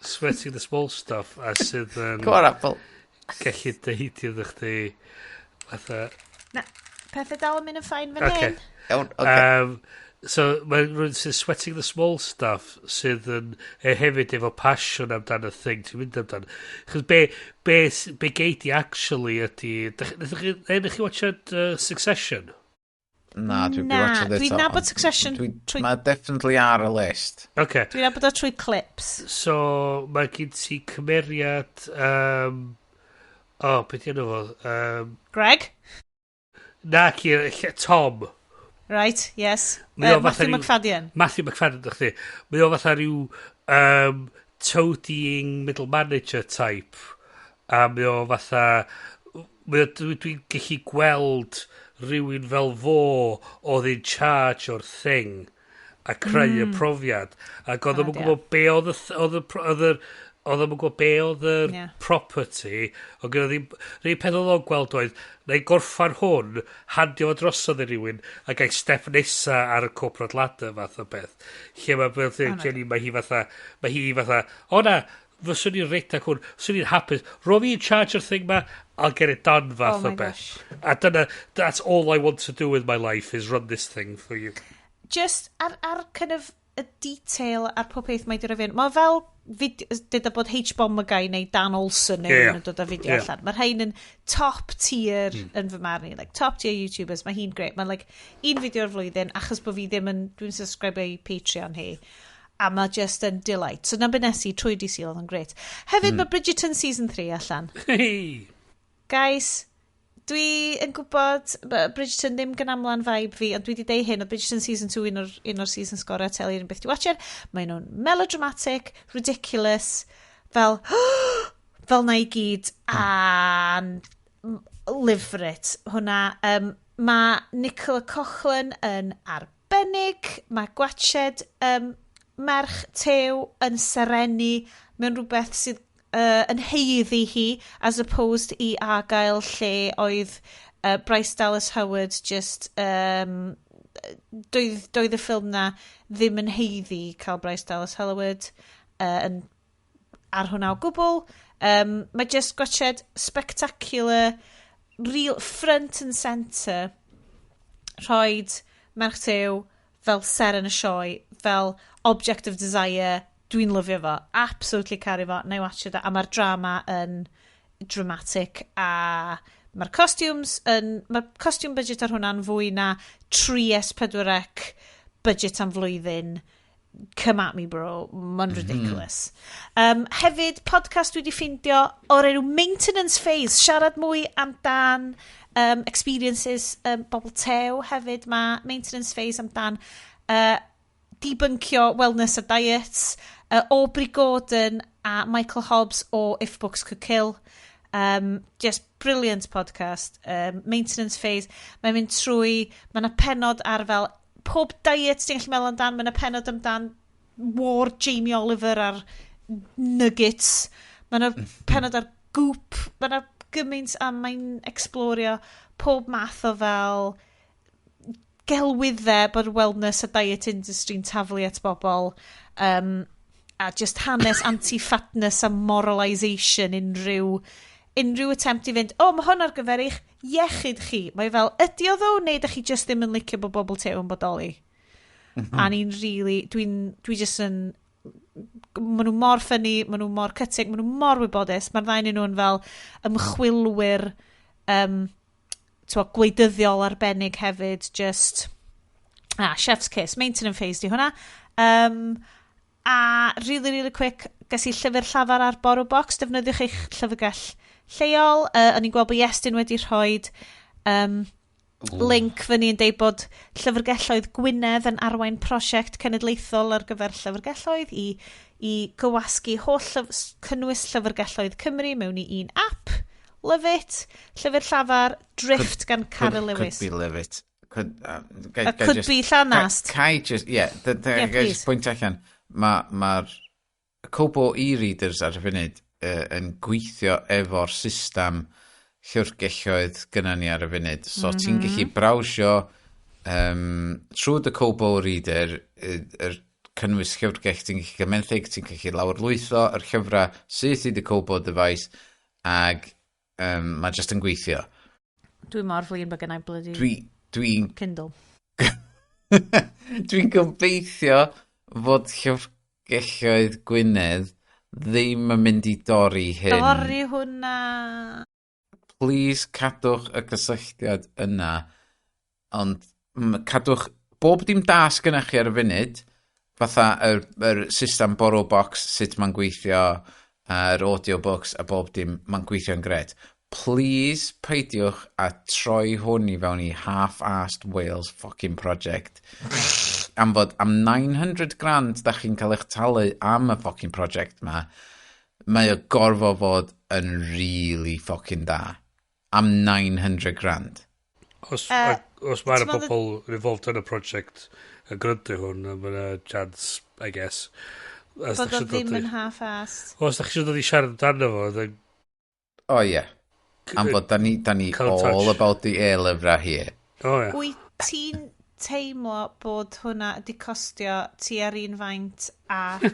B: Sweating the small stuff a sydd yn
C: Come on, Apple.
B: gallu deud iddo chdi fatha
A: Na, Pethau dal yn mynd yn fine fan hyn.
C: Iawn, oce.
B: So mae rhywun sy'n sweating the small stuff sydd yn hefyd efo passion amdan y thing ti'n mynd amdan. Chos be gei di actually ydy... Ydych chi watchad Succession?
C: Na, dwi'n
A: Na,
C: watchad eto.
A: Dwi'n nabod Succession
C: Mae definitely ar y list.
B: Okay.
A: Dwi'n nabod o trwy clips.
B: So mae gen ti cymeriad... Oh, beth yna fo?
A: Greg?
B: Na, ci, Tom.
A: Right, yes.
B: Mae o fatha
A: Matthew McFadden.
B: Matthew McFadden, ydych chi. Mae o fatha rhyw toadying middle manager type. A mae o fatha... Dwi'n gallu gweld rhywun fel fo oedd in charge o'r thing a creu y profiad. Ac oedd
A: Oh,
B: o'n
A: dear.
B: gwybod be oedd y... th- Oedd y... Oedd yr oedd o'n gwybod be oedd yr property, ond gyda ddim, rhai peth oedd o'n gweld oedd, na i gorffan hwn, handio fo drosodd i rywun, a gael step nesa ar y corporate ladder fath o beth. Lle mae fel
A: Oh, my
B: Jenny, mae hi fatha, o na, fyswn i'n redag hwn, fyswn i'n hapus, ro fi in charge o'r thing ma, I'll get it done fath
A: Oh
B: o
A: my
B: beth.
A: gosh.
B: A dyna, that's all I want to do with my life is run this thing for you.
A: Just ar kind of y detail ar pob peth mae di roi fyny. Mae fel fideo, dyda bod H-Bomber Guy neu Dan Olsen neu yeah. yn dod â fideo allan. Mae'r rhain yn top tier yn fy marn i. Like, top tier YouTubers. Mae hi'n great. Mae'n like, un fideo o'r flwyddyn achos bod fi ddim yn... Dwi'n subscribe i Patreon hi. A mae just yn delight. So na be nes i trwy DC oedd yn great. Hefyd mae Bridgerton Season 3 allan.
B: Hey!
A: Guys, dwi yn gwybod Bridgerton ddim gan amla'n vibe fi, ond dwi wedi deud hyn, oedd Bridgerton Season 2 un o'r seasons gorau teli yn byth di watcher. Mae nhw'n melodramatic, ridiculous, fel na i gyd, and live for it. Hwna, mae Nicola Coughlan yn arbennig, mae gwatched merch tew yn serenu mewn rhywbeth sydd yn haeddu hi as opposed i Argylle lle oedd Bryce Dallas Howard just doedd y ffilm na ddim yn haeddu cael Bryce Dallas Howard yn ar hwnna o gwbl. Mae just gwatched spectacular, real front and centre rhoid merch tew fel seren y sioe, fel object of desire, dwi'n lyfio fo, absolutely caru fo, na i watch it, a mae'r drama yn dramatic, a mae'r costumes yn, mae'r costume budget ar hwnna'n fwy na 3 S4C budget am flwyddyn. Come at me, bro, mae'n ridiculous. Hefyd, podcast dwi wedi ffeindio o'r enw Maintenance Phase, siarad mwy amdan experiences bobl tew hefyd. Mae Maintenance Phase amdan debuncio wellness a diets, Aubrey Gordon a Michael Hobbs o If Books Could Kill. Just brilliant podcast. Maintenance Phase. Mae'n mynd trwy, mae yna pennod ar fel pob diet ti'n gallu meddwl amdan, mae yna pennod amdan war Jamie Oliver ar nuggets. Mae yna pennod ar Goop. Mae yna gymaint a mae'n explorio pob math o fel gelwyddau bod wellness a diet industry'n taflu at bobl a just hanes anti-fatness a moralisation, unrhyw attempt i fynd, "O, oh, mae hwn ar gyfer eich iechyd chi." Mae fel, ydy o ddo, neu ydych chi just ddim yn licio bod bobl tew yn bodoli? A ni'n really, dwi just yn, maen nhw mor funny, maen nhw mor cutting, maen nhw mor wybodus, mae'r ddau nhw yn fel ymchwilwyr t'wo, gwleidyddiol arbennig hefyd, just, ah, chef's kiss, Maintenance Phase di hwnna. A really, really quick, ges i llyfr llafar ar Borrow Box, defnyddiwch eich llyfrgell lleol. O'n i'n gweld bod Iestyn wedi rhoi link fyny yn deud bod llyfrgelloedd Gwynedd yn arwain prosiect cenedlaethol ar gyfer llyfrgelloedd i gywasgu holl cynnwys llyfrgelloedd Cymru mewn i un app. Love it. Llyfr llafar, Drift gan Caryl Lewis.
C: Could be love it. Could, gai, gai
A: could
C: just,
A: be llanast.
C: Ca, gai just, yeah,
A: Yeah,
C: gai just
A: please.
C: pwynt allan. Mae'r ma Kobo e-readers ar y funud yn gweithio efo'r system llyfrgelloedd gynna ni ar y funud. So ti'n gallu browsio trwy dy Kobo reader, yr cynnwys llyfrgell ti'n gallu cael menthyg, ti'n gallu lawrlwytho yr llyfrau syth i dy Kobo device, ag mae just yn gweithio.
A: Dwi'n mor flin bod gennau bloody Kindle.
C: Dwi'n gobeithio fod llyfrgelloedd Gwynedd ddim yn mynd i dorri hyn.
A: Dorri hwnna!
C: Please cadwch y cysylltiad yna, ond cadwch bob dim da sgynnach chi ar y funud, fatha yr system borrow box, sut mae'n gweithio, yr audiobooks a bob dim, mae'n gweithio'n gret. Please peidiwch a troi hwn i fewn i half-assed Wales fucking project. Am fod am 900 grand da chi'n cael eich talu am y fucking project ma, mae o gorfod fod yn really fucking da. Am 900 grand.
B: Os mae'r bobl involved yn y project yn gwrando hwn, mae'n chance, I guess.
A: Bod o ddim yn half-assed.
B: Os da chi eisiau dod i siarad amdano fo.
C: O oh, ie. Yeah. Am fod da ni all about the e-lyfrau here.
B: O oh, ie.
A: Wyt ti'n teimlo bod hwnna wedi costio ti ar un faint ac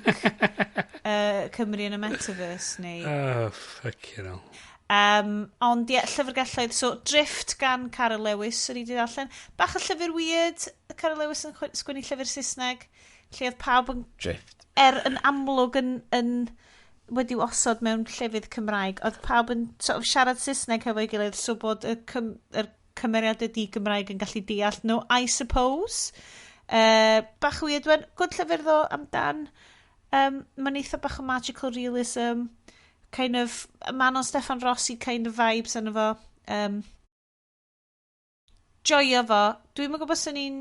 A: Cymru yn y Metaverse neu?
B: Oh, fucking hell.
A: Ond ie, llyfrgelloedd. So, Drift gan Caryl Lewis, o'n i wedi darllen. Bach o llyfr weird, Caryl Lewis yn sgwennu llyfr Saesneg, lle oedd pawb yn
C: Drift.
A: Er yn amlwg yn wedi'w osod mewn llefydd Cymraeg, oedd pawb yn sort of siarad Saesneg hefo'i gilydd, so bod y cymeriadau di-Gymraeg yn gallu deall nhw, I suppose. Bach weird, wen, good llyfr ddo amdan. Mae'n eitha bach o magical realism, kind of Manon Steffan Rossi kind of vibes yna fo. Joio fo. Dwi'm yn gwybod sy'n ni'n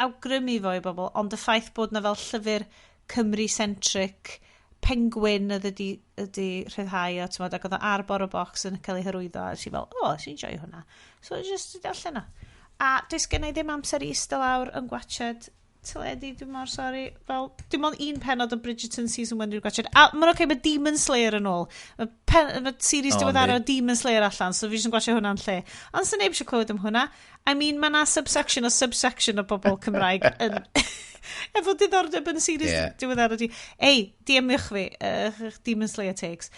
A: awgrymu fo i bobl, ond y ffaith bod na fel llyfr Cymru-centric Penguin oedd ydi rhyddhau o, t'mod, ac oedd o ar Borrow Box yn cael ei hyrwyddo, a si fel, "O, oh, sy'n joio hwnna." So, just darllen o. A does gen i ddim amser i eistedd lawr yn gwachod teledu, dwi'n mor sori. Fel, dim ond un pennod o Bridgerton season 1 dwi'n gwachod. A mae'n oce, okay, mae Demon Slayer yn ôl. Mae series oh, diweddara o Demon Slayer allan, so fi jyst yn gwachod hwnna'n lle. Ond sy'n neb eisiau clywed am hwnna. I mean, mae na subsection o subsection o bobl Cymraeg yn efo diddordeb yn y series diweddara di. Ei, DM-iwch fi, Demon Slayer takes.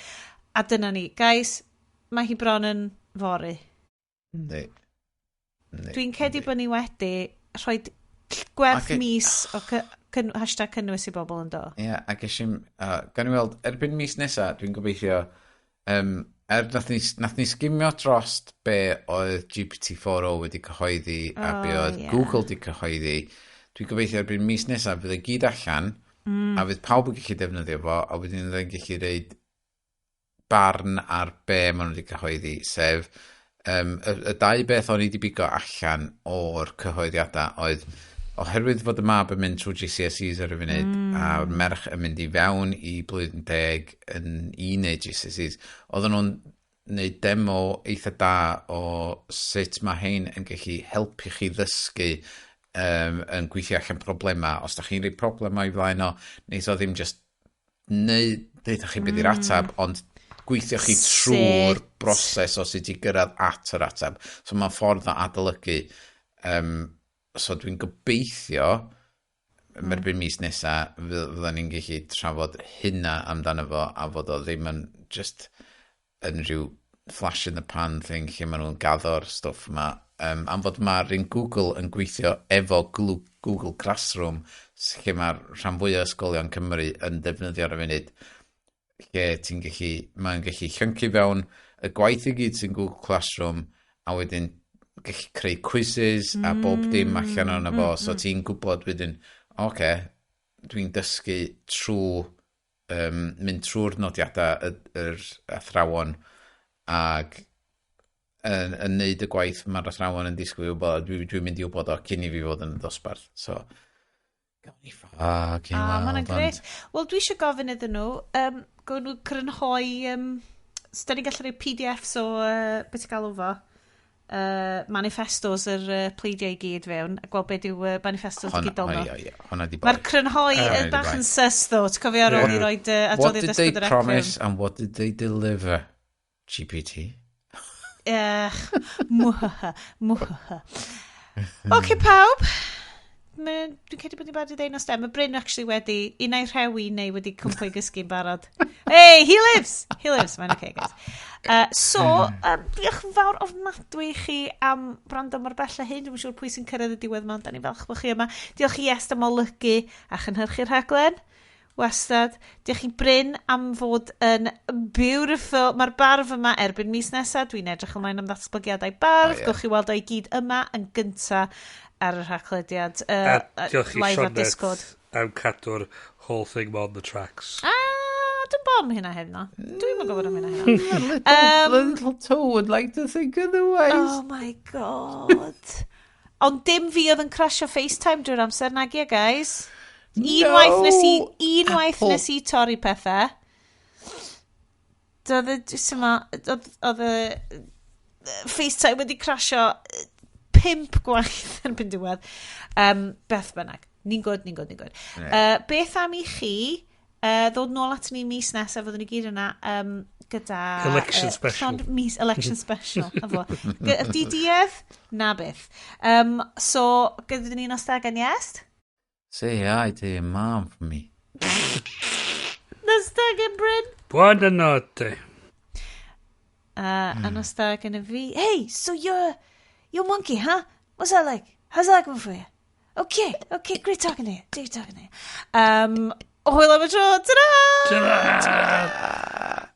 A: A dyna ni. Guys, mae hi bron yn fory.
C: Yndi.
A: Dwi'n credu bod ni wedi rhoi gwerth mis o #cynnwys i bobl yn do.
C: Ie, yeah, ac eisiau... Gan i weld, erbyn mis nesa, dwi'n gobeithio, er nath ni sgimio drost be oedd GPT-4o wedi cyhoeddi a be oedd Google wedi cyhoeddi, dwi'n gobeithio erbyn mis nesa fydd e gyd allan a fydd pawb yn gallu defnyddio fo a wedyn fydd yn gallu reid barn ar be maen nhw wedi cyhoeddi, sef y dau beth o'n i wedi bigo allan o'r cyhoeddiadau oedd oherwydd fod y mab yn mynd trwy GCSEs ar y funud a'r merch yn mynd i fewn i blwyddyn 10 yn i wneud GCSEs, oedden nhw'n wneud demo eitha da o sut mae hein yn gallu helpu chi ddysgu yn gweithio allan problemau. Os da chi'n rhoi problemau i flaen o, neith o ddim just neu deud chi beth yw'r ateb, ond gweithio chi trwy'r broses o sut i gyrraedd at yr ateb. So mae'n ffordd o adolygu. So dwi'n gobeithio erbyn mis nesa fyddan ni'n gallu trafod hynna amdano fo a fod o ddim yn just yn rhyw flash in the pan thing lle maen nhw'n gaddo'r stwff yma. Am fod mae'r un Google yn gweithio efo Google Classroom lle mae'r rhan fwyaf o ysgolion Cymru yn defnyddio ar y funud lle ti'n gallu, mae'n gallu llyncu fewn y gwaith i gyd sy'n Google Classroom a wedyn gallu creu quizzes a bob dim allan o'n fo, so ti'n gwybod wedyn, oce, okay, dwi'n dysgu trwy mynd trwy'r nodiadau yr athrawon ac yn neud y gwaith mae'r athrawon yn disgwyl i wybod, dwi mynd i wybod o cyn i fi fod yn y dosbarth. So, gawn ni fucking
A: Ah, ma' hwnna'n grêt. Wel, dwi eisiau gofyn iddyn nhw, gawn nhw crynhoi, so da ni'n gallu rhoi PDFs o, beth ti'n galw fo, manifestos yr pleidiau i gyd fewn, a gweld beth yw manifestos digidol nhw.
C: Ie, hwnna di boi.
A: Mae'r crynhoi yn bach yn sus, ddo. Ti'n cofio ar ôl i roed
C: What adroddiad did they S4C promise and what did they deliver? GPT.
A: Ech, mwhaha, mwhaha. Oce, pawb. Dwi credu bod ni'n barod i ddeud nos da. Mae Bryn actually wedi, unai rhewi neu wedi cwmpo i gysgu'n barod. Hey, he lives! He lives, mae'n okay, guys. So, diolch yn fawr ofnadwy i chi am wrando mor bell â hyn. Dwi'n siŵr pwy sy'n cyrraedd y diwedd yma, ond da ni'n falch bod chi yma. Diolch i Iest am olygu a chynhyrchu'r rhaglen. Wastad. Diolch i Bryn am fod yn beautiful. Mae'r barf yma erbyn mis nesaf. Dwi'n edrych ymlaen am ddatblygiadau barf. Oh, ie. Gewch chi weld o'i gyd yma yn gynta ar y rhaglediad.
B: A diolch i
A: live ar
B: Sioned
A: Discord.
B: am cadw'r whole thing on the tracks.
A: Ah, dwi'n bom hynna heno. Dwi'n yn gwybod am hynna heno.
C: Little, little toe would like to think otherwise.
A: Oh my God. Ond dim fi oedd yn crasio FaceTime drwy'r amser nag ie, guys. Unwaith
C: Apple.
A: nes i torri pethau. Doedd y, jyst yma, oedd y FaceTime wedi crasio pump gwaith erbyn diwedd. Beth bynnag. Ni'n good, ni'n good, ni'n good. Beth am i chi ddod nôl at ni mis nesaf, fyddwn ni gyd yna gyda
B: Election special.
A: Llond mis election special. Na fo. Di diedd? Na byth. So, gyda ni nos da gan Iest?
C: Say hi to your mom for me.
A: Nos da gan Bryn?
B: Buonanotte.
A: A nos da gan y fi. Hey, so you're monkey, huh? What's that like? How's that going for you? Okay, great talking to you. Great talking to you. Hwyl am y tro. Ta-ra!
B: Ta-ra!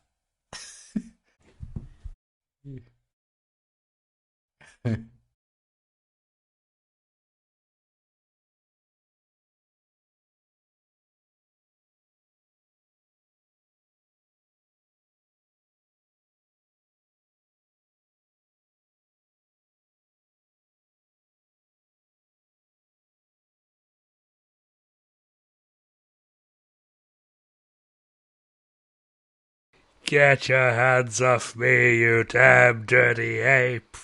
B: Get your hands off me, you damn dirty ape.